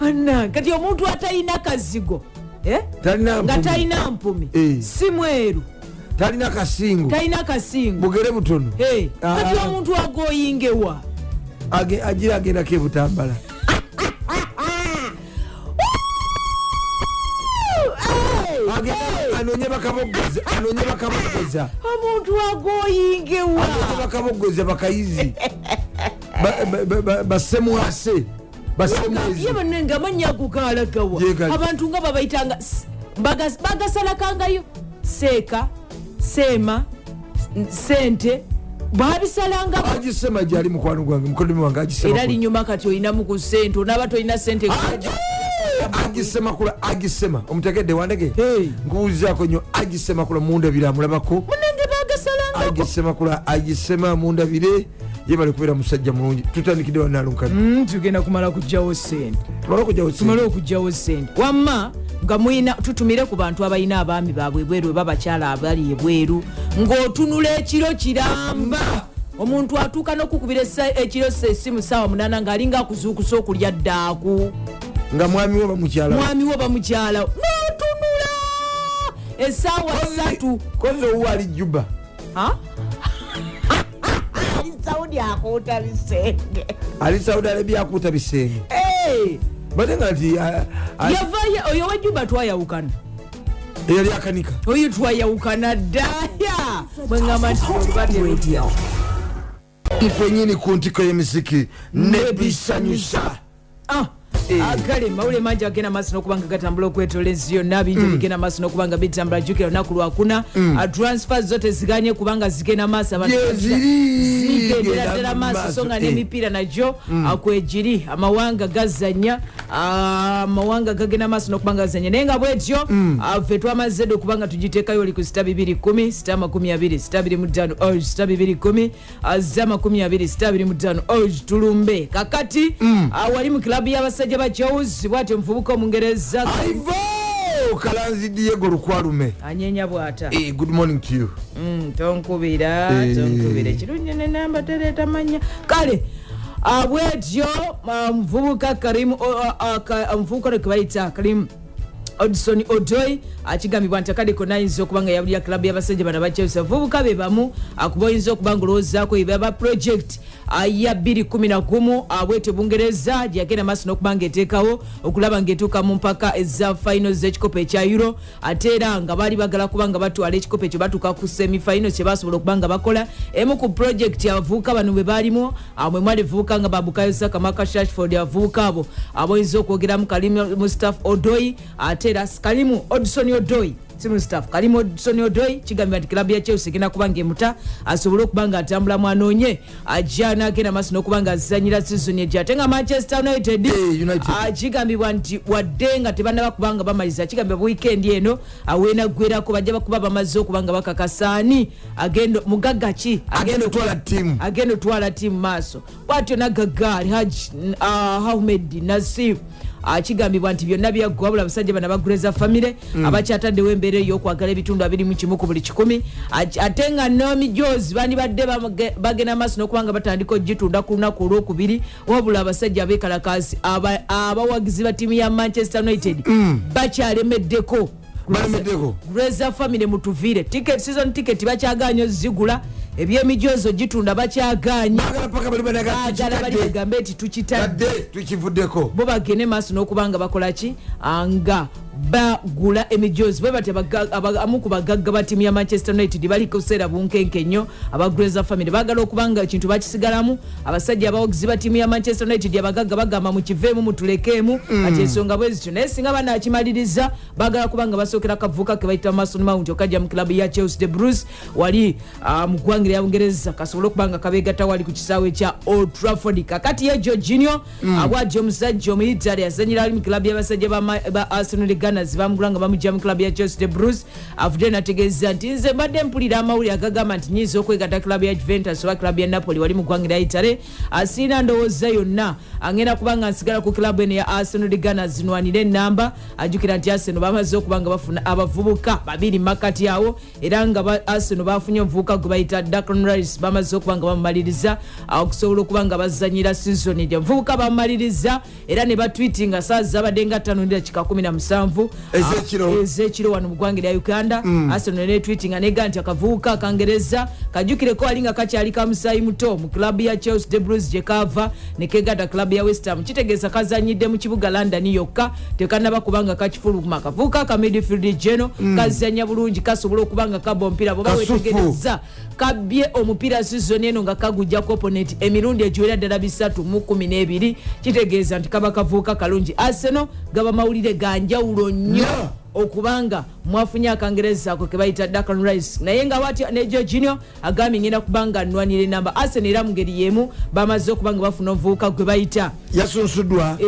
J: Anna, kati omuntu atalina kazigo, eh?
A: Talina
J: Nga
A: mpumi.
J: talina mpumi.
A: Eh.
J: Si mweru.
A: Talina kasingo.
J: Talina kasingo.
A: Bugere butono.
J: Eh, kati omuntu agoyingewa.
A: Agira agendako ebutambala. Anonye bakaboggoza, anonye bakaboggoza.
J: Omuntu agoyingewa.
A: Anonye bakaboggoza bakayizi. Basemwase. Basemwezi.
J: Ye bannange amannya ago gaalagawa.
A: Ye gali.
J: Abantu nga babayitanga bagasalakangayo. Seeka, seema, sente, babisalanga.
A: Agisema gyali mukwano gwange, mukoddomi wange agisema.
J: Era linyuma kati olinamu ku sente, onaaba tolina sente.
A: Agisemakula, agisema. Omutegedde wandege?
J: Hey.
A: Nkubuulizaako nnyo agisemakula mundabire amulabako.
J: Munange bagasalangako.
A: Agisemakula, agisema mundabire. Ye bali kubeera musajja mulungi. Tutandikidde wanalunkani.
J: Tugenda kumala kugyawo sente.
A: Tumale okugyawo sente.
J: Tumale okugyawo sente. Wamma nga mulina tutumire ku bantu abalina abaami baabwe ebweru oba abakyala abali ebweru ng'otunula ekiro kiramba. Omuntu atuuka n'okukubira ekiro essimu ssaawa 8 ng'alinga akuzuukusa okulya ddaaku.
A: Nga mwami wo bamukyala.
J: Mwami wo bamukyala. N'otunula essaawa 3.
A: Kozi owuwo ali Juba.
J: Ha? Ali Saudi akuuta bisenge.
A: Ali Saudi Arabia akuuta bisenge.
J: Hey!
A: Bate nga nti,
J: Yavayo, oyo wa Juba twayawukana.
A: Eyali akanika.
J: Oyo twayawukana dda. Ya! Bwe ngamba nti oluba
C: Radio.
A: Mfenyini ku ntiko y'emisiki nebisanyusa.
J: Kale mawulire mangi agenda maaso n'okuba nga gatambula okwetoola ensi yonna, bingi bigenda maaso n'okuba nga bitambula. Jjukira olunaku lwakuna, transfer zo teziganye kubanga zigenda maaso, abantu
A: Ye, ziri.
J: zigendera
A: Genda
J: ddala maaso,
A: maaso,
J: so nga n'emipiira nagyo, kwegiri, amawanga gazannya, amawanga gagenda maaso n'okuba nga gazannya. Naye nga bwetyo, ffe twamaze dda okuba nga tugiteekayo oli ku sita bibiri kkumi, sita makumi abiri, sita abiri mu ttaano, oh, sita bibiri kkumi, sita makumi abiri, sita abiri mu ttaano, oh, tulumbe. Kakati, wali mu kilabu y'abasajja ba Chelsea, bw'atyo omuvubuka Omungereza
A: Ivo Kalanzi Diego Lukwalume.
J: Anyenya bw'ata.
A: Good morning to you.
J: Tonkubira, tonkubira. Ekirungi ne namba tereeta mannya. Kale, bwetyo, omuvubuka Karim, omuvubuka ono gwe bayita Karim Odson Odoi akigambibwa nti akadde konna ayinza okuba nga yabulira club y'abasajja bano aba Chelsea. Abavubuka be bamu akuba oyinza okuba nga olowoozaako ebaba project ya 211 bwetyo Bungereza gye yagenda maaso n'okuba nga eteekawo okulaba ng'etuuka mu mpaka eza final z'ekikopo ekya Euro, ate era nga baali bagala kuba nga batwala ekikopo ekyo batuuka ku semi final kye basobola okuba nga bakola. Emu ku project abavubuka bano bwe baalimu, mwe mwali vubuka nga ba Bukayo Saka, Marcus Rashford, abavubuka abo aboyinza okwogeramu Kalimu Mustapha Odoi, ate era Kalimu Odson Odoi, si Mustapha, Kalimu Odson Odoi. Kigambibwa nti club ya Chelsea egenda kuba nga emuta asobole okuba nga atambulamu anoonye ajja n'agenda maaso n'okuba nga azanyira season ejja. Ate nga Manchester United, kigambibwa nti wadde nga tebannaba kuba nga bamaliza, kigambibwa weekend eno aweenaggwerako bajja bakuba bamaze okuba nga bakakasaani agenda mugagga ki
A: agenda otwala ttiimu,
J: agenda otwala ttiimu maaso. Bwatyo nagagga Alhaj Ahmed Nasib, kigambibwa nti byonna byaggwa, wabula abasajja bano aba Glazer family abakyataddewo embeera ey'okwagala ebitundu 21 ku buli kikumi. Ate nga Naomi Jos bandibadde bagenda maaso n'okuba nga batandika ogitunda ku lunaku olwokubiri, wabula abasajja abeekalakaasi abawagizi ba ttiimu ya Manchester United bakyalemeddeko.
A: Balemeddeko.
J: Glazer family mutuviire ticket, season ticket bakyaganye ozigula, ebyemijoozo gitunda bakyaganye.
A: Baagala paka bali banaga
J: baagala bali
A: tukitadde.
J: bagambe nti tukitadde.
A: Tadde tukivuddeko.
J: Bo bagende maaso n'okuba nga bakola ki? Nga bagula emijoozi bwe batyo. Abamu ku bagagga ba ttiimu ya Manchester United bali kuseera bunkenke nnyo. Aba Glazer family baagala okuba nga ekintu bakisigalamu. Abasajja abawagizi ba ttiimu ya Manchester United abagagga bagamba mukiveemu, mutulekeemu. Kati ensonga bwe zityo, naye singa banakimaliriza baagala kuba nga basookera kavuka ke bayita Mason Mount okajja mu club ya Chelsea the Blues wali mu ggwanga lya Bungereza, kasobole okuba nga kabeegatta wali ku kisaawe kya Old Trafford. Kakati ye Jorginho abwajja omusajja Omuyitale yazanyira ali mu club y'abasajja ba Arsenal Gunners, bamugula nga bamugja mu club ya Chelsea the Blues. Avudde nategeeza nti nze mbadde mpulira amawulire agagamba nti nyinza okwegatta club ya Juventus oba club ya Napoli wali mu ggwanga lya Italy. Asiina ndowooza yonna, angenda kuba nga nsigala ku club eno ya Arsenal Gunners nwanire enamba. Ajjukira nti Arsenal bamaze okuba nga bafuna abavubuka babiri makati awo, era nga Arsenal bafunye omuvubuka gwe bayita Declan Rice, bamaze okuba nga bamumaliriza okusobola okuba nga bazanyira season ejja. Omuvubuka bamumaliriza era ne batweetinga saa zabadde nga 5:17
A: Ez'ekiro.
J: Ez'ekiro wano mu ggwanga lya Uganda. Arsenal netweetinga nega nti akavubuka akangereza kajjukireko ali nga kakyali ka musaayi muto mu club ya Chelsea the Blues gye kaava ne kegatta club ya West Ham, kitegeeza kazanyidde mu kibuga London yokka, tekanaba kubanga kakifuluma. Akavubuka ka midfield geno kazanya bulungi, kasobola okuba nga kaba omupiira bwoba
A: Kasufu.
J: wetegereza kabbye omupiira season eno nga kagujjako opponent emirundi egiwera ddala 312, kitegeeza nti kaba kavuuka kalungi. Arsenal gaba mawulire ga njawulo nnyo okubanga mwafunye akangereza ako ke bayita Declan Rice, naye nga bwatyo ne Jorginho agambye ngenda kubanga nnwanira enamba. Arsenal era mu ngeri y'emu bamaze okuba nga bafuna omuvubuka gwe bayita
A: yasunsuddwa.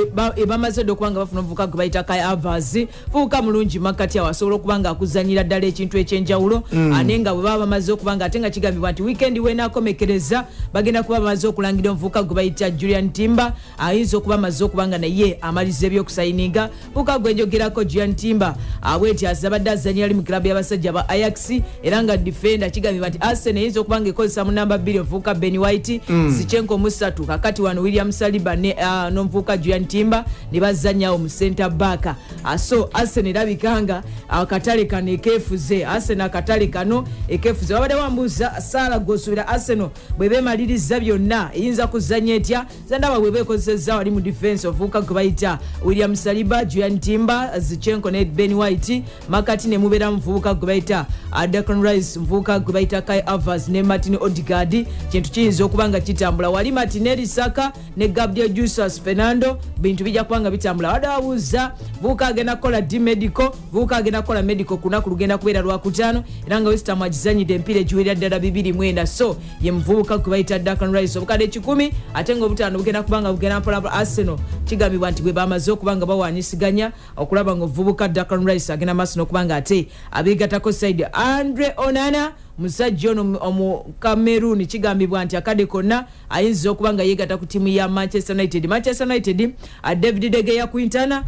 J: Bamaze dde okuba nga bafuna omuvubuka gwe bayita Kai Havertz, fuuka mulungi makati awo, asobola okuba nga akuzanyira ddala ekintu ekyenjawulo. Ane nga bwe baba bamaze okuba nga ate nga kigambibwa nti weekend wenaakomekereza bagenda kuba bamaze okulangira omuvubuka gwe bayita Julian Timber, ayinza okuba amaze okuba nga naye amaliza ebyokusayininga. Fuuka gwe njogerako Julian Timber abweti azabadde azanyira ali mu club y'abasajja ba Ajax era nga defender. Kigambibwa nti Arsenal eyinza okuba nga ekozesa mu namba 2 omuvubuka Ben White, Zinchenko musatu, kakati wano William Saliba ne n'omuvubuka Julian Timber ne bazanyawo mu center back. So Arsenal erabika nga akatale kano ekeefuze. Arsenal akatale kano ekeefuze. Wabadde wambuuza saala gwosuubira Arsenal bwe beemaliriza byonna eyinza kuzanya etya? Zandaba bwe beekozesezza wali mu defense omuvubuka gwe bayita William Saliba, Julian Timber, Zinchenko ne Ben White, makati ne mubeera muvubuka gwe bayita Declan Rice, muvubuka gwe bayita Kai Havertz ne Martin Odegaard, kintu kiyinza okuba nga kitambula. Wali Martinelli, Saka ne Gabriel Jesus, Fernando, bintu bijja kuba nga bitambula. Wadde wabuuza vubuka agenda kukola d medical, vubuka agenda kukola medical ku lunaku lugenda kubeera lwakutaano, era nga West Ham agizanyidde empiira egiwerera ddala 29. So ye muvubuka gwe bayita Declan Rice, obukadde 100 ate nga obutaano bugenda kuba nga bugenda mpolampola. Arsenal kigambibwa nti bwe bamaze okuba nga bawanyisiganya okulaba nga omuvubuka Declan Rice agenda maaso n'okuba nga ate abeegattako side. Andre Onana, musajja ono omu Cameroon, kigambibwa nti akadde konna ayinza okuba nga yeegatta ku ttiimu ya Manchester United. Manchester United, David De Gea Quintana,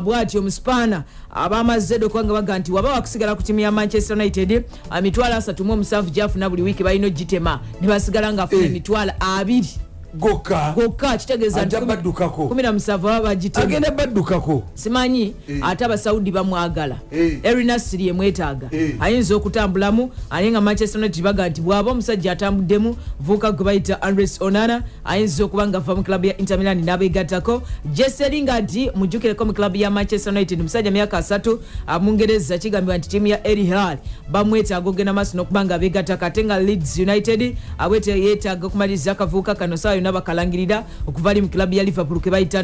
J: bw'atyo omuspaana abamaze dde okuba nga baga nti waba wakusigala ku ttiimu ya Manchester United, 37,000 gyafuna buli wiiki balina ogitema ne basigala ng'afuna 20,000.
A: Gokka.
J: Gokka kitegeeza
A: Ajja baddukako.
J: 17 baba bagitema.
A: Agenda baddukako.
J: Simanyi ate Abasaudi bamwagala. Al Nassr yemwetaaga. Ayinza okutambulamu, aye nga Manchester United baga nti bw'aba omusajja atambuddemu, vuuka gwe bayita Andres Onana ayinza okuba nga ava mu klabu ya Inter Milan n'abeegattako. Jesse Lingard mujjukireko mu klabu ya Manchester United, musajja myaka 30, Mungereza. Kigambibwa nti ttiimu ya Al Hilal bamwetaaga okugenda maaso n'okuba nga abeegattako, ate nga Leeds United abwete yeetaaga okumaliriza akavuuka kano saawa yonna bakalangirira okuva ali mu klabu ya Liverpool ke bayita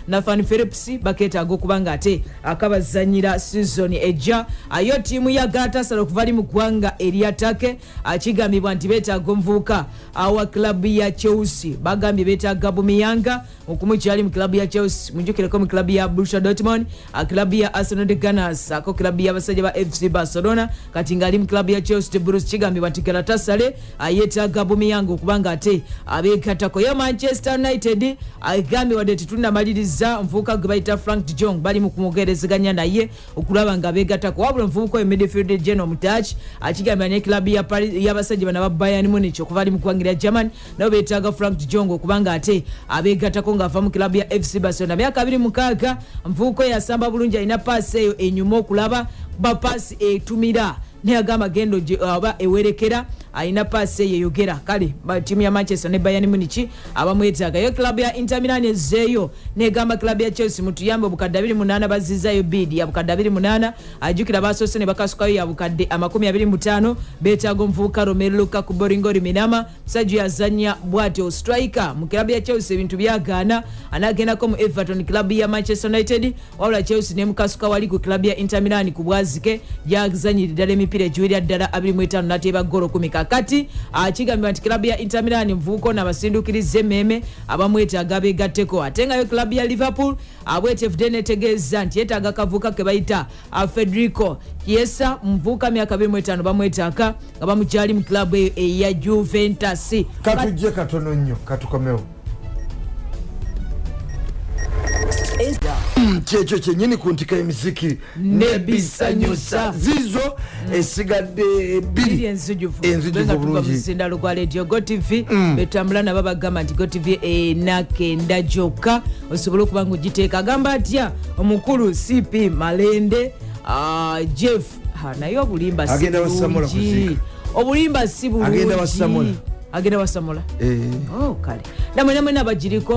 J: Nathan Phillips, bakeetaaga okuba nga ate akabazanyira season ejja. Ayo ttiimu ya Galatasaray okuva ali mu ggwanga erya Turkey, kigambibwa nti beetaaga omuvubuka awa klabu ya Chelsea, bagambye beetaaga Aubameyang okumukyali mu klabu ya Chelsea, mujjukireko mu klabu ya Borussia Dortmund, klabu ya Arsenal the Gunners, ako klabu y'abasajja ba FC Barcelona, kati ng'ali mu klabu ya Chelsea the Blues. Kigambibwa nti Galatasaray yeetaaga Aubameyang okuba nga ate abeegattako. Yo Manchester United agambye wadde tetunnamaliriza, nvubuka gwe bayita Frank de Jong bali mu kumwogerezeganya naye okulaba nga beegattako, wabula omuvubuka oyo midfield general Mutach akigambira ne klabu ya Paris y'abasajja bano aba Bayern Munich okuva ali mu ggwanga lya German nabo beetaaga Frank de Jong okuba nga ate abeegattako ng'ava mu klabu ya FC Barcelona, myaka 26. Nvubuka oyo asamba bulungi, alina paasi eyo enyuma okulaba ba paasi etumira naye agamba gendo oba ewerekera, alina paasi eyo eyogera. Kale ttiimu ya Manchester ne Bayern Munich abamwetaaga. Yo klabu ya Inter Milan ezzeeyo negamba klabu ya Chelsea, mutuyambe, obukadde 28 bazizaayo bid ya bukadde 28. Ajjukira basoose ne bakasukayo ya bukadde 25. Beetaaga omuvubuka Romelu Lukaku Boringori Minama, musajja yazannya bw'atyo striker mu klabu ya Chelsea, ebintu byagaana anagendako mu Everton, klabu ya Manchester United, wabula Chelsea nemukasuka wali ku klabu ya Inter Milan ku bwazike gyazanyira ddala emipiira egiwerera ddala 25 n'ateeba golo 10. Kakati kigambibwa nti klabu ya Inter Milan muvubuka ono abasinduukiriza emmeeme, abamwetaaga abeegatteko. Ate nga yo klabu ya Liverpool abwetfd netegeeza nti yeetaaga kavuka ke bayita Federico Chiesa, muvubuka myaka 25, bamwetaaga nga bamukyali mu klabu eyo eya Juventus.
A: Katujje katono nnyo, katukomewo. Kyekyo kyenyini ku ntika y'emiziki
J: Nebisanyusa.
A: Zizo esigadde
J: bbiri
A: bbiri
J: enzijuvu.
A: Enzijuvu
J: Nga tuva mu
A: bulungi.
J: Lusindalo gwa Radio Go TV, betambula nabo bagamba nti Go TV enakenda gyokka osobole okuba nga ogiteeka. Agamba atya omukulu CP Malende, Jeff? Ha, naye obulimba si
A: Agenda wasamola
J: bulungi.
A: kuziika.
J: Obulimba si bulungi.
A: Agenda wasamola.
J: Agenda wasamola. Oh, kale namwe namwe nabagiriko,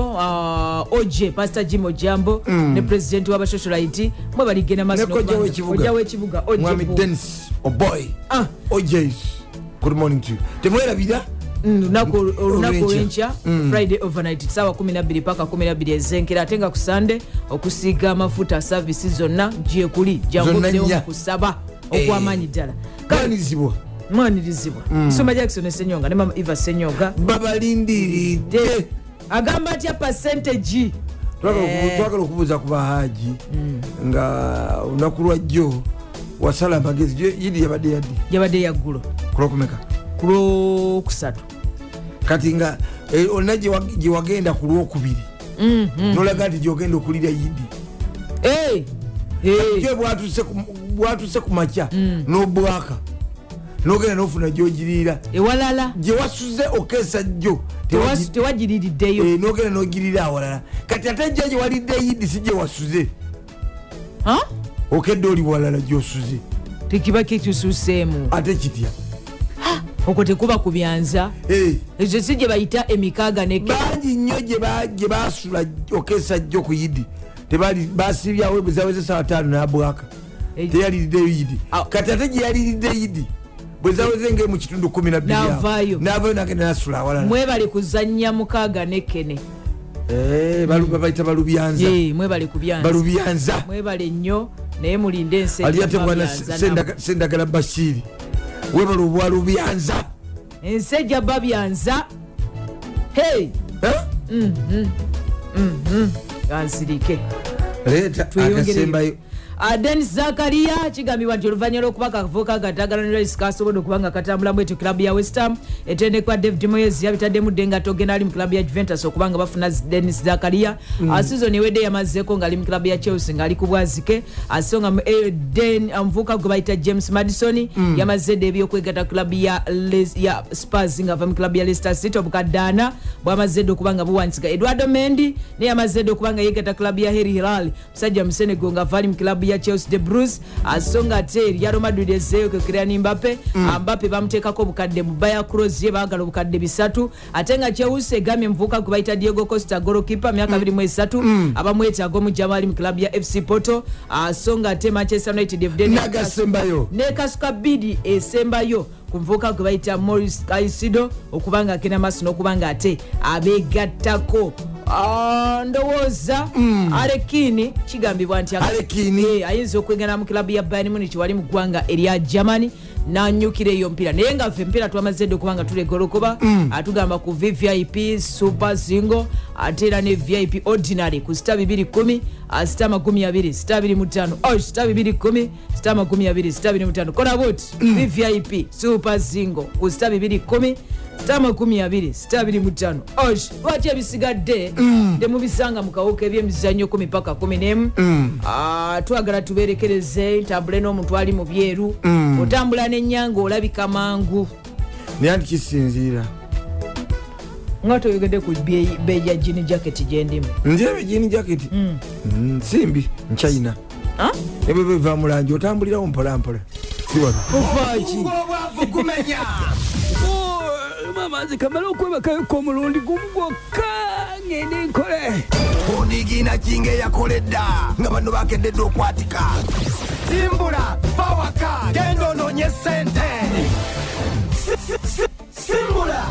J: OJ Pastor Jim Ojambo ne president w'abasocialite mwe baligenda maaso
A: Ne kojja w'ekibuga.
J: Kojja w'ekibuga OJ
A: Mwami Denis Oboy. OJs, good morning to you, temwerabira.
J: Olunaku
A: Olw'enkya.
J: olwenkya, Friday overnight, saawa 12 paka 12 ezenkera, ate nga ku Sunday okusiiga amafuta, service zonna gyekuli.
A: Zonna
J: Jangu
A: nnya.
J: kusaba okwamaanyi ddala.
A: Mwanirizibwa.
J: Mwanirizibwa. Soma Jackson Senyonga ne Mama Eva Senyonga
A: Babalindiridde.
J: Agamba atya percentage?
A: Twagala okubuuza ku bahaji nga olunaku lwajjo wasala amagezi. Yidi yabadde yaddi?
J: Yabadde yaggulo.
A: Kulwokumeka?
J: Ku Lwokusatu.
A: Kati nga olina gye wagenda ku Lwokubiri nolaga nti gyogenda okulira yidi. Jo bwatuse ku makya n'obwaka nogenda nofuna gyogiriira
J: ewalala.
A: Gye wasuze okeesa jjo.
J: Tewagiririddeyo.
A: Nogenda nogirira awalala. Kati ate jjo gye walidde yidi si gye wasuze.
J: Ha?
A: Okedde oli walala gyosuze.
J: Tekiba kikisuseemu.
A: Ate kitya?
J: Okwo tekuba kubyanza. Ekyo si gye bayita emikaaga ne
A: Bangi nnyo gye basula okeesa jjo ku yidi tebali basibyawo bwe zaweze sawa 5 nabwaka, teyaliriddeyo yidi. Kati ate gye yaliridde yidi bwe zaweze ngeri mu kitundu 12 awo,
J: N'avaayo.
A: N'avaayo nagenda nasula awalala.
J: Mwebale kuzannya mukaaga nekene.
A: Babayita balubyanza.
J: Mwebale kubyanza.
A: Balubyanza.
J: Mwebale nnyo, naye mulinde ensi
A: Ali ate
J: ejja
A: bwana
J: babyanza.
A: Sendagala Bashiri, webale obwalubyanza.
J: Ensi ejja babyanza. Hey!
A: Eh?
J: Kansirike.
A: Leeta
J: Tweyongereyo.
A: akasembayo.
J: Denis Zakaria kigambibwa nti oluvannyuma lw'okuba akavuka katagala ne Rice kasobodde okuba nga katambulamu etyo club ya West Ham etendekwa David Moyes yabitaddemu dde nga togenda ali mu club ya Juventus okuba nga bafuna Denis Zakaria. Season ewedde yamazzeeko ng'ali mu club ya Chelsea ng'ali ku bwazike. So nga omuvubuka gwe bayita James Maddison yamazze dde ebyokwegatta club ya Spurs ng'ava mu club ya Leicester City, obukadde 40 bwamazze dde okuba nga buwandiika. Eduardo Mendy naye yamazze dde okuba nga yeegatta club ya Al Hilal, musajja Musenegal nga ali mu club ya Chelsea the Blues. So nga ate Real Madrid ezzeeyo ke Kylian Mbappe. Mbappe bamuteekako obukadde mu buyer clause ye, baagala obukadde 300, ate nga Chelsea egambye muvubuka gwe bayita Diego Costa, goalkeeper, myaka 23, abamwetaaga omujjamu ali mu club ya FC Porto. So nga ate Manchester United evudde
A: Nagasembayo.
J: Nekasuka bid esembayo ku muvubuka gwe bayita Moises Caicedo okuba nga agenda maaso n'okuba nga ate abegattako. Ndowooza Harry Kane kigambibwa nti
A: Harry Kane.
J: Ayinza okwegana mu kilabu ya Bayern Munich wali mu ggwanga erya Germany nanyukira eyo mpira, naye nga ffe empiira twamaze dde okuba nga tulegolokoba. Atugamba ku VVIP super single ate era ne VIP ordinary ku *210 *20 *25 oh, *210 *20 *25. Kola buti VVIP super single ku *210 *20 *25 osh. Lwaki ebisigadde temubisanga mu kawuka ebyemizannyo 10 paka 11? Twagala tuberekereze ntambule n'omuntu ali mu byeru. Otambula n'ennyanga olabika mangu.
A: Naye anti kisinziira.
J: Nga toyogedde ku bbeeyi ya jean jacket gyendimu.
A: Nzirabye jean jacket. Simbi nchina ebyo biva mu langi, otambulirawo mpolampola, si wano.
J: Ofaaki?
D: Obwavu gumenya.
E: Maama, nze kamala okwebakayoko omulundi gumu gwokka, ngende nkole.
D: Onigiina kinga eyakoledda nga bano bakededde okwatika. Simbula, va waka, genda onoonye sente. Simbula.